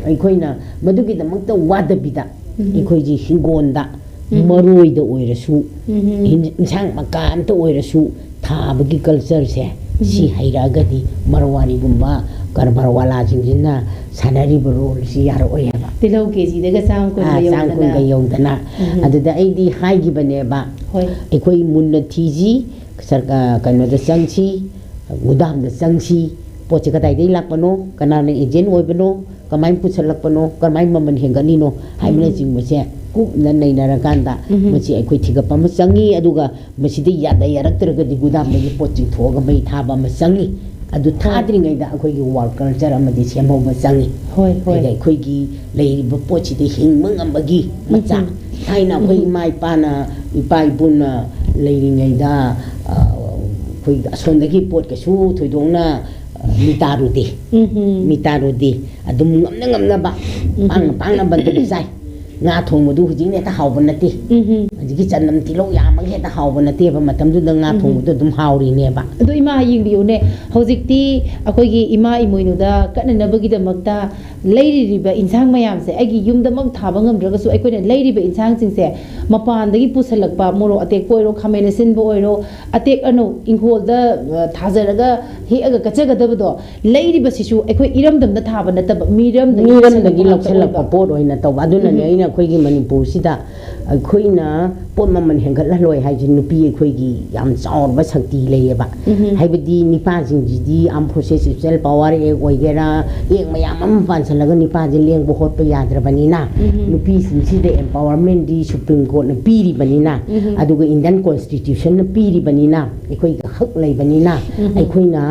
ꯑꯩꯈꯣꯏꯅ ꯃꯗꯨꯒꯤꯗꯃꯛꯇ ꯋꯥꯗꯕꯤꯗ ꯎꯝ꯫ ꯑꯩꯈꯣꯏꯒꯤ ꯍꯤꯡꯒꯣꯜꯗ ꯎꯝ꯫ ꯃꯔꯣꯏꯗ ꯑꯣꯏꯔꯁꯨ, ꯎꯝ꯫ ꯏꯟ-, ꯏꯟꯁꯥꯡ ꯃꯀꯥ ꯑꯝꯇ ꯑꯣꯏꯔꯁꯨ ꯊꯥꯕꯒꯤ cultureꯁꯦ, ꯎꯝ꯫ ꯁꯤ ꯍꯩꯔꯛꯑꯒꯗꯤ ꯃꯔꯋꯥꯔꯤꯒꯨꯝꯕ ꯀꯔꯕꯥꯔ ꯋꯥꯂꯥꯁꯤꯡꯁꯤꯅ ꯁꯥꯟꯅꯔꯤꯕ roleꯁꯤ ꯌꯥꯔꯛꯑꯣꯏ ꯍꯥꯏꯕ꯫ ꯇꯤꯜꯍꯧ ꯀꯦꯖꯤꯗꯒ ꯆꯥꯝ ꯀꯨꯟꯒ ꯑꯥ, ꯆꯥꯝ ꯌꯧꯗꯅ꯫ ꯀꯨꯟꯒ ꯌꯧꯗꯅ꯫ ꯎꯝ꯫ ꯑꯗꯨꯗ ꯑꯩꯗꯤ ꯍꯥꯏꯈꯤꯕꯅꯦꯕ, ꯍꯣꯏ꯫ ꯑꯩꯈꯣꯏ ꯃꯨꯟꯅ ꯊꯤꯁꯤ, ꯁꯔ-, ꯑ, ꯀꯩꯅꯣꯗ ꯆꯪꯁꯤ, ꯒꯨꯗꯥꯝꯗ ꯆꯪꯁꯤ, ꯄꯣꯠꯁꯦ ꯀꯗꯥꯏꯗꯒꯤ ꯂꯥꯛꯄꯅꯣ, ꯀꯅꯥꯅ agent ꯑꯣꯏꯕꯅꯣ, ꯀꯃꯥꯏꯅ ꯄꯨꯁꯜꯂꯛꯄꯅꯣ, ꯀꯃꯥꯏꯅ ꯃꯃꯜ ꯍꯦꯟꯒꯠꯂꯤꯅꯣ ꯍꯥꯏꯕꯅꯆꯤꯡꯕꯁꯦ ꯀꯨꯞꯅ ꯅꯩꯅꯔꯀꯥꯟꯗ ꯎꯝ꯫ ꯃꯁꯤ ꯑꯩꯈꯣꯏ ꯊꯤꯒꯠꯄ ꯑꯃ ꯆꯪꯉꯤ꯫ ꯑꯗꯨꯒ ꯃꯁꯤꯗ ꯌꯥꯗ ꯌꯥꯔꯛꯇ꯭ꯔꯒꯗꯤ ꯒꯨꯗꯥꯝꯗꯒꯤ ꯄꯣꯠ ꯆꯤꯡꯊꯣꯛꯑꯒ ꯃꯩ ꯊꯥꯕ ꯑꯃ ꯆꯪꯉꯤ꯫ ꯑꯗꯨ ꯍꯣꯏ꯫ ꯊꯥꯗ꯭ꯔꯤꯉꯩꯗ ꯑꯩꯈꯣꯏꯒꯤ war culture ꯑꯃꯗꯤ ꯁꯦꯝꯍꯧꯕ ꯆꯪꯉꯤ꯫ ꯍꯣꯏ, ꯍꯣꯏ꯫ ꯑꯗ ꯑꯩꯈꯣꯏꯒꯤ ꯂꯩꯔꯤꯕ ꯄꯣꯠꯁꯤꯗ ꯍꯤꯡꯕ ꯉꯝꯕꯒꯤ ꯃꯆꯥꯛ꯫ ꯎꯝ꯫ ꯊꯥꯏꯅ ꯑꯩꯈꯣꯏ ꯎꯝ꯫ ꯏꯃꯥ ꯏꯄꯥꯅ, ꯏꯄꯥ ꯏꯄꯨꯅ ꯂꯩꯔꯤꯉꯩꯗ, ꯑ, ꯑꯩꯈꯣꯏ ꯑꯁꯣꯝꯗꯒꯤ ꯄꯣꯠ ꯀꯩꯁꯨ ꯊꯣꯏꯗꯣꯛꯅ, ꯑ, ꯃꯤꯇꯥꯔꯨꯗꯦ꯫ ꯎꯝ꯫ ꯃꯤꯇꯥꯔꯨꯗꯦ꯫ ꯑꯗꯨꯝ ꯉꯝꯅ ꯉꯝꯅꯕ, ꯎꯝ꯫ ꯄꯥꯡꯅ ꯄꯥꯡꯅꯕ ꯑꯗꯨꯝ ꯆꯥꯏ꯫ ꯉꯥ ꯊꯣꯡꯕꯗꯨ ꯍꯧꯖꯤꯛꯅ ꯍꯦꯛꯇ ꯍꯥꯎꯕ ꯅꯠꯇꯦ꯫ ꯎꯝ꯫ ꯍꯧꯖꯤꯛꯀꯤ ꯆꯅꯝ ꯇꯤꯜꯍꯧ ꯌꯥꯝꯃꯒ ꯍꯦꯛꯇ ꯍꯥꯎꯕ ꯅꯠꯇꯦꯕ, ꯃꯇꯝꯗꯨꯗ ꯉꯥ ꯎꯝ꯫ ꯊꯣꯡꯕꯗꯣ ꯑꯗꯨꯝ ꯍꯥꯎꯔꯤꯅꯦꯕ꯫ ꯑꯗꯣ ꯏꯃꯥ, ꯌꯦꯡꯕꯤꯌꯨꯅꯦ, ꯍꯧꯖꯤꯛꯇꯤ ꯑꯩꯈꯣꯏꯒꯤ ꯏꯃꯥ ꯏꯃꯣꯏꯅꯨꯗ ꯀꯠꯅꯅꯕꯒꯤꯗꯃꯛꯇ ꯂꯩꯔꯤꯕ ꯏꯟꯁꯥꯡ ꯃꯌꯥꯝꯁꯦ, ꯑꯩꯒꯤ ꯌꯨꯝꯗꯃꯛ ꯊꯥꯕ ꯉꯝꯗ꯭ꯔꯒꯁꯨ, ꯑꯩꯈꯣꯏꯅ ꯂꯩꯔꯤꯕ ꯏꯟꯁꯥꯡꯁꯤꯡꯁꯦ, ꯃꯄꯥꯟꯗꯒꯤ ꯄꯨꯁꯜꯂꯛꯄ ꯃꯣꯔꯣꯛ ꯑꯇꯦꯛꯄ ꯑꯣꯏꯔꯣ, ꯈꯥꯃꯦꯟ ꯑꯁꯤꯟꯕ ꯑꯣꯏꯔꯣ, ꯑꯇꯦꯛ ꯑꯅꯧ ꯏꯪꯈꯣꯜꯗ, ꯑ, ꯊꯥꯖꯔꯒ ꯍꯦꯛꯑꯒ ꯀꯠꯆꯒꯗꯕꯗꯣ, ꯂꯩꯔꯤꯕꯁꯤꯁꯨ ꯑꯩꯈꯣꯏ ꯏꯔꯝꯗꯝꯗ ꯊꯥꯕ ꯅꯠꯇꯕ, ꯃꯤꯔꯝꯗꯒꯤ ꯃꯤꯔꯝꯗꯒꯤ ꯂꯧꯁꯜꯂꯛꯄ ꯂꯧꯁꯜꯂꯛꯄ ꯉꯥꯛꯇ ꯄꯣꯠ ꯑꯣꯏꯅ ꯇꯧꯕ꯫ ꯑꯗꯨꯅꯅꯦ ꯎꯝ꯫ ꯑꯩꯅ ꯑꯩꯈꯣꯏꯒꯤ ꯃꯅꯤꯄꯨꯔꯁꯤꯗ ꯑꯩꯈꯣꯏꯅ ꯄꯣꯠ ꯃꯃꯜ ꯍꯦꯟꯒꯠꯍꯜꯂꯣꯏ ꯍꯥꯏꯁꯦ, ꯅꯨꯄꯤ ꯑꯩꯈꯣꯏꯒꯤ ꯌꯥꯝ ꯆꯥꯎꯔꯕ ꯁꯛꯇꯤ ꯂꯩꯌꯦꯕ꯫ ꯎꯝ꯫ ꯍꯥꯏꯕꯗꯤ ꯅꯤꯄꯥꯁꯤꯡꯁꯤꯗꯤ Armed Forces Special Power Act ꯑꯣꯏꯒꯦꯔꯥ, ꯑꯦꯛ ꯃꯌꯥꯝ ꯑꯃ ꯄꯥꯟꯁꯜꯂꯒ ꯅꯤꯄꯥꯁꯦ ꯂꯦꯡꯕ ꯍꯣꯠꯄ ꯌꯥꯗ꯭ꯔꯕꯅꯤꯅ, ꯎꯝ꯫ ꯅꯨꯄꯤꯁꯤꯡꯁꯤꯗ empowermentꯗꯤ Supreme Courtꯅ ꯄꯤꯔꯤꯕꯅꯤꯅ, ꯎꯝ꯫ ꯑꯗꯨꯒ Indian Constitutionꯅ ꯄꯤꯔꯤꯕꯅꯤꯅ, ꯑꯩꯈꯣꯏꯒꯤ ꯍꯛ ꯂꯩꯕꯅꯤꯅ, ꯎꯝ꯫ ꯑꯩꯈꯣꯏꯅ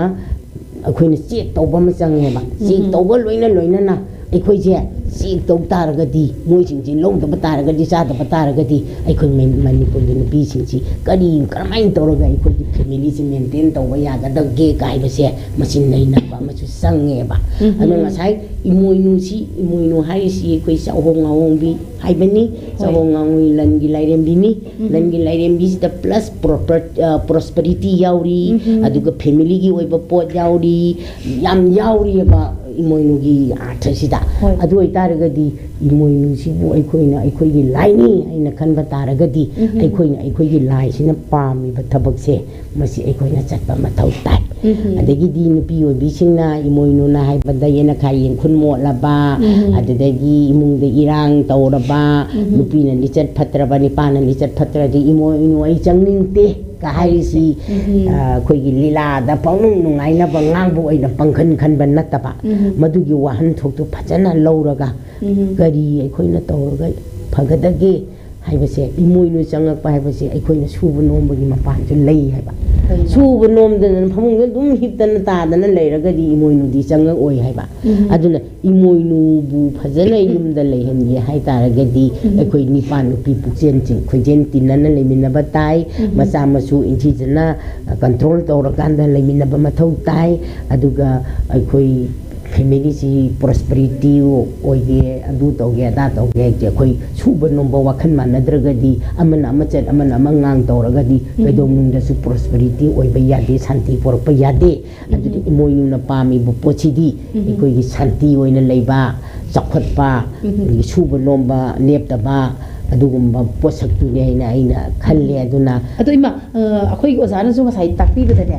ꯑꯩꯈꯣꯏꯅ check ꯇꯧꯕ ꯑꯃ ꯆꯪꯉꯦꯕ꯫ Check ꯎꯝ꯫ ꯇꯧꯕ ꯂꯣꯏꯅ ꯂꯣꯏꯅꯅ ꯑꯩꯈꯣꯏꯁꯦ check ꯇꯧ ꯇꯥꯔꯒꯗꯤ, ꯃꯣꯏꯁꯤꯡꯁꯤ ꯂꯧꯗꯕ ꯇꯥꯔꯒꯗꯤ, ꯆꯥꯗꯕ ꯇꯥꯔꯒꯗꯤ, ꯑꯩꯈꯣꯏ ꯃꯅꯤ-, ꯃꯅꯤꯄꯨꯔꯒꯤ ꯅꯨꯄꯤꯁꯤꯡꯁꯤ ꯀꯔꯤ, ꯀꯔꯝꯍꯥꯏꯅ ꯇꯧꯔꯒ ꯑꯩꯈꯣꯏꯒꯤ familyꯁꯤ maintain ꯇꯧꯕ ꯌꯥꯒꯗꯒꯦ ꯀꯥꯏꯕꯁꯦ ꯃꯁꯤ ꯅꯩꯅꯕ ꯑꯃꯁꯨ ꯆꯪꯉꯦꯕ꯫ ꯎꯝ꯫ ꯑꯗꯣ ꯉꯁꯥꯏ ꯏꯃꯣꯏꯅꯨꯁꯤ, ꯏꯃꯣꯏꯅꯨ ꯍꯥꯏꯔꯤꯁꯤ ꯑꯩꯈꯣꯏ ꯆꯥꯛꯍꯣꯡ ꯉꯥꯍꯣꯡꯕꯤ ꯍꯥꯏꯕꯅꯤ꯫ ꯍꯣꯏ꯫ ꯆꯥꯛꯍꯣꯡ ꯉꯥꯍꯣꯡꯕꯤ ꯂꯟꯒꯤ ꯂꯥꯏꯔꯦꯝꯕꯤꯅꯤ꯫ ꯎꯝ꯫ ꯂꯟꯒꯤ ꯂꯥꯏꯔꯦꯝꯕꯤꯁꯤꯗ plus proper-, ꯑ, prosperity ꯌꯥꯎꯔꯤ, ꯎꯝ꯫ ꯑꯗꯨꯒ familyꯒꯤ ꯑꯣꯏꯕ ꯄꯣꯠ ꯌꯥꯎꯔꯤ, ꯌꯥꯝ ꯌꯥꯎꯔꯤꯑꯕ ꯏꯃꯣꯏꯅꯨꯒꯤ ꯑꯥꯔꯊꯁꯤꯗ꯫ ꯍꯣꯏ꯫ ꯑꯗꯨ ꯑꯣꯏꯇꯥꯔꯒꯗꯤ ꯏꯃꯣꯏꯅꯨꯁꯤꯕꯨ ꯑꯩꯈꯣꯏꯅ ꯑꯩꯈꯣꯏꯒꯤ ꯂꯥꯏꯅꯤ ꯍꯥꯏꯅ ꯈꯟꯕ ꯇꯥꯔꯒꯗꯤ, ꯎꯝ꯫ ꯑꯩꯈꯣꯏꯅ ꯑꯩꯈꯣꯏꯒꯤ ꯂꯥꯏꯁꯤꯅ ꯄꯥꯝꯃꯤꯕ ꯊꯕꯛꯁꯦ ꯃꯁꯤ ꯑꯩꯈꯣꯏꯅ ꯆꯠꯄ ꯃꯊꯧ ꯇꯥꯏ꯫ ꯎꯝ꯫ ꯑꯗꯒꯤꯗꯤ ꯅꯨꯄꯤ ꯑꯣꯏꯕꯤꯁꯤꯡꯅ ꯏꯃꯣꯏꯅꯨꯅ ꯍꯥꯏꯕꯗ ꯌꯦꯅꯈꯥ ꯌꯦꯡꯈꯨꯟ ꯃꯣꯠꯂꯕ, ꯎꯝ꯫ ꯑꯗꯨꯗꯒꯤ ꯏꯃꯨꯡꯗ ꯏꯔꯥꯡ ꯇꯧꯔꯕ, ꯎꯝ꯫ ꯅꯨꯄꯤꯅ ꯂꯤꯆꯠ ꯐꯠꯇ꯭ꯔꯕ, ꯅꯨꯄꯥꯅ ꯂꯤꯆꯠ ꯐꯠꯇ꯭ꯔꯗꯤ ꯏꯃꯣꯏꯅꯨ ꯑꯩ ꯆꯪꯅꯤꯡꯗꯦ ꯀ ꯍꯥꯏꯔꯤꯁꯤ, ꯎꯝ꯫ ꯑ, ꯑꯩꯈꯣꯏꯒꯤ ꯂꯤꯂꯥꯗ ꯄꯪꯅꯨꯡ ꯅꯨꯡꯉꯥꯏꯅꯕ ꯉꯥꯡꯕ ꯑꯣꯏꯅ ꯄꯪꯈꯟ ꯈꯟꯕ ꯅꯠꯇꯕ, ꯎꯝ꯫ ꯃꯗꯨꯒꯤ ꯋꯥꯍꯟꯊꯣꯛꯇꯨ ꯐꯖꯅ ꯂꯧꯔꯒ ꯎꯝ꯫ ꯀꯔꯤ ꯑꯩꯈꯣꯏꯅ ꯇꯧꯔꯒ ꯐꯒꯗꯒꯦ ꯍꯥꯏꯕꯁꯦ, ꯏꯃꯣꯏꯅꯨ ꯆꯪꯉꯛꯄ ꯍꯥꯏꯕꯁꯦ ꯑꯩꯈꯣꯏꯅ ꯁꯨꯕ ꯅꯣꯝꯕꯒꯤ ꯃꯄꯥꯟꯁꯨ ꯂꯩ ꯍꯥꯏꯕ꯫ ꯂꯩ꯫ ꯁꯨꯕ ꯅꯣꯝꯗꯅ ꯐꯃꯨꯡꯗ ꯑꯗꯨꯝ ꯍꯤꯞꯇꯅ ꯇꯥꯗꯅ ꯂꯩꯔꯒꯗꯤ ꯏꯃꯣꯏꯅꯨꯗꯤ ꯆꯪꯉꯛꯑꯣꯏ ꯍꯥꯏꯕ꯫ ꯎꯝ꯫ ꯑꯗꯨꯅ ꯏꯃꯣꯏꯅꯨꯕꯨ ꯐꯖꯅ ꯌꯨꯝꯗ ꯂꯩꯍꯟꯒꯦ ꯍꯥꯏ ꯇꯥꯔꯒꯗꯤ, ꯎꯝ꯫ ꯑꯩꯈꯣꯏ ꯅꯤꯄꯥ ꯅꯨꯄꯤ ꯄꯨꯛꯆꯦꯟ ꯆꯤꯡ ꯈꯣꯏꯖꯦꯟ ꯇꯤꯟꯅꯅ ꯂꯩꯃꯤꯟꯅꯕ ꯇꯥꯏ꯫ ꯎꯝ꯫ ꯃꯆꯥ ꯃꯁꯨ ꯏꯟꯊꯤꯖꯅ control ꯇꯧꯔꯀꯥꯟꯗ ꯂꯩꯃꯤꯟꯅꯕ ꯃꯊꯧ ꯇꯥꯏ꯫ ꯑꯗꯨꯒ ꯑꯩꯈꯣꯏ ꯐꯦꯃꯤꯂꯤꯁꯤ ꯄ꯭ꯔꯣꯁꯄꯔꯤꯇꯤ ꯑꯣꯏꯒꯦ, ꯑꯗꯨ ꯇꯧꯒꯦ, ꯑꯗꯥ ꯇꯧꯒꯦ ꯍꯥꯏꯁꯦ, ꯑꯩꯈꯣꯏ ꯁꯨꯕ ꯅꯣꯝꯕ ꯋꯥꯈꯜ ꯃꯥꯟꯅꯗ꯭ꯔꯒꯗꯤ, ꯑꯃꯅ ꯑꯃ ꯆꯠ, ꯑꯃꯅ ꯑꯃ ꯉꯥꯡ ꯇꯧꯔꯒꯗꯤ, ꯎꯝ꯫ ꯀꯩꯗꯧꯅꯨꯡꯗꯁꯨ ꯄ꯭ꯔꯣꯁꯄꯔꯤꯇꯤ ꯑꯣꯏꯕ ꯌꯥꯗꯦ, ꯁꯥꯟꯇꯤ ꯄꯨꯔꯛꯄ ꯌꯥꯗꯦ꯫ ꯑꯗꯨꯗꯤ ꯎꯝ꯫ ꯏꯃꯣꯏꯅꯨꯅ ꯄꯥꯝꯃꯤꯕ ꯄꯣꯠꯁꯤꯗꯤ ꯎꯝ꯫ ꯑꯩꯈꯣꯏꯒꯤ ꯁꯥꯟꯇꯤ ꯑꯣꯏꯅ ꯂꯩꯕ, ꯆꯥꯎꯈꯠꯄ, ꯎꯝ꯫ ꯑꯗꯒꯤ ꯁꯨꯕ ꯅꯣꯝꯕ ꯂꯦꯞꯇꯕ, ꯑꯗꯨꯒꯨꯝꯕ ꯄꯣꯠꯁꯛꯇꯨꯅꯤ ꯍꯥꯏꯅ ꯑꯩꯅ ꯈꯜꯂꯦ꯫ ꯑꯗꯨꯅ ꯑꯗꯣ ꯏꯃꯥ, ꯑ, ꯑꯩꯈꯣꯏꯒꯤ ꯑꯣꯖꯥꯅꯁꯨ ꯉꯁꯥꯏ ꯇꯥꯛꯄꯤꯕꯗꯅꯦ,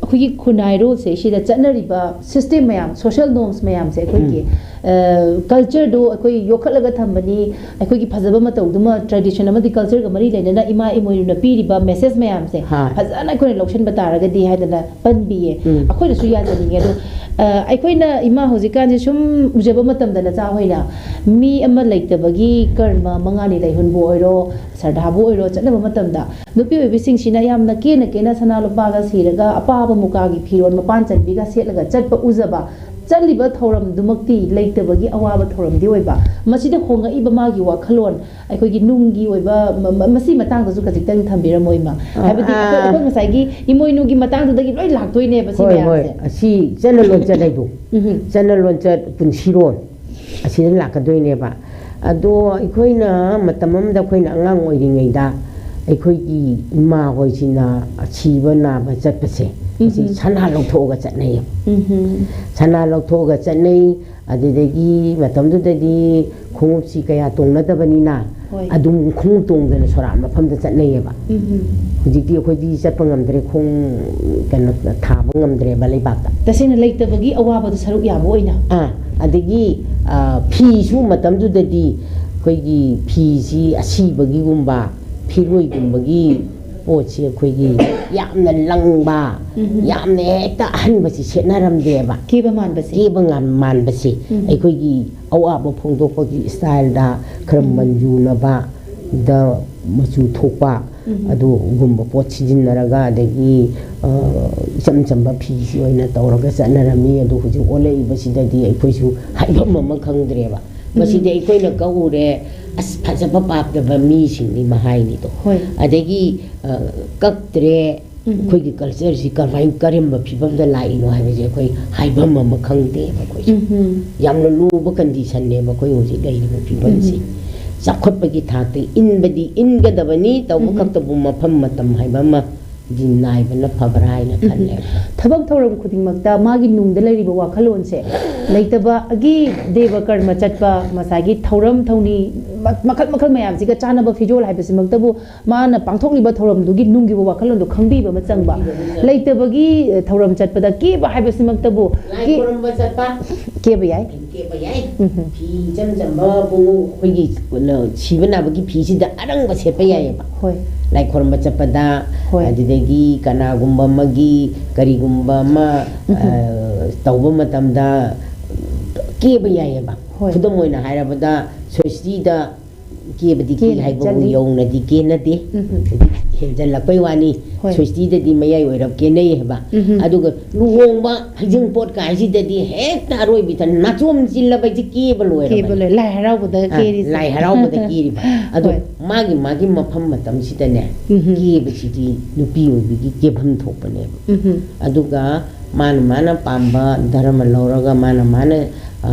ꯑꯩꯈꯣꯏꯒꯤ ꯈꯨꯟꯅꯥꯏꯔꯣꯜꯁꯦ ꯁꯤꯗ ꯆꯠꯅꯔꯤꯕ ꯁꯤꯁꯇꯦꯝ ꯃꯌꯥꯝ, ꯁꯣꯁꯤꯌꯦꯜ ꯅꯣꯔꯝꯁ ꯃꯌꯥꯝꯁꯦ, ꯑꯩꯈꯣꯏꯒꯤ, ꯎꯝ꯫ ꯑ, ꯀꯜꯆꯔꯗꯣ ꯑꯩꯈꯣꯏ ꯌꯣꯛꯈꯠꯂꯒ ꯊꯝꯕꯅꯤ, ꯑꯩꯈꯣꯏꯒꯤ ꯐꯖꯕ ꯃꯇꯧꯗꯨꯃ, ꯇ꯭ꯔꯦꯗꯤꯁꯟ ꯑꯃꯗꯤ ꯀꯜꯆꯔꯒ ꯃꯔꯤ ꯂꯩꯅꯅ ꯏꯃꯥ ꯏꯃꯣꯏꯅꯨꯅ ꯄꯤꯔꯤꯕ ꯃꯦꯁꯦꯖ ꯃꯌꯥꯝꯁꯦ, ꯍꯥ꯫ ꯐꯖꯅ ꯑꯩꯈꯣꯏꯅ ꯂꯧꯁꯤꯟꯕ ꯇꯥꯔꯒꯗꯤ ꯍꯥꯏꯗꯅ ꯄꯟꯕꯤꯌꯦ꯫ ꯎꯝ꯫ ꯑꯩꯈꯣꯏꯅꯁꯨ ꯌꯥꯖꯅꯤꯡꯉꯦ꯫ ꯑꯗꯣ, ꯑ, ꯑꯩꯈꯣꯏꯅ ꯏꯃꯥ ꯍꯧꯖꯤꯛꯀꯥꯟꯁꯦ ꯁꯨꯝ ꯎꯖꯕ ꯃꯇꯝꯗ, ꯅꯆꯥ ꯍꯣꯏꯅ ꯃꯤ ꯑꯃ ꯂꯩꯇꯕꯒꯤ ꯀꯔꯃ ꯃꯉꯥꯅꯤ ꯂꯩꯍꯨꯟꯕꯨ ꯑꯣꯏꯔꯣ, ꯁꯔꯗꯥꯕꯨ ꯑꯣꯏꯔꯣ, ꯆꯠꯅꯕ ꯃꯇꯝꯗ ꯅꯨꯄꯤ ꯑꯣꯏꯕꯤꯁꯤꯡꯁꯤꯅ ꯌꯥꯝꯅ ꯀꯦꯅ ꯀꯦꯅ ꯁꯅꯥ ꯂꯨꯄꯥꯒ ꯁꯤꯔꯒ, ꯑꯄꯥꯕ ꯃꯨꯀꯥꯒꯤ ꯐꯤꯔꯣꯜ ꯃꯄꯥꯟ ꯆꯟꯕꯤꯒ ꯁꯦꯠꯂꯒ ꯆꯠꯄ ꯎꯖꯕ, ꯆꯠꯂꯤꯕ ꯊꯧꯔꯝꯗꯨꯃꯛꯇꯤ ꯂꯩꯇꯕꯒꯤ ꯑꯋꯥꯕ ꯊꯧꯔꯝꯗꯤ ꯑꯣꯏꯕ꯫ ꯃꯁꯤꯗ ꯍꯣꯡꯉꯛꯏꯕ ꯃꯥꯒꯤ ꯋꯥꯈꯜꯂꯣꯟ, ꯑꯩꯈꯣꯏꯒꯤ ꯅꯨꯡꯒꯤ ꯑꯣꯏꯕ ꯃ-, ꯃ-, ꯃꯁꯤ ꯃꯇꯥꯡꯗꯁꯨ ꯈꯖꯤꯛꯇꯪ ꯊꯝꯕꯤꯔꯝꯃꯣ, ꯏꯃꯥ꯫ ꯑ, ꯍꯥꯏꯕꯗꯤ ꯑꯩꯈꯣꯏ, ꯑ꯫ ꯑꯩꯈꯣꯏ ꯉꯁꯥꯏꯒꯤ ꯏꯃꯣꯏꯅꯨꯒꯤ ꯃꯇꯥꯡꯗꯨꯗꯒꯤ ꯂꯣꯏ ꯂꯥꯛꯇꯣꯏꯅꯦꯕ ꯁꯤ ꯍꯣꯏ, ꯍꯣꯏ꯫ ꯃꯌꯥꯝꯁꯦ꯫ ꯑꯁꯤ ꯆꯠꯅ ꯂꯣꯟꯆꯠ ꯍꯥꯏꯗꯣ꯫ ꯎꯝꯍꯨꯝ꯫ ꯆꯠꯅ ꯂꯣꯟꯆꯠ ꯄꯨꯟꯁꯤꯔꯣꯜ ꯑꯁꯤꯗ ꯂꯥꯛꯀꯗꯣꯏꯅꯦꯕ꯫ ꯑꯗꯣ ꯑꯩꯈꯣꯏꯅ ꯃꯇꯝ ꯑꯃꯗ, ꯑꯩꯈꯣꯏꯅ ꯑꯉꯥꯡ ꯑꯣꯏꯔꯤꯉꯩꯗ, ꯑꯩꯈꯣꯏꯒꯤ ꯏꯃꯥ ꯍꯣꯏꯁꯤꯅ ꯁꯤꯕ ꯅꯥꯕ ꯆꯠꯄꯁꯦ, ꯑꯁꯤ ꯎꯝꯍꯨꯝ꯫ ꯁꯅꯥ ꯂꯧꯊꯣꯛꯑꯒ ꯆꯠꯅꯩꯌꯦꯕ꯫ ꯎꯝꯍꯨꯝ꯫ ꯁꯅꯥ ꯂꯧꯊꯣꯛꯑꯒ ꯆꯠꯅꯩ꯫ ꯑꯗꯨꯗꯒꯤ ꯃꯇꯝꯗꯨꯗꯗꯤ ꯈꯣꯡꯎꯞꯁꯤ ꯀꯌꯥ ꯇꯣꯡꯅꯗꯕꯅꯤꯅ, ꯍꯣꯏ꯫ ꯑꯗꯨꯝ ꯈꯣꯡꯎꯞ ꯇꯣꯡꯗꯅ ꯁꯣꯔꯥꯠ ꯃꯐꯝꯗ ꯆꯠꯅꯩꯌꯦꯕ꯫ ꯎꯝꯍꯨꯝ꯫ ꯍꯧꯖꯤꯛꯇꯤ ꯑꯩꯈꯣꯏꯗꯤ ꯆꯠꯄ ꯉꯝꯗ꯭ꯔꯦ, ꯈꯣꯡ, ꯀꯩꯅꯣ, ꯊꯥꯕ ꯉꯝꯗ꯭ꯔꯦꯕ ꯂꯩꯕꯥꯛꯇ꯫ ꯇꯁꯦꯡꯅ ꯂꯩꯇꯕꯒꯤ ꯑꯋꯥꯕꯗꯣ ꯁꯔꯨꯛ ꯌꯥꯕ ꯑꯣꯏꯅ꯫ ꯑꯥ, ꯑꯗꯒꯤ, ꯑ, ꯐꯤꯁꯨ ꯃꯇꯝꯗꯨꯗꯗꯤ ꯑꯩꯈꯣꯏꯒꯤ ꯐꯤꯁꯤ ꯑꯁꯤꯕꯒꯤꯒꯨꯝꯕ, ꯐꯤꯔꯣꯏꯒꯨꯝꯕꯒꯤ ꯄꯣꯠꯁꯤ ꯑꯩꯈꯣꯏꯒꯤ ꯌꯥꯝꯅ ꯂꯪꯕ, ꯎꯝꯍꯨꯝ꯫ ꯌꯥꯝꯅ ꯍꯦꯛꯇ ꯑꯍꯟꯕꯁꯤ ꯁꯦꯠꯅꯔꯝꯗꯦꯕ꯫ ꯀꯦꯕ ꯃꯥꯟꯕꯁꯦ꯫ ꯀꯦꯕ ꯉꯥꯟ-, ꯃꯥꯟꯕꯁꯦ꯫ ꯎꯝꯍꯨꯝ꯫ ꯑꯩꯈꯣꯏꯒꯤ ꯑꯋꯥꯕ ꯐꯣꯡꯗꯣꯛꯄꯒꯤ ꯁ꯭ꯇꯥꯏꯜꯗ ꯈꯔ ꯎꯝꯍꯨꯝ꯫ ꯃꯟꯖꯨꯅꯕ, ꯗ ꯃꯆꯨ ꯊꯣꯛꯄ, ꯎꯝꯍꯨꯝ꯫ ꯑꯗꯨꯒꯨꯝꯕ ꯄꯣꯠ ꯁꯤꯖꯤꯟꯅꯔꯒ, ꯑꯗꯒꯤ, ꯑ, ꯏꯆꯝ ꯆꯝꯕ ꯐꯤꯁꯤ ꯑꯣꯏꯅ ꯇꯧꯔꯒ ꯆꯠꯅꯔꯝꯃꯤ꯫ ꯑꯗꯨ ꯍꯧꯖꯤꯛ ꯑꯣꯜꯂꯛꯏꯕꯁꯤꯗꯗꯤ ꯑꯩꯈꯣꯏꯁꯨ ꯍꯥꯏꯐꯝ ꯑꯃ ꯈꯪꯗ꯭ꯔꯦꯕ꯫ ꯎꯝꯍꯨꯝ꯫ ꯃꯁꯤꯗꯤ ꯑꯩꯈꯣꯏꯅ ꯀꯛꯎꯔꯦ, ꯑꯁ, ꯐꯖꯕ ꯄꯥꯝꯗꯕ ꯃꯤꯁꯤꯡꯗꯤ ꯃꯍꯥꯏꯅꯤꯗꯣ꯫ ꯍꯣꯏ꯫ ꯑꯗꯒꯤ, ꯑ, ꯀꯛꯇ꯭ꯔꯦ, ꯑꯩꯈꯣꯏꯒꯤ ꯀꯜꯆꯔꯁꯤ ꯀꯃꯥꯏ, ꯀꯔꯝꯕ ꯐꯤꯕꯝꯗ ꯂꯥꯛꯏꯅꯣ ꯍꯥꯏꯕꯁꯦ ꯑꯩꯈꯣꯏ ꯍꯥꯏꯐꯝ ꯑꯃ ꯈꯪꯗꯦꯕ ꯑꯩꯈꯣꯏꯁꯦ꯫ ꯎꯝ꯫ ꯌꯥꯝꯅ ꯂꯨꯕ ꯀꯟꯗꯤꯁꯟꯅꯦꯕ ꯑꯩꯈꯣꯏ ꯍꯧꯖꯤꯛ ꯂꯩꯔꯤꯕ ꯐꯤꯕꯝꯁꯤ꯫ ꯎꯝ꯫ ꯆꯥꯎꯈꯠꯄꯒꯤ ꯊꯥꯛꯇ ꯏꯟꯕꯗꯤ ꯏꯟꯒꯗꯕꯅꯤ, ꯇꯧꯕ ꯎꯝ꯫ ꯈꯛꯇꯕꯨ ꯃꯐꯝ ꯃꯇꯝ ꯍꯥꯏꯕ ꯑꯃꯗꯤ ꯅꯥꯏꯕꯅ ꯐꯕ꯭ꯔꯥ ꯍꯥꯏꯅ ꯎꯝ꯫ ꯈꯜꯂꯦ꯫ ꯊꯕꯛ ꯊꯧꯔꯝ ꯈꯨꯗꯤꯡꯃꯛꯇ ꯃꯥꯒꯤ ꯅꯨꯡꯗ ꯂꯩꯔꯤꯕ ꯋꯥꯈꯜꯂꯣꯟꯁꯦ ꯂꯩꯇꯕꯒꯤ ꯗꯦꯕ ꯀꯔꯃ ꯆꯠꯄ, ꯉꯁꯥꯏꯒꯤ ꯊꯧꯔꯝ ꯊꯧꯅꯤ ꯃ-, ꯃꯈꯜ ꯃꯈꯜ ꯃꯌꯥꯝꯁꯤꯒ ꯆꯥꯟꯅꯕ ꯐꯤꯖꯣꯜ ꯍꯥꯏꯕꯁꯤꯃꯛꯇꯕꯨ ꯃꯥꯅ ꯄꯥꯡꯊꯣꯛꯂꯤꯕ ꯊꯧꯔꯝꯗꯨꯒꯤ ꯅꯨꯡꯒꯤ ꯋꯥꯈꯜꯂꯣꯟꯗꯣ ꯈꯪꯕꯤꯕ ꯑꯃ ꯆꯪꯕ꯫ ꯈꯪꯕꯤꯕ ꯑꯃ ꯆꯪꯕ꯫ ꯂꯩꯇꯕꯒꯤ, ꯑ, ꯊꯧꯔꯝ ꯆꯠꯄꯗ ꯀꯦꯕ ꯍꯥꯏꯕꯁꯤꯃꯛꯇꯕꯨ ꯂꯥꯏ ꯀꯦ-, ꯈꯨꯔꯨꯝꯕ ꯆꯠꯄ꯫ ꯀꯦꯕ ꯌꯥꯏ꯫ ꯀꯦꯕ ꯌꯥꯏ꯫ ꯎꯝ꯫ ꯐꯤ ꯏꯆꯝ ꯆꯝꯕꯕꯨ ꯑꯩꯈꯣꯏꯒꯤ ꯁꯤꯕ ꯅꯥꯕꯒꯤ ꯐꯤꯁꯤꯗ ꯑꯔꯪꯕ ꯁꯦꯠꯄ ꯌꯥꯏꯑꯕ꯫ ꯍꯣꯏ꯫ ꯂꯥꯏ ꯈꯨꯔꯨꯝꯕ ꯆꯠꯄꯗ, ꯍꯣꯏ꯫ ꯑꯗꯨꯗꯒꯤ ꯀꯅꯥꯒꯨꯝꯕ ꯑꯃꯒꯤ ꯀꯔꯤꯒꯨꯝꯕ ꯑꯃ, ꯎꯝ꯫ ꯑ, ꯇꯧꯕ ꯃꯇꯝꯗ ꯀꯦꯕ ꯌꯥꯏꯑꯕ꯫ ꯍꯣꯏ꯫ ꯈꯨꯗꯝ ꯑꯣꯏꯅ ꯍꯥꯏꯔꯕꯗ, ꯁꯣꯁꯇꯤꯗ ꯀꯦꯕꯗꯤ ꯀꯦ ꯀꯦꯅ ꯍꯥꯏꯕꯕꯨ ꯆꯠꯂꯤ꯫ ꯌꯧꯅꯗꯤ ꯀꯦꯅꯗꯦ꯫ ꯎꯝ꯫ ꯍꯥꯏꯗꯤ ꯍꯦꯟꯖꯜꯂꯛꯄꯩ ꯋꯥꯅꯤ꯫ ꯍꯣꯏ꯫ ꯁꯣꯁꯇꯤꯗꯗꯤ ꯃꯌꯥꯏ ꯑꯣꯏꯔꯞ ꯀꯦꯅꯩ ꯍꯥꯏꯕ꯫ ꯎꯝ꯫ ꯑꯗꯨꯒ ꯂꯨꯍꯣꯡꯕ ꯍꯩꯖꯤꯡꯄꯣꯠ ꯀꯥꯏꯁꯤꯗꯗꯤ ꯍꯦꯛꯇ ꯑꯔꯣꯏꯕꯤꯗ ꯅꯥꯆꯣꯝ ꯆꯤꯜꯂꯕ ꯍꯥꯏꯁꯦ ꯀꯦꯕ ꯂꯣꯏꯔꯕꯅꯤ꯫ ꯀꯦꯕ ꯂꯣꯏ-, ꯂꯥꯏ ꯍꯔꯥꯎꯕꯗ ꯑ, ꯀꯦꯔꯤꯁꯦ꯫ ꯂꯥꯏ ꯍꯔꯥꯎꯕꯗ ꯀꯦꯔꯤꯕ꯫ ꯑꯗꯣ ꯍꯣꯏ꯫ ꯃꯥꯒꯤ, ꯃꯥꯒꯤ ꯃꯐꯝ ꯃꯇꯝꯁꯤꯗꯅꯦ, ꯎꯝ꯫ ꯀꯦꯕꯁꯤꯗꯤ ꯅꯨꯄꯤ ꯑꯣꯏꯕꯒꯤ ꯀꯦꯐꯝ ꯊꯣꯛꯄꯅꯦꯕ꯫ ꯎꯝ꯫ ꯑꯗꯨꯒ ꯃꯥꯅ, ꯃꯥꯅ ꯄꯥꯝꯕ ꯙꯔꯃ ꯂꯧꯔꯒ ꯃꯥꯅ, ꯃꯥꯅ, ꯑ,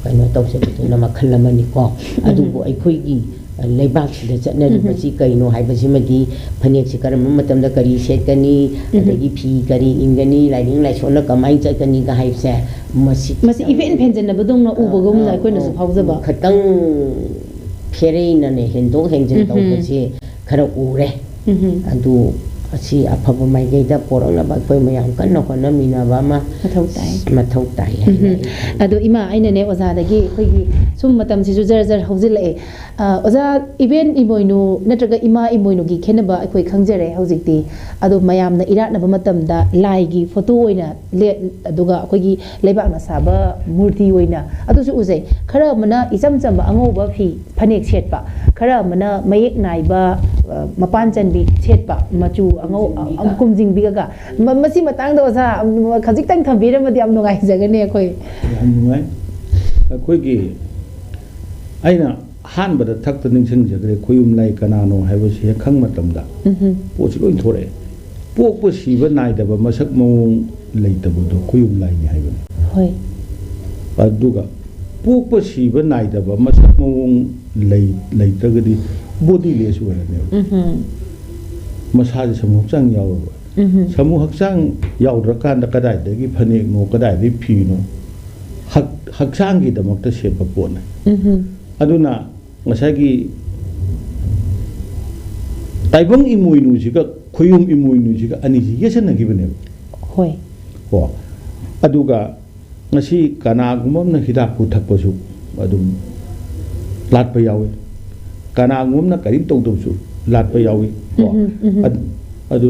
ꯀꯩꯅꯣ ꯇꯧꯖꯕꯗꯨꯅ ꯃꯈꯜ ꯑꯃꯅꯤꯀꯣ꯫ ꯎꯝ꯫ ꯑꯗꯨꯕꯨ ꯑꯩꯈꯣꯏꯒꯤ ꯂꯩꯕꯥꯛꯁꯤꯗ ꯆꯠꯅꯔꯤꯕꯁꯤ ꯎꯝ꯫ ꯀꯩꯅꯣ ꯍꯥꯏꯕꯁꯤꯃꯗꯤ, ꯐꯅꯦꯛꯁꯤ ꯀꯔꯝꯕ ꯃꯇꯝꯗ ꯀꯔꯤ ꯁꯦꯠꯀꯅꯤ, ꯎꯝ꯫ ꯑꯗꯒꯤ ꯐꯤ ꯀꯔꯤ ꯏꯟꯒꯅꯤ, ꯂꯥꯏꯅꯤꯡ ꯂꯥꯏꯁꯣꯟꯅ ꯀꯃꯥꯏꯅ ꯆꯠꯀꯅꯤꯒ ꯍꯥꯏꯕꯁꯦ, ꯃꯁꯤ ꯃꯁꯤ ꯈꯤꯇꯪ, ꯏꯐꯦꯟ ꯐꯦꯟꯖꯟꯅꯕꯗꯧꯅ ꯑ, ꯎꯕꯒꯨꯝꯅ ꯑ, ꯑꯩꯈꯣꯏꯅꯁꯨ ꯑ, ꯐꯥꯎꯖꯕ꯫ ꯈꯤꯇꯪ ꯐꯦꯔꯩꯅꯅꯦ ꯍꯦꯟꯗꯣꯛ ꯍꯦꯟꯖꯤꯟ ꯎꯝ꯫ ꯇꯧꯕꯁꯦ ꯈꯔ ꯎꯔꯦ꯫ ꯎꯝ꯫ ꯑꯗꯨ ꯑꯁꯤ ꯑꯐꯕ ꯃꯥꯏꯀꯩꯗ ꯄꯣꯔꯛꯅꯕ ꯑꯩꯈꯣꯏ ꯃꯌꯥꯝ ꯀꯟꯅ ꯍꯣꯠꯅꯃꯤꯟꯅꯕ ꯑꯃ ꯃꯊꯧ ꯇꯥꯏ꯫ ꯃꯊꯧ ꯇꯥꯏ ꯍꯥꯏꯅ ꯎꯝ꯫ ꯑꯩ ꯈꯜꯂꯤ꯫ ꯑꯗꯣ ꯏꯃꯥ, ꯑꯩꯅꯅꯦ ꯑꯣꯖꯥꯗꯒꯤ ꯑꯩꯈꯣꯏꯒꯤ ꯁꯨꯝ ꯃꯇꯝꯁꯤꯁꯨ ꯖꯔ ꯖꯔ ꯍꯧꯖꯤꯜꯂꯛꯑꯦ꯫ ꯑ, ꯑꯣꯖꯥ, ꯏꯕꯦꯟ ꯏꯃꯣꯏꯅꯨ ꯅꯠꯇ꯭ꯔꯒ ꯏꯃꯥ ꯏꯃꯣꯏꯅꯨꯒꯤ ꯈꯦꯠꯅꯕ ꯑꯩꯈꯣꯏ ꯈꯪꯖꯔꯦ ꯍꯧꯖꯤꯛꯇꯤ꯫ ꯑꯗꯣ ꯃꯌꯥꯝꯅ ꯏꯔꯥꯠꯅꯕ ꯃꯇꯝꯗ ꯂꯥꯏꯒꯤ ꯐꯣꯇꯣ ꯑꯣꯏꯅ ꯂꯦ-, ꯑꯗꯨꯒ ꯑꯩꯈꯣꯏꯒꯤ ꯂꯩꯕꯥꯛꯅ ꯁꯥꯕ ꯃꯨꯔꯇꯤ ꯑꯣꯏꯅ ꯑꯗꯨꯁꯨ ꯎꯖꯩ꯫ ꯈꯔ ꯑꯃꯅ ꯏꯆꯝ ꯆꯝꯕ ꯑꯉꯧꯕ ꯐꯤ, ꯐꯅꯦꯛ ꯁꯦꯠꯄ, ꯈꯔ ꯑꯃꯅ ꯃꯌꯦꯛ ꯅꯥꯏꯕ, ꯑ, ꯃꯄꯥꯟ ꯆꯟꯕꯤ ꯁꯦꯠꯄ, ꯃꯆꯨ ꯑꯉꯧ-, ꯀꯨꯝꯖꯤꯡꯕꯤꯒ꯫ ꯑ, ꯀꯨꯝꯖꯤꯡꯕꯤꯒꯒ꯫ ꯃ-, ꯃꯁꯤ ꯃꯇꯥꯡꯗ ꯑꯣꯖꯥ, ꯎꯝ, ꯈꯖꯤꯛꯇꯪ ꯊꯝꯕꯤꯔꯝꯃꯗꯤ ꯌꯥꯝ ꯅꯨꯡꯉꯥꯏꯖꯒꯅꯤ ꯑꯩꯈꯣꯏ꯫ ꯌꯥꯝ ꯅꯨꯡꯉꯥꯏ꯫ ꯑꯩꯈꯣꯏꯒꯤ, ꯑꯩꯅ ꯑꯍꯥꯟꯕꯗ ꯊꯛꯇ ꯅꯤꯡꯁꯤꯡꯖꯈ꯭ꯔꯦ, ꯈꯣꯌꯨꯝ ꯂꯥꯏ ꯀꯅꯥꯅꯣ ꯍꯥꯏꯕꯁꯤ ꯍꯦꯛ ꯈꯪꯕ ꯃꯇꯝꯗ ꯎꯝꯍꯨꯝ꯫ ꯄꯣꯠꯁꯤ ꯂꯣꯏ ꯊꯣꯔꯛꯑꯦ꯫ ꯄꯣꯛꯄ ꯁꯤꯕ ꯅꯥꯏꯗꯕ ꯃꯁꯛ ꯃꯑꯣꯡ ꯂꯩꯇꯕꯗꯣ ꯈꯨꯌꯨꯝ ꯂꯥꯏꯅꯤ ꯍꯥꯏꯕꯅꯤ꯫ ꯍꯣꯏ꯫ ꯑꯗꯨꯒ ꯄꯣꯛꯄ ꯁꯤꯕ ꯅꯥꯏꯗꯕ ꯃꯁꯛ ꯃꯑꯣꯡ ꯂꯩ ꯂꯩꯇ꯭ꯔꯒꯗꯤ ꯕꯣꯗꯤꯂꯦꯁ ꯑꯣꯏꯔꯅꯦꯕ꯫ ꯎꯝꯍꯨꯝ꯫ ꯃꯁꯥꯁꯦ ꯁꯃꯨ ꯍꯛꯆꯥꯡ ꯌꯥꯎꯔꯔꯣꯏ꯫ ꯎꯝꯍꯨꯝ꯫ ꯁꯃꯨ ꯍꯛꯆꯥꯡ ꯌꯥꯎꯗ꯭ꯔꯀꯥꯟꯗ ꯀꯗꯥꯏꯗꯒꯤ ꯐꯅꯦꯛꯅꯣ, ꯀꯗꯥꯏꯗꯒꯤ ꯐꯤꯅꯣ? ꯍꯛ- ꯍꯛꯆꯥꯡꯒꯤꯗꯃꯛꯇ ꯁꯦꯝꯕ ꯄꯣꯠꯅꯤ꯫ ꯎꯝꯍꯨꯝ꯫ ꯑꯗꯨꯅ ꯉꯁꯥꯏꯒꯤ ꯇꯥꯏꯕꯪ ꯏꯃꯣꯏꯅꯨꯁꯤꯒ ꯈꯣꯌꯨꯝ ꯏꯃꯣꯏꯅꯨꯁꯤꯒ ꯑꯅꯤꯁꯤ ꯌꯦꯠꯁꯟꯅꯈꯤꯕꯅꯦꯕ꯫ ꯍꯣꯏ꯫ ꯀꯣ꯫ ꯑꯗꯨꯒ ꯉꯁꯤ ꯀꯅꯥꯒꯨꯝꯕ ꯑꯃꯅ ꯍꯤꯗꯥꯛ ꯄꯨꯊꯛꯄꯁꯨ ꯑꯗꯨꯝ ꯂꯥꯠꯄ ꯌꯥꯎꯏ꯫ ꯀꯅꯥꯒꯨꯝꯕ ꯑꯃꯅ ꯀꯔꯤꯝ ꯇꯧꯗꯕꯁꯨ ꯂꯥꯠꯄ ꯌꯥꯎꯏ꯫ ꯀꯣ꯫ ꯎꯝꯍꯨꯝ, ꯎꯝꯍꯨꯝ꯫ ꯑꯗ- ꯑꯗꯨ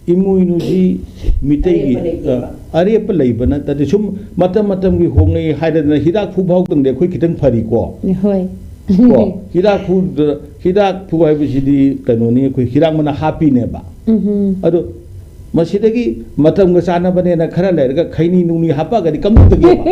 ꯏꯃꯣꯏꯅꯨꯁꯤ ꯃꯤꯇꯩꯒꯤ, ꯑꯔꯦꯞꯄ ꯂꯩꯇꯦꯕ꯫ ꯑ, ꯑꯔꯦꯞꯄ ꯂꯩꯕ ꯅꯠꯇꯗꯤ ꯁꯨꯝ ꯃꯇꯝ ꯃꯇꯝꯒꯤ ꯍꯣꯡꯉꯛꯏ ꯍꯥꯏꯗꯅ ꯍꯤꯗꯥꯛ ꯐꯨ ꯐꯥꯎꯗꯪꯗꯤ ꯑꯩꯈꯣꯏ ꯈꯤꯇꯪ ꯐꯔꯤꯀꯣ꯫ ꯍꯣꯏ꯫ ꯀꯣ꯫ ꯍꯤꯗꯥꯛ ꯐꯨꯗ-, ꯍꯤꯗꯥꯛ ꯐꯨ ꯍꯥꯏꯕꯁꯤꯗꯤ ꯀꯩꯅꯣꯅꯤ, ꯑꯩꯈꯣꯏ ꯍꯤꯗꯥꯛ ꯃꯅꯥ ꯍꯥꯞꯄꯤꯅꯦꯕ꯫ ꯎꯝꯍꯨꯝ꯫ ꯑꯗꯣ ꯃꯁꯤꯗꯒꯤ ꯃꯇꯝꯒ ꯆꯥꯟꯅꯕꯅꯦꯅ ꯈꯔ ꯂꯩꯔꯒ ꯈꯩꯅꯤ ꯅꯨꯡꯅꯤ ꯍꯥꯞꯄꯛꯑꯒꯗꯤ ꯀꯝꯗꯧꯗꯒꯦꯕ?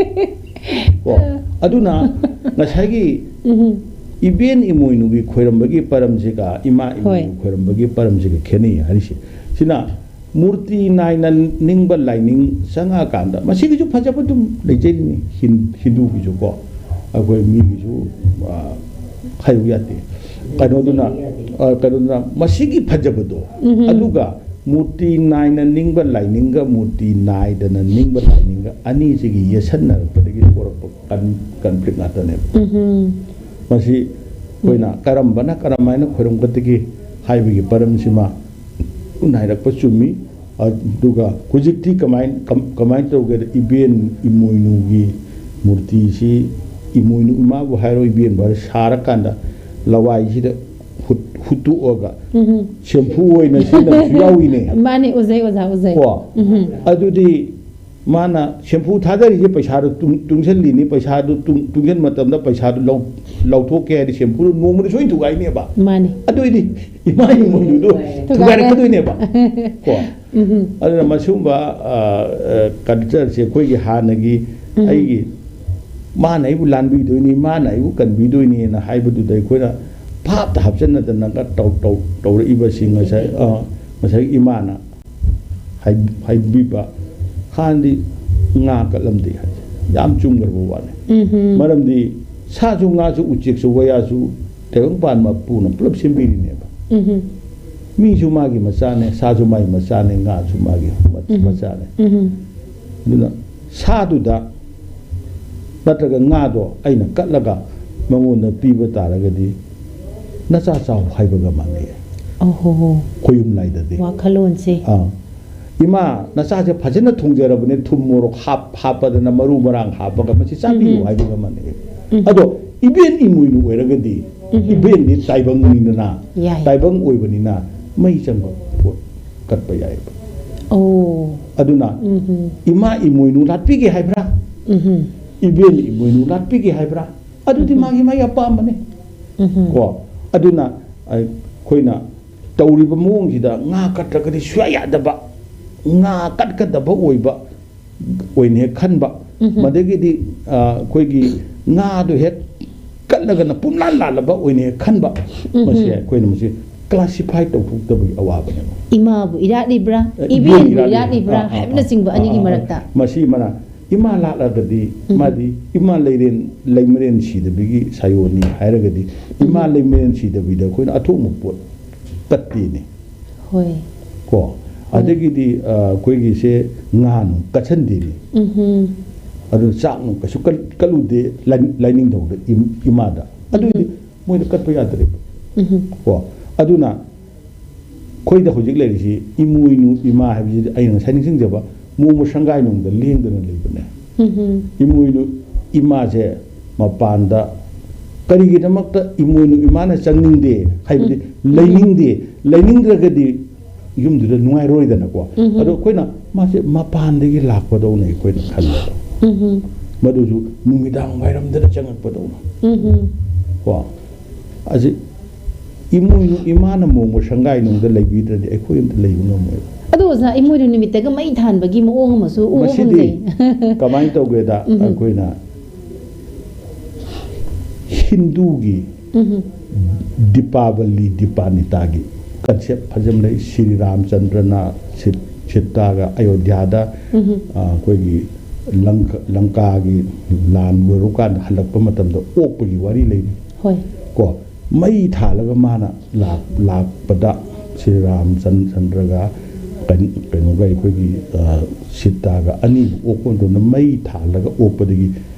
ꯀꯣ꯫ ꯑꯗꯨꯅ ꯉꯁꯥꯏꯒꯤ ꯎꯝꯍꯨꯝ꯫ ꯏꯕꯦꯟ ꯏꯃꯣꯏꯅꯨꯒꯤ ꯈꯣꯏꯔꯝꯕꯒꯤ ꯄꯔꯝꯁꯤꯒ ꯏꯃꯥ ꯏꯃꯣꯏꯅꯨ ꯍꯣꯏ꯫ ꯈꯣꯏꯔꯝꯕꯒꯤ ꯄꯔꯝꯁꯤꯒ ꯈꯦꯠꯅꯩ ꯍꯥꯏꯔꯤꯁꯦ꯫ ꯁꯤꯅ ꯃꯨꯔꯇꯤ ꯅꯥꯏꯅ ꯅꯤꯡꯕ ꯂꯥꯏꯅꯤꯡ ꯆꯪꯉꯛꯑꯀꯥꯟꯗ ꯃꯁꯤꯒꯤꯁꯨ ꯐꯖꯕ ꯑꯗꯨꯝ ꯂꯩꯖꯔꯤꯅꯤ꯫ ꯍꯤꯟ-, ꯍꯤꯟꯗꯨꯒꯤꯁꯨꯀꯣ, ꯑꯩꯈꯣꯏ ꯃꯤꯒꯤꯁꯨ, ꯑ, ꯍꯥꯏꯕ ꯌꯥꯗꯦ꯫ ꯀꯩꯅꯣꯗꯨꯅ, ꯑ, ꯀꯩꯅꯣꯗꯨꯅ ꯃꯁꯤꯒꯤ ꯐꯖꯕꯗꯣ, ꯎꯝꯍꯨꯝ꯫ ꯑꯗꯨꯒ ꯃꯨꯔꯇꯤ ꯅꯥꯏꯅ ꯅꯤꯡꯕ ꯂꯥꯏꯅꯤꯡꯒ ꯃꯨꯔꯇꯤ ꯅꯥꯏꯗꯅ ꯅꯤꯡꯕ ꯂꯥꯏꯅꯤꯡꯒ ꯑꯅꯤꯁꯤꯒꯤ ꯌꯦꯠꯁꯟꯅꯔꯛꯄꯗꯒꯤ ꯊꯣꯛꯂꯛꯄ ꯀꯟ-, ꯀꯟꯐ꯭ꯂꯤꯛ ꯉꯥꯛꯇꯅꯦꯕ꯫ ꯎꯝꯍꯨꯝ꯫ ꯃꯁꯤ ꯑꯩꯈꯣꯏꯅ ꯀꯔꯝꯕꯅ ꯀꯔꯝꯍꯥꯏꯅ ꯈꯣꯏꯔꯝꯒꯗꯒꯦ ꯍꯥꯏꯕꯒꯤ ꯄꯔꯝꯁꯤꯃ ꯅꯥꯏꯔꯛꯄ ꯆꯨꯝꯃꯤ꯫ ꯑꯗꯨꯒ ꯍꯧꯖꯤꯛꯇꯤ ꯀꯃꯥꯏ-, ꯀꯝ-, ꯀꯃꯥꯏꯅ ꯇꯧꯒꯦꯗ, ꯏꯕꯦꯟ ꯏꯃꯣꯏꯅꯨꯒꯤ ꯃꯨꯔꯇꯤꯁꯤ, ꯏꯃꯣꯏꯅꯨ ꯏꯃꯥꯕꯨ ꯍꯥꯏꯔꯣ, ꯏꯕꯦꯟꯕꯨ ꯍꯥꯏꯔꯣ, ꯁꯥꯔꯀꯥꯟꯗ ꯂꯋꯥꯏꯁꯤꯗ ꯍꯨꯠ-, ꯍꯨꯠꯇꯣꯛꯑꯒ ꯎꯝꯍꯨꯝ꯫ ꯁꯦꯝꯐꯨ ꯑꯣꯏꯅ ꯁꯤꯖꯤꯟꯅꯕꯁꯨ ꯌꯥꯎꯏꯅꯦ꯫ ꯃꯥꯅꯦ, ꯎꯖꯩ ꯑꯣꯖꯥ, ꯎꯖꯩ꯫ ꯀꯣ? ꯎꯝꯍꯨꯝ꯫ ꯑꯗꯨꯗꯤ ꯃꯥꯅ ꯁꯦꯝꯐꯨ ꯊꯥꯗꯔꯤꯁꯦ ꯄꯩꯁꯥꯗꯣ ꯇꯨꯡ-, ꯇꯨꯡꯁꯤꯜꯂꯤꯅꯤ, ꯄꯩꯁꯥꯗꯣ ꯇꯨꯡ-, ꯇꯨꯡꯁꯤꯟ ꯃꯇꯝꯗ ꯄꯩꯁꯥꯗꯣ ꯂꯧ-, ꯂꯧꯊꯣꯛꯀꯦ ꯍꯥꯏꯗꯤ ꯁꯦꯝꯐꯨꯗꯣ ꯅꯣꯡꯃꯗ ꯁꯣꯏꯅ ꯊꯨꯒꯥꯏꯅꯦꯕ꯫ ꯃꯥꯅꯦ꯫ ꯑꯗꯨ ꯑꯣꯏꯗꯤ ꯏꯃꯥ ꯏꯃꯣꯏꯅꯨꯗꯣ ꯊꯨꯒꯥꯏꯔꯦ꯫ ꯊꯨꯒꯥꯏꯔꯛꯀꯗꯣꯏꯅꯦꯕ꯫ ꯀꯣ꯫ ꯎꯝꯍꯨꯝ꯫ ꯑꯗꯨꯅ ꯃꯁꯤꯒꯨꯝꯕ, ꯑ, ꯑ, ꯀꯜꯆꯔꯁꯦ ꯑꯩꯈꯣꯏꯒꯤ ꯍꯥꯟꯅꯒꯤ ꯎꯝ꯫ ꯑꯩꯒꯤ ꯃꯥꯅ ꯑꯩꯕꯨ ꯂꯥꯟꯕꯤꯗꯣꯏꯅꯤ, ꯃꯥꯅ ꯑꯩꯕꯨ ꯀꯟꯕꯤꯗꯣꯏꯅꯤꯅ ꯍꯥꯏꯕꯗꯨꯗ ꯑꯩꯈꯣꯏꯅ ꯚꯥꯞꯇ ꯍꯥꯞꯆꯟꯅꯗꯅꯒ ꯇꯧ-, ꯇꯧ-, ꯇꯧꯔꯛꯏꯕꯁꯤ ꯉꯁꯥꯏ, ꯑ, ꯉꯁꯥꯏ ꯏꯃꯥꯅ ꯍꯥꯏ-, ꯍꯥꯏꯕꯤꯕ꯫ ꯍꯥꯟꯅꯗꯤ ꯉꯥ ꯀꯠꯂꯝꯗꯦ ꯍꯥꯏꯁꯦ ꯌꯥꯝ ꯆꯨꯝꯈ꯭ꯔꯕ ꯋꯥꯅꯤ꯫ ꯎꯝꯍꯨꯝ꯫ ꯃꯔꯝꯗꯤ ꯁꯥꯁꯨ ꯉꯥꯁꯨ ꯎꯆꯦꯛꯁꯨ ꯋꯥꯌꯥꯁꯨ ꯇꯥꯏꯕꯪꯄꯥꯟ ꯃꯄꯨꯅ ꯄꯨꯂꯞ ꯁꯦꯝꯕꯤꯔꯤꯅꯦꯕ꯫ ꯎꯝꯍꯨꯝ꯫ ꯃꯤꯁꯨ ꯃꯥꯒꯤ ꯃꯆꯥꯅꯦ, ꯁꯥꯁꯨ ꯃꯥꯒꯤ ꯃꯆꯥꯅꯦ, ꯉꯥꯁꯨ ꯃꯥꯒꯤ ꯃ-, ꯎꯝꯍꯨꯝ꯫ ꯃꯆꯥꯅꯦ꯫ ꯎꯝꯍꯨꯝ꯫ ꯑꯗꯨꯅ ꯁꯥꯗꯨꯗ ꯅꯠꯇ꯭ꯔꯒ ꯉꯥꯗꯣ ꯑꯩꯅ ꯀꯠꯂꯒ ꯃꯉꯣꯟꯗ ꯄꯤꯕ ꯇꯥꯔꯒꯗꯤ ꯅꯆꯥ ꯆꯥꯎ ꯍꯥꯏꯕꯒ ꯃꯥꯟꯅꯩ꯫ ꯑꯣꯍꯣ꯫ ꯈꯣꯌꯨꯝ ꯂꯥꯏꯗꯗꯤ꯫ ꯋꯥꯈꯜꯂꯣꯟꯁꯦ꯫ ꯑꯥ꯫ "ꯏꯃꯥ, ꯅꯆꯥꯁꯦ ꯐꯖꯅ ꯊꯣꯡꯖꯔꯕꯅꯦ, ꯊꯨꯝ ꯃꯣꯔꯣꯛ ꯍꯥꯞ-, ꯍꯥꯞꯄꯗꯅ ꯃꯔꯨ ꯃꯔꯥꯡ ꯍꯥꯞꯄꯒ ꯃꯁꯤ ꯆꯥꯕꯤꯌꯨ" ꯎꯝ꯫ ꯍꯥꯏꯕꯒ ꯃꯥꯟꯅꯩ꯫ ꯎꯝ꯫ ꯑꯗꯣ ꯏꯕꯦꯟ ꯏꯃꯣꯏꯅꯨ ꯑꯣꯏꯔꯒꯗꯤ, ꯎꯝ꯫ ꯏꯕꯦꯟꯗꯤ ꯇꯥꯏꯕꯪꯅꯤꯗꯅ, ꯌꯥꯏ꯫ ꯇꯥꯏꯕꯪ ꯑꯣꯏꯕꯅꯤꯅ ꯃꯩ ꯆꯪꯕ ꯄꯣꯠ ꯀꯠꯄ ꯌꯥꯏꯑꯕ꯫ ꯑꯣ꯫ ꯑꯗꯨꯅ ꯎꯝ꯫ ꯏꯃꯥ ꯏꯃꯣꯏꯅꯨ ꯂꯥꯠꯄꯤꯒꯦ ꯍꯥꯏꯕ꯭ꯔꯥ? ꯎꯝ꯫ ꯏꯕꯦꯟ ꯏꯃꯣꯏꯅꯨ ꯂꯥꯠꯄꯤꯒꯦ ꯍꯥꯏꯕ꯭ꯔꯥ? ꯑꯗꯨꯗꯤ ꯎꯝ꯫ ꯃꯥꯒꯤ ꯃꯥꯒꯤ ꯑꯄꯥꯝꯕꯅꯤ꯫ ꯎꯝ꯫ ꯀꯣ? ꯑꯗꯨꯅ ꯑꯩꯈꯣꯏꯅ ꯇꯧꯔꯤꯕ ꯃꯑꯣꯡꯁꯤꯗ ꯉꯥ ꯀꯠꯇ꯭ꯔꯒꯗꯤ ꯁꯨꯡꯌꯥ ꯌꯥꯗꯕ, ꯉꯥ ꯀꯠꯀꯗꯕ ꯑꯣꯏꯕ ꯑꯣꯏꯅ ꯍꯦꯛ ꯈꯟꯕ꯫ ꯎꯝ꯫ ꯃꯗꯒꯤꯗꯤ, ꯑ, ꯑꯩꯈꯣꯏꯒꯤ ꯉꯥꯗꯣ ꯍꯦꯛ ꯀꯠꯂꯒꯅ ꯄꯨꯝꯂꯥꯟ ꯂꯥꯜꯂꯕ ꯑꯣꯏꯅ ꯍꯦꯛ ꯈꯟꯕ꯫ ꯎꯝ꯫ ꯃꯁꯤ ꯑꯩꯈꯣꯏꯅ ꯃꯁꯤ ꯀ꯭ꯂꯥꯁꯤꯐꯥꯏ ꯇꯧꯊꯣꯛꯇꯕꯒꯤ ꯑꯋꯥꯕꯅꯦꯕ꯫ ꯏꯃꯥꯕꯨ ꯏꯔꯥꯠꯂꯤꯕ꯭ꯔꯥ, ꯑ, ꯏꯕꯦꯟꯕꯨ ꯏꯕꯦꯟꯕꯨ ꯏꯔꯥꯠꯂꯤꯕ꯭ꯔꯥ, ꯏꯔꯥꯠꯂꯤꯕ꯭ꯔꯥ ꯑꯥ, ꯑꯥ, ꯍꯥꯏꯕꯅꯆꯤꯡꯕ ꯑꯥ, ꯑꯅꯤꯒꯤ ꯑꯥ, ꯑꯥ, ꯃꯔꯛꯇ꯫ ꯃꯁꯤ ꯃꯅꯥ ꯏꯃꯥ ꯂꯥꯠꯂꯒꯗꯤ ꯎꯝ꯫ ꯃꯥꯗꯤ ꯏꯃꯥ ꯂꯩꯔꯦꯟ, ꯂꯩꯃꯔꯦꯟ ꯁꯤꯗꯕꯤꯒꯤ ꯁꯥꯌꯣꯟꯅꯤ ꯍꯥꯏꯔꯒꯗꯤ, ꯏꯃꯥ ꯎꯝ꯫ ꯂꯩꯃꯔꯦꯟ ꯁꯤꯗꯕꯤꯗ ꯑꯩꯈꯣꯏꯅ ꯑꯊꯣꯡꯕ ꯄꯣꯠ ꯀꯠꯇꯦꯅꯦ꯫ ꯍꯣꯏ꯫ ꯀꯣ? ꯍꯣꯏ꯫ ꯑꯗꯒꯤꯗꯤ, ꯑ, ꯑꯩꯈꯣꯏꯒꯤꯁꯦ ꯉꯥ ꯅꯨꯡ ꯀꯠꯁꯟꯗꯦꯅꯦ꯫ ꯎꯝꯍꯨꯝ꯫ ꯑꯗꯨ ꯆꯥꯛ ꯅꯨꯡ ꯀꯩꯁꯨ ꯀꯠ-, ꯀꯠꯂꯨꯗꯦ ꯂꯥꯏ-, ꯂꯥꯏꯅꯤꯡꯊꯧꯗ ꯏꯝ-, ꯏꯃꯥꯗ꯫ ꯑꯗꯨꯏꯗꯤ ꯎꯝꯍꯨꯝ꯫ ꯃꯣꯏꯗ ꯀꯠꯄ ꯌꯥꯗ꯭ꯔꯦꯕ꯫ ꯎꯝꯍꯨꯝ꯫ ꯀꯣ? ꯑꯗꯨꯅ ꯑꯩꯈꯣꯏꯗ ꯍꯧꯖꯤꯛ ꯂꯩꯔꯤꯁꯤ ꯏꯃꯣꯏꯅꯨ ꯏꯃꯥ ꯍꯥꯏꯕꯁꯤꯗꯤ ꯑꯩꯅ ꯉꯁꯥꯏ ꯅꯤꯡꯁꯤꯡꯖꯕ ꯃꯣꯡꯕ ꯁꯪꯒꯥꯏ ꯅꯨꯡꯗ ꯂꯦꯡꯗꯅ ꯂꯩꯕꯅꯦ꯫ ꯎꯝꯍꯨꯝ꯫ ꯏꯃꯣꯏꯅꯨ ꯏꯃꯥꯁꯦ ꯃꯄꯥꯟꯗ ꯀꯔꯤꯒꯤꯗꯃꯛꯇ ꯏꯃꯣꯏꯅꯨ ꯏꯃꯥꯅ ꯆꯪꯅꯤꯡꯗꯦ ꯍꯥꯏꯕꯗꯤ ꯎꯝ꯫ ꯂꯩꯅꯤꯡꯗꯦ, ꯂꯩꯅꯤꯡꯗ꯭ꯔꯒꯗꯤ ꯌꯨꯝꯗꯨꯗ ꯅꯨꯡꯉꯥꯏꯔꯣꯏꯗꯅꯀꯣ꯫ ꯎꯝꯍꯨꯝ꯫ ꯑꯗꯣ ꯑꯩꯈꯣꯏꯅ ꯃꯥꯁꯦ ꯃꯄꯥꯟꯗꯒꯤ ꯂꯥꯛꯄꯗꯧꯅ ꯑꯩꯈꯣꯏꯅ ꯈꯟꯕꯗꯣ꯫ ꯎꯝꯍꯨꯝ꯫ ꯃꯗꯨꯁꯨ ꯅꯨꯃꯤꯗꯥꯡ ꯋꯥꯏꯔꯝꯗꯅ ꯆꯪꯉꯛꯄꯗꯧꯅ꯫ ꯎꯝꯍꯨꯝ꯫ ꯀꯣ? ꯑꯁꯤ ꯏꯃꯣꯏꯅꯨ ꯏꯃꯥꯅ ꯃꯣꯡꯕ ꯁꯪꯒꯥꯏꯅꯨꯡꯗ ꯂꯩꯕꯤꯗ꯭ꯔꯗꯤ ꯑꯩꯈꯣꯏ ꯑꯝꯇ ꯂꯩꯕ ꯉꯝꯃꯣꯏꯕ꯫ ꯑꯗꯣ ꯑꯣꯖꯥ, ꯏꯃꯣꯏꯅꯨ ꯅꯨꯃꯤꯠꯇꯒ ꯃꯩ ꯊꯥꯟꯕꯒꯤ ꯃꯑꯣꯡ ꯑꯃꯁꯨ ꯎꯕ ꯃꯁꯤꯗꯤ ꯐꯪꯖꯩ꯫ ꯀꯃꯥꯏꯅ ꯇꯧꯒꯦꯗ, ꯎꯝꯍꯨꯝ꯫ ꯑꯩꯈꯣꯏꯅ ꯍꯤꯟꯗꯨꯒꯤ ꯎꯝꯍꯨꯝ꯫ ꯗꯤꯄꯥꯕꯂꯤ, ꯗꯤꯄꯥꯅꯤꯇꯥꯒꯤ ꯀꯟꯁꯦꯞ ꯐꯖꯅ ꯂꯩ꯫ ꯁ꯭ꯔꯤ ꯔꯥꯃꯆꯟꯗ꯭ꯔꯅ ꯁꯤꯕ ꯁꯤꯇꯥꯒ ꯑꯌꯣꯙ꯭ꯌꯥꯗ, ꯎꯝ꯫ ꯑ, ꯑꯩꯈꯣꯏꯒꯤ ꯂꯪꯀ-, ꯂꯪꯀꯥꯒꯤ ꯂꯥꯟ ꯂꯣꯏꯔꯀꯥꯟꯗ ꯍꯜꯂꯛꯄ ꯃꯇꯝꯗ ꯑꯣꯛꯄꯒꯤ ꯋꯥꯔꯤ ꯂꯩꯔꯤ꯫ ꯍꯣꯏ꯫ ꯀꯣ, ꯃꯩ ꯊꯥꯜꯂꯒ ꯃꯥꯅ ꯂꯥꯛ-, ꯂꯥꯛꯄꯗ ꯁ꯭ꯔꯤ ꯔꯥꯝꯆꯟꯗ꯭ꯔꯒ ꯀꯩꯅꯣꯒ ꯑꯩꯈꯣꯏꯒꯤ, ꯑ, ꯁꯤꯇꯥꯒ ꯑꯅꯤꯕꯨ ꯑꯣꯛꯄ ꯃꯇꯝꯗ ꯃꯩ ꯊꯥꯜꯂꯒ ꯑꯣꯛꯄꯗꯒꯤ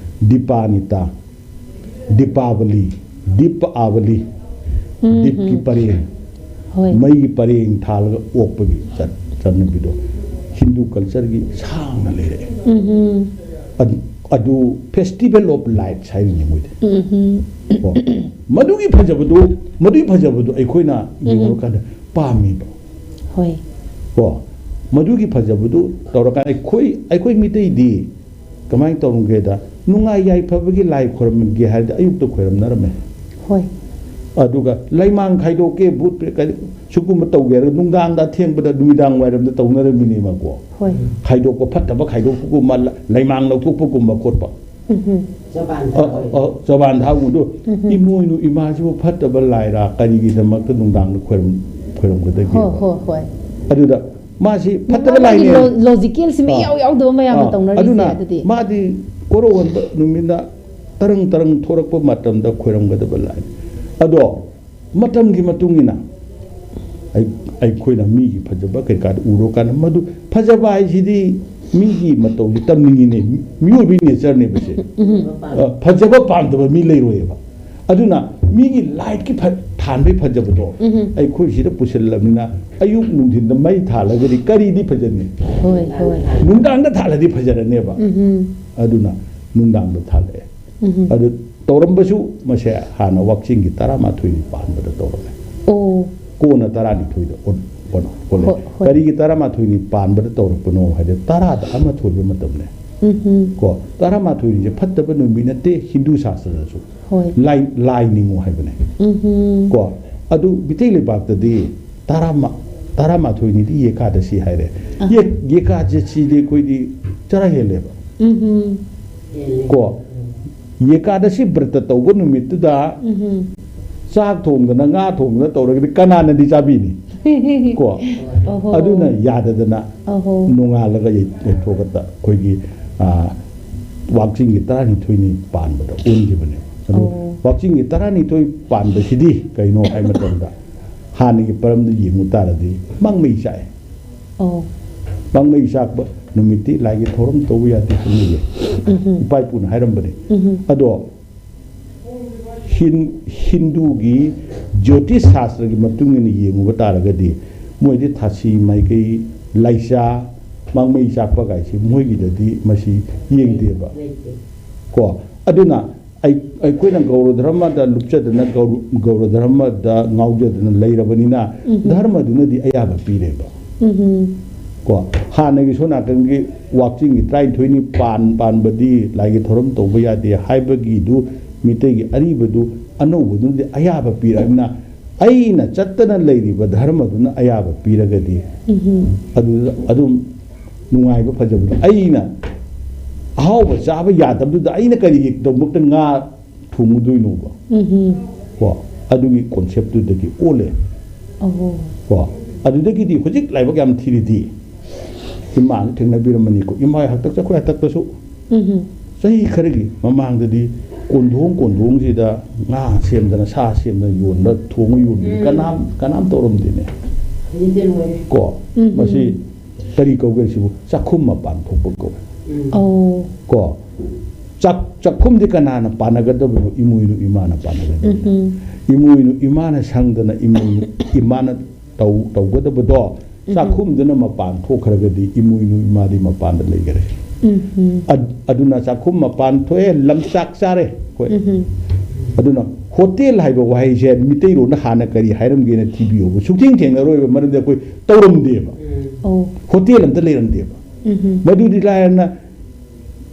ꯗꯤꯄꯥꯅꯤꯇꯥ, ꯗꯤꯄꯥꯕꯂꯤ, ꯗꯤꯄ ꯑꯥꯕꯂꯤ, ꯎꯝ, ꯗꯤꯞꯀꯤ ꯎꯝ꯫ ꯄꯔꯦꯡ, ꯍꯣꯏ꯫ ꯃꯩꯒꯤ ꯄꯔꯦꯡ ꯊꯥꯜꯂꯒ ꯑꯣꯛꯄꯒꯤ ꯆꯠ-, ꯆꯠꯅꯕꯤꯗꯣ ꯍꯤꯟꯗꯨ ꯀꯜꯆꯔꯒꯤ ꯁꯥꯡꯅ ꯂꯩꯔꯛꯑꯦ꯫ ꯎꯝ꯫ ꯑꯗꯨ, ꯑꯗꯨ Festival of Lights ꯍꯥꯏꯔꯤꯅꯤ ꯃꯣꯏꯗꯤ꯫ ꯎꯝ꯫ ꯀꯣ, ꯃꯗꯨꯒꯤ ꯐꯖꯕꯗꯨ, ꯃꯗꯨꯒꯤ ꯐꯖꯕꯗꯨ ꯑꯩꯈꯣꯏꯅ ꯎꯝ꯫ ꯌꯦꯡꯉꯨꯔꯀꯥꯟꯗ ꯄꯥꯝꯃꯤꯕ꯫ ꯍꯣꯏ꯫ ꯀꯣ, ꯃꯗꯨꯒꯤ ꯐꯖꯕꯗꯨ ꯇꯧꯔꯀꯥꯟꯗ ꯑꯩꯈꯣꯏ, ꯑꯩꯈꯣꯏ ꯃꯤꯇꯩꯗꯤ ꯀꯃꯥꯏꯅ ꯇꯧꯔꯝꯒꯦꯗ, ꯅꯨꯡꯉꯥꯏ ꯌꯥꯏꯐꯕꯒꯤ ꯂꯥꯏ ꯈꯣꯏꯔꯝꯒꯦ ꯍꯥꯏꯔꯗꯤ ꯑꯌꯨꯛꯇ ꯈꯣꯏꯔꯝꯅꯔꯝꯃꯦ꯫ ꯍꯣꯏ꯫ ꯑꯗꯨꯒ ꯂꯩꯃꯥꯡ ꯈꯥꯏꯗꯣꯛꯀꯦ, ꯚꯨꯠ ꯄ꯭ꯔꯦꯠ ꯀꯔꯤ ꯁꯤꯒꯨꯝꯕ ꯇꯧꯒꯦ ꯍꯥꯏꯔꯒ ꯅꯨꯡꯗꯥꯡꯗ ꯑꯊꯦꯡꯕꯗ ꯅꯨꯃꯤꯗꯥꯡ ꯋꯥꯏꯔꯝꯗ ꯇꯧꯅꯔꯝꯃꯤꯅꯦꯕꯀꯣ꯫ ꯍꯣꯏ꯫ ꯈꯥꯏꯗꯣꯛꯄ, ꯐꯠꯇꯕ ꯈꯥꯏꯗꯣꯛꯄꯒꯨꯝꯕ, ꯂ-, ꯂꯩꯃꯥꯡ ꯂꯧꯊꯣꯛꯄꯒꯨꯝꯕ ꯈꯣꯠꯄ꯫ ꯎꯝ꯫ ꯑ, ꯑ, ꯆꯕꯥꯟ ꯊꯥꯎꯕꯗꯣ, ꯎꯝ꯫ "ꯏꯃꯣꯏꯅꯨ ꯏꯃꯥꯁꯤꯕꯨ ꯐꯠꯇꯕ ꯂꯥꯏꯔꯥ, ꯀꯔꯤꯒꯤꯗꯃꯛꯇ ꯅꯨꯡꯗꯥꯡꯗ ꯈꯣꯏꯔꯝ-, ꯈꯣꯏꯔꯝꯒꯗꯒꯦ?" ꯍꯣꯏ, ꯍꯣꯏ, ꯍꯣꯏ꯫ ꯑꯗꯨꯗ ꯃꯥꯁꯤ ꯐꯠꯇꯕ ꯃꯥꯒꯤ ꯂꯥꯏꯅꯦ꯫ ꯂꯣ-, ꯂꯣꯖꯤꯀꯦꯜꯁꯤ ꯃꯤ ꯑꯥ꯫ ꯌꯥꯎ ꯌꯥꯎꯗꯕ ꯃꯌꯥꯝꯅ ꯑꯥ, ꯇꯧꯅꯔꯤꯁꯦ ꯑꯗꯨꯅ ꯑꯗꯨꯗꯤ꯫ ꯃꯥꯗꯤ ꯀꯣꯔꯧꯍꯟꯕ ꯅꯨꯃꯤꯠꯅ ꯇꯔꯪ ꯇꯔꯪ ꯊꯣꯔꯛꯄ ꯃꯇꯝꯗ ꯈꯣꯏꯔꯝꯒꯗꯕ ꯂꯥꯏꯅꯤ꯫ ꯑꯗꯣ ꯃꯇꯝꯒꯤ ꯃꯇꯨꯡ ꯏꯟꯅ ꯑꯩ-, ꯑꯩꯈꯣꯏꯅ ꯃꯤꯒꯤ ꯐꯖꯕ ꯀꯩꯀꯥꯗ ꯎꯔꯀꯥꯟꯗ ꯃꯗꯨ ꯐꯖꯕ ꯍꯥꯏꯁꯤꯗꯤ ꯃꯤꯒꯤ ꯃꯇꯧꯁꯤ ꯇꯝꯅꯤꯡꯉꯤꯅꯦ, ꯃꯤꯑꯣꯏꯕꯒꯤ ꯅꯦꯆꯔꯅꯦꯕꯁꯦ꯫ ꯎꯝ꯫ ꯑ, ꯐꯖꯕ ꯄꯥꯝꯗꯕ ꯃꯤ ꯂꯩꯔꯣꯏꯌꯦꯕ꯫ ꯑꯗꯨꯅ ꯃꯤꯒꯤ ꯂꯥꯏꯠꯀꯤ ꯐ-, ꯊꯥꯟꯕꯒꯤ ꯐꯖꯕꯗꯣ ꯎꯝ꯫ ꯑꯩꯈꯣꯏ ꯁꯤꯗ ꯄꯨꯁꯤꯜꯂꯕꯅꯤꯅ ꯑꯌꯨꯛ ꯅꯨꯡꯊꯤꯟꯗ ꯃꯩ ꯊꯥꯜꯂꯒꯗꯤ ꯀꯔꯤꯗꯤ ꯐꯖꯅꯤ? ꯍꯣꯏ, ꯍꯣꯏ꯫ ꯅꯨꯡꯗꯥꯡꯗ ꯊꯥꯜꯂꯗꯤ ꯐꯖꯔꯅꯦꯕ꯫ ꯎꯝ꯫ ꯑꯗꯨꯅ ꯅꯨꯡꯗꯥꯡꯗ ꯊꯥꯜꯂꯛꯑꯦ꯫ ꯎꯝ꯫ ꯑꯗꯨ ꯇꯧꯔꯝꯕꯁꯨ ꯃꯁꯦ ꯍꯥꯟꯅ ꯋꯥꯛꯆꯤꯡꯒꯤ ꯇꯔꯥꯃꯥꯊꯣꯏꯅꯤ ꯄꯥꯟꯕꯗ ꯇꯧꯔꯝꯃꯦ꯫ ꯑꯣ꯫ ꯀꯣꯟꯅ ꯇꯔꯥꯅꯤꯊꯣꯏꯗ ꯑꯣꯟ-, ꯑꯣꯟ-, ꯑꯣꯜꯂꯦ꯫ ꯍꯣꯏ, ꯍꯣꯏ꯫ ꯀꯔꯤꯒꯤ ꯇꯔꯥꯃꯥꯊꯣꯏꯅꯤ ꯄꯥꯟꯕꯗ ꯇꯧꯔꯛꯄꯅꯣ ꯍꯥꯏꯗꯤ ꯇꯔꯥꯗ ꯑꯃ ꯊꯣꯏꯕ ꯃꯇꯝꯅꯦ꯫ ꯎꯝ꯫ ꯀꯣ, ꯇꯔꯥꯃꯥꯊꯣꯏꯅꯤꯁꯦ ꯐꯠꯇꯕ ꯅꯨꯃꯤꯠ ꯅꯠꯇꯦ ꯍꯤꯟꯗꯨ ꯁꯥꯁꯇ꯭ꯔꯗꯁꯨ꯫ ꯍꯣꯏ꯫ ꯂꯥꯏ, ꯂꯥꯏ ꯅꯤꯡꯉꯨ ꯍꯥꯏꯕꯅꯦ꯫ ꯎꯝ꯫ ꯀꯣ, ꯑꯗꯨ ꯃꯤꯇꯩ ꯂꯩꯕꯥꯛꯇꯗꯤ ꯇꯔꯥꯃ-, ꯇꯔꯥꯃꯥꯊꯣꯏꯅꯤꯗꯤ ꯌꯦꯀꯥꯗꯁꯤ ꯍꯥꯏꯔꯦ꯫ ꯑꯥ꯫ ꯌꯦ-, ꯌꯦꯀꯥꯗꯁꯤꯗꯤ ꯑꯩꯈꯣꯏꯗꯤ ꯆꯔꯥ ꯍꯦꯜꯂꯦꯕ꯫ ꯎꯝ꯫ ꯀꯣ, ꯌꯦꯀꯥꯗꯁꯤ ꯕ꯭ꯔꯇ ꯇꯧꯕ ꯅꯨꯃꯤꯠꯇꯨꯗ ꯎꯝ꯫ ꯆꯥꯛ ꯊꯣꯡꯗꯅ ꯉꯥ ꯊꯣꯡꯗꯅ ꯇꯧꯔꯒꯗꯤ ꯀꯅꯥꯅꯗꯤ ꯆꯥꯕꯤꯅꯤ? ꯀꯣ? ꯑꯣꯍꯣ꯫ ꯑꯗꯨꯅ ꯌꯥꯗꯗꯅ ꯑꯣꯍꯣ꯫ ꯅꯣꯡꯉꯥꯜꯂꯒ ꯌꯩ-, ꯌꯩꯊꯣꯛꯑꯒ ꯑꯩꯈꯣꯏꯒꯤ, ꯑ, ꯋꯥꯛꯆꯤꯡꯒꯤ ꯇꯔꯥꯅꯤꯊꯣꯏꯅꯤ ꯄꯥꯟꯕꯗ ꯑꯣꯟꯈꯤꯕꯅꯦ꯫ ꯑꯗꯨ ꯑꯣ꯫ ꯋꯥꯛꯆꯤꯡꯒꯤ ꯇꯔꯥꯅꯤꯊꯣꯏ ꯄꯥꯟꯕꯁꯤꯗꯤ ꯀꯩꯅꯣ ꯍꯥꯏ ꯃꯇꯝꯗ, ꯍꯥꯟꯅꯒꯤ ꯄꯔꯝꯗ ꯌꯦꯡꯉꯨ ꯇꯥꯔꯗꯤ ꯃꯥꯡꯃꯩ ꯆꯥꯛꯑꯦ꯫ ꯑꯣ꯫ ꯃꯥꯡꯃꯩ ꯆꯥꯛꯄ ꯅꯨꯃꯤꯠꯇꯤ ꯂꯥꯏꯒꯤ ꯊꯧꯔꯝ ꯇꯧꯕ ꯌꯥꯗꯦ ꯈꯪꯅꯩꯌꯦ꯫ ꯎꯝꯍꯨꯝ꯫ ꯏꯄꯥ ꯏꯄꯨꯅ ꯍꯥꯏꯔꯝꯕꯅꯤ꯫ ꯎꯝꯍꯨꯝ꯫ ꯑꯗꯣ ꯍꯤꯟ-, ꯍꯤꯟꯗꯨꯒꯤ ꯖ꯭ꯌꯣꯇꯤꯁ ꯁꯥꯁꯇ꯭ꯔꯒꯤ ꯃꯇꯨꯡ ꯏꯟꯅ ꯌꯦꯡꯉꯨꯕ ꯇꯥꯔꯒꯗꯤ, ꯃꯣꯏꯗꯤ ꯊꯥꯁꯤ ꯃꯥꯏꯀꯩ, ꯂꯥꯏꯆꯥ, ꯃꯥꯡꯃꯩ ꯆꯥꯛꯄ ꯀꯥꯏꯁꯤ ꯃꯣꯏꯒꯤꯗꯗꯤ ꯃꯁꯤ ꯌꯦꯡꯗꯦꯕ꯫ ꯂꯩꯇꯦ꯫ ꯀꯣ? ꯑꯗꯨꯅ ꯑꯩ-, ꯑꯩꯈꯣꯏꯅ ꯒꯧꯔ ꯙꯔꯃꯗ ꯂꯨꯞꯆꯗꯅ, ꯒꯧꯔ-, ꯒꯧꯔ ꯙꯔꯃꯗ ꯉꯥꯎꯖꯗꯅ ꯂꯩꯔꯕꯅꯤꯅ, ꯎꯝ꯫ ꯙꯔꯃꯗꯨꯅꯗꯤ ꯑꯌꯥꯕ ꯄꯤꯔꯦꯕ꯫ ꯎꯝ꯫ ꯀꯣ? ꯍꯥꯟꯅꯒꯤ ꯁꯣꯝ ꯅꯥꯀꯟꯒꯤ ꯋꯥꯛꯆꯤꯡꯒꯤ ꯇꯔꯥꯅꯤꯊꯣꯏꯅꯤ ꯄꯥꯟ-, ꯄꯥꯟꯕꯗꯤ ꯂꯥꯏꯒꯤ ꯊꯧꯔꯝ ꯇꯧꯕ ꯌꯥꯗꯦ ꯍꯥꯏꯕꯒꯤꯗꯨ, ꯃꯤꯇꯩꯒꯤ ꯑꯔꯤꯕꯗꯨ ꯑꯅꯧꯕꯗꯨꯅꯗꯤ ꯑꯌꯥꯕ ꯄꯤꯔꯕꯅꯤꯅ, ꯑꯩꯅ ꯆꯠꯇꯅ ꯂꯩꯔꯤꯕ ꯙꯔꯃꯗꯨꯅ ꯑꯌꯥꯕ ꯄꯤꯔꯒꯗꯤ, ꯎꯝ꯫ ꯑꯗꯨꯗ ꯑꯗꯨꯝ ꯅꯨꯡꯉꯥꯏꯕ ꯐꯖꯕꯗꯣ, ꯑꯩꯅ ꯑꯍꯥꯎꯕ ꯆꯥꯕ ꯌꯥꯗꯕꯗꯨꯗ ꯑꯩꯅ ꯀꯔꯤꯒꯤꯗꯃꯛꯇ ꯉꯥ ꯊꯣꯡꯉꯨꯗꯣꯏꯅꯣꯕ? ꯎꯝ꯫ ꯀꯣ? ꯑꯗꯨꯒꯤ ꯀꯣꯟꯁꯦꯞꯇꯨꯗꯒꯤ ꯑꯣꯜꯂꯦ꯫ ꯑꯣ꯫ ꯀꯣ? ꯑꯗꯨꯗꯒꯤꯗꯤ ꯍꯧꯖꯤꯛ ꯂꯥꯏꯕꯛ ꯌꯥꯝ ꯊꯤꯔꯤꯗꯤ, ꯏꯃꯥꯅ ꯊꯦꯡꯅꯕꯤꯔꯝꯃꯅꯤꯀꯣ, ꯏꯃꯥ ꯍꯣꯏ ꯍꯥꯛꯇꯛ ꯆꯠꯈꯣꯏ ꯍꯥꯛꯇꯛꯇꯁꯨ ꯎꯝ꯫ ꯆꯍꯤ ꯈꯔꯒꯤ ꯃꯃꯥꯡꯗꯗꯤ ꯀꯣꯟꯊꯣꯡ ꯀꯣꯟꯊꯣꯡꯁꯤꯗ ꯉꯥ ꯁꯦꯝꯗꯅ, ꯁꯥ ꯁꯦꯝꯗꯅ ꯌꯣꯟꯕ, ꯊꯣꯡꯉ ꯌꯣꯟꯕꯗꯤ ꯎꯝ꯫ ꯀꯅꯥꯝ, ꯀꯅꯥꯝ ꯇꯧꯔꯝꯗꯦꯅꯦ꯫ ꯍꯧꯖꯤꯛꯇꯤ ꯂꯣꯏꯔꯦ꯫ ꯀꯣ? ꯎꯝ, ꯎꯝ꯫ ꯃꯁꯤ ꯀꯔꯤ ꯀꯧꯒꯦ ꯁꯤꯕꯨ? ꯆꯥꯛꯈꯨꯝ ꯃꯄꯥꯟ ꯊꯣꯛꯄ ꯀꯧꯋꯦ꯫ ꯎꯝ꯫ ꯑꯣ꯫ ꯀꯣ? ꯆꯥꯛ-, ꯆꯥꯛꯈꯨꯝꯗꯤ ꯀꯅꯥꯅ ꯄꯥꯟꯅꯒꯗꯕꯅꯣ? ꯏꯃꯣꯏꯅꯨ ꯏꯃꯥꯅ ꯄꯥꯟꯅꯒꯗꯕꯅꯤ꯫ ꯎꯝ, ꯎꯝ꯫ ꯏꯃꯣꯏꯅꯨ ꯏꯃꯥꯅ ꯁꯪꯗꯅ ꯏꯃꯣꯏꯅꯨ ꯏꯃꯥꯅ ꯇꯧ-, ꯇꯧꯒꯗꯕꯗꯣ, ꯎꯝ꯫ ꯆꯥꯛꯈꯨꯝꯗꯨꯅ ꯃꯄꯥꯟ ꯊꯣꯛꯈ꯭ꯔꯒꯗꯤ ꯏꯃꯣꯏꯅꯨ ꯏꯃꯥꯗꯤ ꯃꯄꯥꯟꯗ ꯂꯩꯈꯔꯦ꯫ ꯎꯝ, ꯎꯝ꯫ ꯑꯗ-, ꯑꯗꯨꯅ ꯆꯥꯛꯈꯨꯝ ꯃꯄꯥꯟ ꯊꯣꯛꯑꯦ, ꯂꯝꯆꯥꯛ ꯆꯥꯔꯦ ꯑꯩꯈꯣꯏ꯫ ꯎꯝ, ꯎꯝ꯫ ꯑꯗꯨꯅ ꯍꯣꯇꯦꯜ ꯍꯥꯏꯕ ꯋꯥꯍꯩꯁꯦ ꯃꯤꯇꯩꯂꯣꯟꯗ ꯍꯥꯟꯅ ꯀꯔꯤ ꯍꯥꯏꯔꯝꯒꯦꯅ ꯊꯤꯕꯤꯌꯣꯕ꯫ ꯁꯨꯛꯊꯦꯡ ꯊꯦꯡꯅꯔꯣꯏꯕ, ꯃꯔꯝꯗꯤ ꯑꯩꯈꯣꯏ ꯇꯧꯔꯝꯗꯦꯕ꯫ ꯎꯝ꯫ ꯑꯣ꯫ ꯍꯣꯇꯦꯜ ꯑꯝꯇ ꯂꯩꯔꯝꯗꯦꯕ꯫ ꯎꯝ, ꯎꯝ꯫ ꯃꯗꯨꯗꯤ ꯂꯥꯏꯔꯅ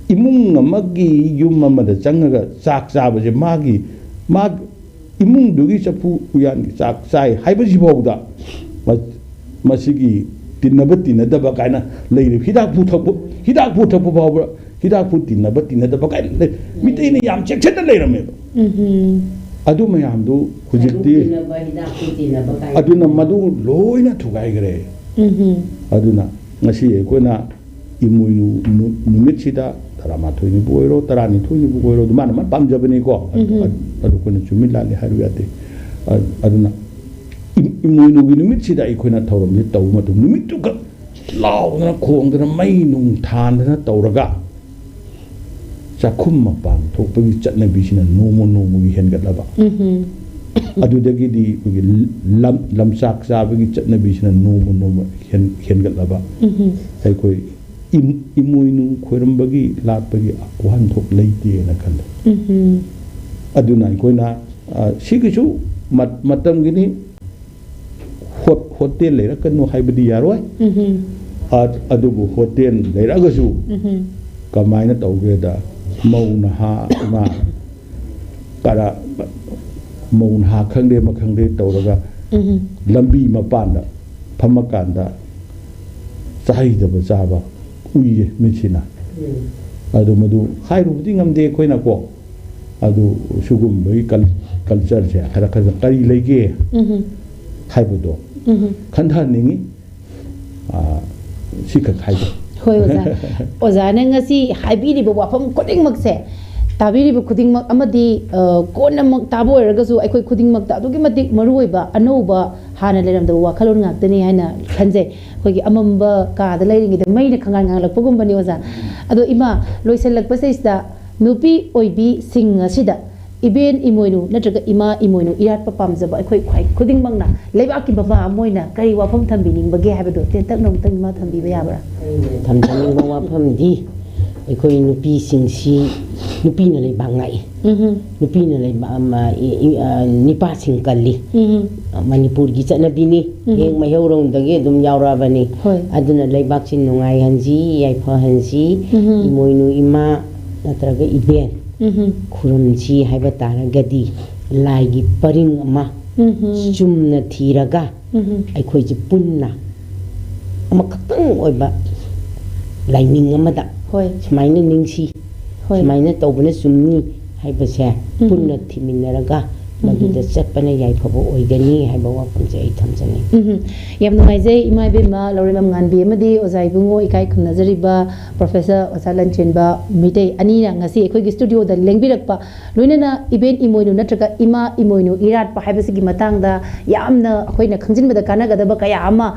ꯏꯃꯨꯡ ꯑꯃꯒꯤ, ꯌꯨꯝ ꯑꯃꯗ ꯆꯪꯉꯒ ꯆꯥꯛ ꯆꯥꯕꯁꯦ ꯃꯥꯒꯤ, ꯃꯥ, ꯏꯃꯨꯡꯗꯨꯒꯤ ꯆꯐꯨ ꯎꯌꯥꯟꯒꯤ ꯆꯥꯛ ꯆꯥꯏ ꯍꯥꯏꯕꯁꯤꯐꯥꯎꯗ ꯃ-, ꯃꯁꯤꯒꯤ ꯇꯤꯟꯅꯕ ꯇꯤꯟꯅꯗꯕ ꯀꯥꯏꯅ ꯂꯩꯔꯤꯕ, ꯍꯤꯗꯥꯛꯄꯨ ꯊꯛꯄ, ꯍꯤꯗꯥꯛꯄꯨ ꯊꯛꯄ ꯐꯥꯎꯕ ꯍꯤꯗꯥꯛꯄꯨ ꯇꯤꯟꯅꯕ ꯇꯤꯟꯅꯗꯕ ꯀꯥꯏꯅ ꯂꯩ꯫ ꯃꯤꯇꯩꯅ ꯌꯥꯝ ꯆꯦꯛꯁꯤꯟꯅ ꯂꯩꯔꯝꯃꯦꯕ꯫ ꯎꯝ꯫ ꯑꯗꯨ ꯃꯌꯥꯝꯗꯨ ꯍꯧꯖꯤꯛꯇꯤ ꯆꯤꯟꯅꯕ, ꯍꯤꯗꯥꯛ ꯆꯤꯟꯅꯕ ꯀꯥꯏꯅ꯫ ꯑꯗꯨꯅ ꯃꯗꯨ ꯂꯣꯏꯅ ꯊꯨꯒꯥꯏꯈ꯭ꯔꯦ꯫ ꯎꯝ꯫ ꯑꯗꯨꯅ ꯉꯁꯤ ꯑꯩꯈꯣꯏꯅ ꯏꯃꯣꯏꯅꯨ ꯅꯨ-, ꯅꯨꯃꯤꯠꯁꯤꯗ ꯇꯔꯥꯃꯥꯊꯣꯏꯅꯤꯕꯨ ꯑꯣꯏꯔꯣ, ꯇꯔꯥꯅꯤꯊꯣꯏꯅꯤꯕꯨ ꯑꯣꯏꯔꯣ, ꯑꯗꯨ ꯃꯥꯅ ꯃꯥꯅ ꯄꯥꯝꯖꯕꯅꯤꯀꯣ꯫ ꯑꯗꯨ, ꯎꯝ꯫ ꯑꯗꯨ, ꯑꯗꯨ ꯑꯩꯈꯣꯏꯅ ꯆꯨꯝꯃꯤ ꯂꯥꯜꯂꯤ ꯍꯥꯏꯔꯨ ꯌꯥꯗꯦ꯫ ꯑ-, ꯑꯗꯨꯅ ꯏꯝ-, ꯏꯃꯣꯏꯅꯨꯒꯤ ꯅꯨꯃꯤꯠꯁꯤꯗ ꯑꯩꯈꯣꯏꯅ ꯊꯧꯔꯝꯁꯤ ꯇꯧꯕ ꯃꯇꯝ, ꯅꯨꯃꯤꯠꯇꯨꯈꯛ ꯂꯥꯎꯗꯅ ꯈꯣꯡꯗꯅ ꯃꯩ ꯅꯨꯡ ꯊꯥꯟꯗꯅ ꯇꯧꯔꯒ ꯆꯥꯛꯈꯨꯝ ꯃꯄꯥꯟ ꯊꯣꯛꯄꯒꯤ ꯆꯠꯅꯕꯤꯁꯤꯅ ꯅꯣꯡꯃ ꯅꯣꯡꯃꯒꯤ ꯍꯦꯟꯒꯠꯂꯕ꯫ ꯎꯝ꯫ ꯑꯗꯨꯗꯒꯤꯗꯤ ꯑꯩꯈꯣꯏꯒꯤ ꯂꯝ-, ꯂꯝꯆꯥꯛ ꯆꯥꯕꯒꯤ ꯆꯠꯅꯕꯤꯁꯤꯅ ꯅꯣꯡꯃ ꯅꯣꯡꯃ ꯍꯦꯟ-, ꯍꯦꯟꯒꯠꯂꯕ꯫ ꯎꯝ꯫ ꯑꯩꯈꯣꯏ ꯏꯝ-, ꯏꯃꯣꯏꯅꯨ ꯈꯣꯏꯔꯝꯕꯒꯤ ꯂꯥꯠꯄꯒꯤ ꯋꯥꯍꯟꯊꯣꯛ ꯂꯩꯇꯦꯅ ꯈꯜꯂꯦ꯫ ꯎꯝ꯫ ꯑꯗꯨꯅ ꯑꯩꯈꯣꯏꯅ, ꯑ, ꯁꯤꯒꯤꯁꯨ ꯃꯠ-, ꯃꯇꯝꯒꯤꯅꯤ꯫ ꯍꯣꯠ-, ꯍꯣꯇꯦꯜ ꯂꯩꯔꯛꯀꯅꯨ ꯍꯥꯏꯕꯗꯤ ꯌꯥꯔꯣꯏ꯫ ꯎꯝ꯫ ꯑ-, ꯑꯗꯨꯕꯨ ꯍꯣꯇꯦꯜ ꯂꯩꯔꯛꯑꯒꯁꯨ ꯎꯝ꯫ ꯀꯃꯥꯏꯅ ꯇꯧꯒꯦꯗ, ꯃꯧ ꯅꯍꯥ ꯑꯃ ꯀꯔ-, ꯃꯧ ꯅꯍꯥ ꯈꯪꯗꯦ ꯑꯃ ꯈꯪꯗꯦ ꯇꯧꯔꯒ ꯎꯝ꯫ ꯂꯝꯕꯤ ꯃꯄꯥꯟꯗ ꯐꯝꯃꯀꯥꯟꯗ ꯆꯥꯍꯩꯗꯕ ꯆꯥꯕ ꯎꯏꯌꯦ ꯃꯤꯠꯁꯤꯅ꯫ ꯎꯝ꯫ ꯑꯗꯨ ꯃꯗꯨ ꯍꯥꯏꯔꯨꯕꯗꯤ ꯉꯝꯗꯦ ꯑꯩꯈꯣꯏꯅꯀꯣ꯫ ꯑꯗꯨ ꯁꯤꯒꯨꯝꯕꯒꯤ ꯀꯜ-, ꯀꯜꯆꯔꯁꯦ ꯈꯔ ꯈꯔ ꯀꯔꯤ ꯂꯩꯒꯦ ꯎꯝ꯫ ꯍꯥꯏꯕꯗꯣ ꯎꯝ꯫ ꯈꯟꯊꯍꯟꯅꯤꯡꯉꯤ꯫ ꯑꯥ, ꯁꯤꯈꯛ ꯍꯥꯏꯒꯦ꯫ ꯍꯣꯏ, ꯑꯣꯖꯥ꯫ ꯑꯣꯖꯥꯅ ꯉꯁꯤ ꯍꯥꯏꯕꯤꯔꯤꯕ ꯋꯥꯐꯝ ꯈꯨꯗꯤꯡꯃꯛꯁꯦ, ꯇꯥꯕꯤꯔꯤꯕ ꯈꯨꯗꯤꯡꯃꯛ ꯑꯃꯗꯤ, ꯑ, ꯀꯣꯟꯅꯃꯛ ꯇꯥꯕ ꯑꯣꯏꯔꯒꯁꯨ ꯑꯩꯈꯣꯏ ꯈꯨꯗꯤꯡꯃꯛꯇ ꯑꯗꯨꯛꯀꯤ ꯃꯇꯤꯛ ꯃꯔꯨ ꯑꯣꯏꯕ, ꯑꯅꯧꯕ, ꯍꯥꯟꯅ ꯂꯩꯔꯝꯗꯕ ꯋꯥꯈꯜꯂꯣꯟ ꯉꯥꯛꯇꯅꯤ ꯍꯥꯏꯅ ꯈꯟꯖꯩ꯫ ꯑꯩꯈꯣꯏꯒꯤ ꯑꯃꯝꯕ ꯀꯥꯗ ꯂꯩꯔꯤꯉꯩꯗ ꯃꯩꯅ ꯈꯪꯉꯥꯟ ꯉꯥꯡꯂꯛꯄꯒꯨꯝꯕꯅꯤ, ꯑꯣꯖꯥ꯫ ꯑꯗꯣ ꯏꯃꯥ, ꯂꯣꯏꯁꯤꯜꯂꯛꯄꯁꯤꯗꯩꯁꯤꯗ ꯅꯨꯄꯤ ꯑꯣꯏꯕꯤꯁꯤꯡ ꯑꯁꯤꯗ ꯏꯕꯦꯟ ꯏꯃꯣꯏꯅꯨ ꯅꯠꯇ꯭ꯔꯒ ꯏꯃꯥ ꯏꯃꯣꯏꯅꯨ ꯏꯔꯥꯠꯄ ꯄꯥꯝꯖꯕ ꯑꯩꯈꯣꯏ ꯈ꯭ꯋꯥꯏ ꯈꯨꯗꯤꯡꯃꯛꯅ ꯂꯩꯕꯥꯛꯀꯤ ꯃꯃꯥ ꯑꯃ ꯑꯣꯏꯅ ꯀꯔꯤ ꯋꯥꯐꯝ ꯊꯝꯕꯤꯅꯤꯡꯕꯒꯦ ꯍꯥꯏꯕꯗꯣ ꯇꯦꯟꯇꯛꯅ ꯑꯃꯨꯛꯇꯪ ꯏꯃꯥ ꯊꯝꯕꯤꯕ ꯌꯥꯕ꯭ꯔꯥ? ꯑꯩꯅ ꯊꯝꯖꯅꯤꯡꯕ ꯋꯥꯐꯝꯗꯤ ꯑꯩꯈꯣꯏ ꯅꯨꯄꯤꯁꯤꯡꯁꯤ, ꯅꯨꯄꯤꯅ ꯂꯩꯕꯥꯛ ꯉꯥꯛꯏ꯫ ꯎꯝꯍꯨꯝ꯫ ꯅꯨꯄꯤꯅ ꯂꯩꯕꯥꯛ ꯑꯃ, ꯏ-, ꯏ-, ꯑ, ꯅꯤꯄꯥꯁꯤꯡ ꯀꯜꯂꯤ꯫ ꯎꯝꯍꯨꯝ꯫ ꯃꯅꯤꯄꯨꯔꯒꯤ ꯆꯠꯅꯕꯤꯅꯤ꯫ ꯎꯝꯍꯨꯝ꯫ ꯍꯦꯛ ꯃꯩꯍꯧꯔꯣꯡꯗꯒꯤ ꯑꯗꯨꯝ ꯌꯥꯎꯔꯛꯑꯕꯅꯤ꯫ ꯍꯣꯏ꯫ ꯑꯗꯨꯅ ꯂꯩꯕꯥꯛꯁꯤ ꯅꯨꯡꯉꯥꯏꯍꯟꯁꯤ, ꯌꯥꯏꯐꯍꯟꯁꯤ꯫ ꯎꯝꯍꯨꯝ꯫ ꯏꯃꯣꯏꯅꯨ ꯏꯃꯥ ꯅꯠꯇ꯭ꯔꯒ ꯏꯕꯦꯟ ꯎꯝꯍꯨꯝ꯫ ꯈꯨꯔꯨꯝꯁꯤ ꯍꯥꯏꯕ ꯇꯥꯔꯒꯗꯤ ꯂꯥꯏꯒꯤ ꯄꯔꯤꯡ ꯑꯃ ꯎꯝꯍꯨꯝ꯫ ꯆꯨꯝꯅ ꯊꯤꯔꯒ ꯎꯝꯍꯨꯝ꯫ ꯑꯩꯈꯣꯏꯁꯦ ꯄꯨꯟꯅ ꯑꯃꯈꯛꯇꯪ ꯑꯣꯏꯕ ꯂꯥꯏꯅꯤꯡ ꯑꯃꯗ ꯍꯣꯏ꯫ ꯁꯨꯃꯥꯏꯅ ꯅꯤꯡꯁꯤ, ꯍꯣꯏ꯫ ꯁꯨꯃꯥꯏꯅ ꯇꯧꯕꯅ ꯆꯨꯝꯅꯤ ꯍꯥꯏꯕꯁꯦ ꯎꯝꯍꯨꯝ꯫ ꯄꯨꯟꯅ ꯊꯤꯃꯤꯟꯅꯔꯒ ꯃꯗꯨꯗ ꯆꯠꯄꯅ ꯌꯥꯏꯐꯕ ꯑꯣꯏꯒꯅꯤ ꯍꯥꯏꯕ ꯋꯥꯐꯝꯁꯦ ꯑꯩ ꯊꯝꯖꯅꯤꯡꯏ꯫ ꯎꯝ, ꯌꯥꯝ ꯅꯨꯡꯉꯥꯏꯖꯩ ꯏꯃꯥ ꯏꯕꯦꯝꯃ ꯂꯧꯔꯦꯝꯕꯝ ꯉꯥꯟꯕꯤ ꯑꯃꯗꯤ ꯑꯣꯖꯥ ꯏꯕꯨꯡꯉꯣ ꯏꯀꯥꯏ ꯈꯨꯝꯅꯖꯔꯤꯕ ꯄ꯭ꯔꯣꯐꯦꯁꯔ ꯑꯣꯖꯥ ꯂꯟꯆꯦꯟꯕ ꯃꯩꯇꯩ ꯑꯅꯤꯅ ꯉꯁꯤ ꯑꯩꯈꯣꯏꯒꯤ ꯁ꯭ꯇꯨꯗꯤꯑꯣꯗ ꯂꯦꯡꯕꯤꯔꯛꯄ, ꯂꯣꯏꯅꯅ ꯏꯕꯦꯟ ꯏꯃꯣꯏꯅꯨ ꯅꯠꯇ꯭ꯔꯒ ꯏꯃꯥ ꯏꯃꯣꯏꯅꯨ ꯏꯔꯥꯠꯄ ꯍꯥꯏꯕꯁꯤꯒꯤ ꯃꯇꯥꯡꯗ ꯌꯥꯝꯅ ꯑꯩꯈꯣꯏꯅ ꯈꯪꯖꯤꯟꯕꯗ ꯀꯥꯟꯅꯒꯗꯕ ꯀꯌꯥ ꯑꯃ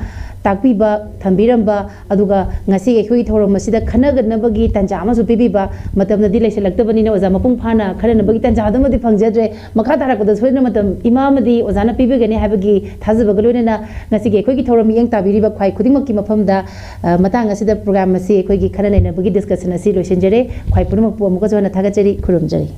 ꯇꯥꯛꯄꯤꯕ, ꯊꯝꯕꯤꯔꯝꯕ, ꯑꯗꯨꯒ ꯉꯁꯤ ꯑꯩꯈꯣꯏꯒꯤ ꯊꯧꯔꯝ ꯑꯁꯤꯗ ꯈꯟꯅꯒꯠꯅꯕꯒꯤ ꯇꯥꯟꯖꯥ ꯑꯃꯁꯨ ꯄꯤꯕꯤꯕ꯫ ꯃꯇꯝꯅꯗꯤ ꯂꯩꯁꯤꯜꯂꯛꯇꯕꯅꯤꯅ ꯑꯣꯖꯥ ꯃꯄꯨꯡ ꯐꯥꯅ ꯈꯟꯅꯅꯕꯒꯤ ꯇꯥꯟꯖꯥ ꯑꯗꯨꯃꯗꯤ ꯐꯪꯖꯗ꯭ꯔꯦ꯫ ꯃꯈꯥ ꯇꯥꯔꯛꯄꯗ ꯁꯣꯏꯗꯅ ꯃꯇꯝ ꯏꯃꯥ ꯑꯃꯗꯤ ꯑꯣꯖꯥꯅ ꯄꯤꯕꯤꯒꯅꯤ ꯍꯥꯏꯕꯒꯤ ꯊꯥꯖꯕꯒ ꯂꯣꯏꯅꯅ ꯉꯁꯤꯒꯤ ꯑꯩꯈꯣꯏꯒꯤ ꯊꯧꯔꯝ ꯃꯤꯠꯌꯦꯡ ꯇꯥꯕꯤꯔꯤꯕ ꯈ꯭ꯋꯥꯏ ꯈꯨꯗꯤꯡꯃꯛꯀꯤ ꯃꯐꯝꯗ, ꯑ, ꯃꯇꯥꯡ ꯑꯁꯤꯗ ꯄ꯭ꯔꯣꯒ꯭ꯔꯥꯝ ꯑꯁꯤ ꯑꯩꯈꯣꯏꯒꯤ ꯈꯟꯅ ꯅꯩꯅꯕꯒꯤ ꯗꯤꯁꯀꯁꯟ ꯑꯁꯤ ꯂꯣꯏꯁꯤꯟꯖꯔꯦ꯫ ꯈ꯭ꯋꯥꯏ ꯄꯨꯝꯅꯃꯛꯄꯨ ꯑꯃꯨꯛꯀꯁꯨ ꯍꯟꯅ ꯊꯥꯒꯠꯆꯔꯤ, ꯈꯨꯔꯨꯝꯖꯔꯤ꯫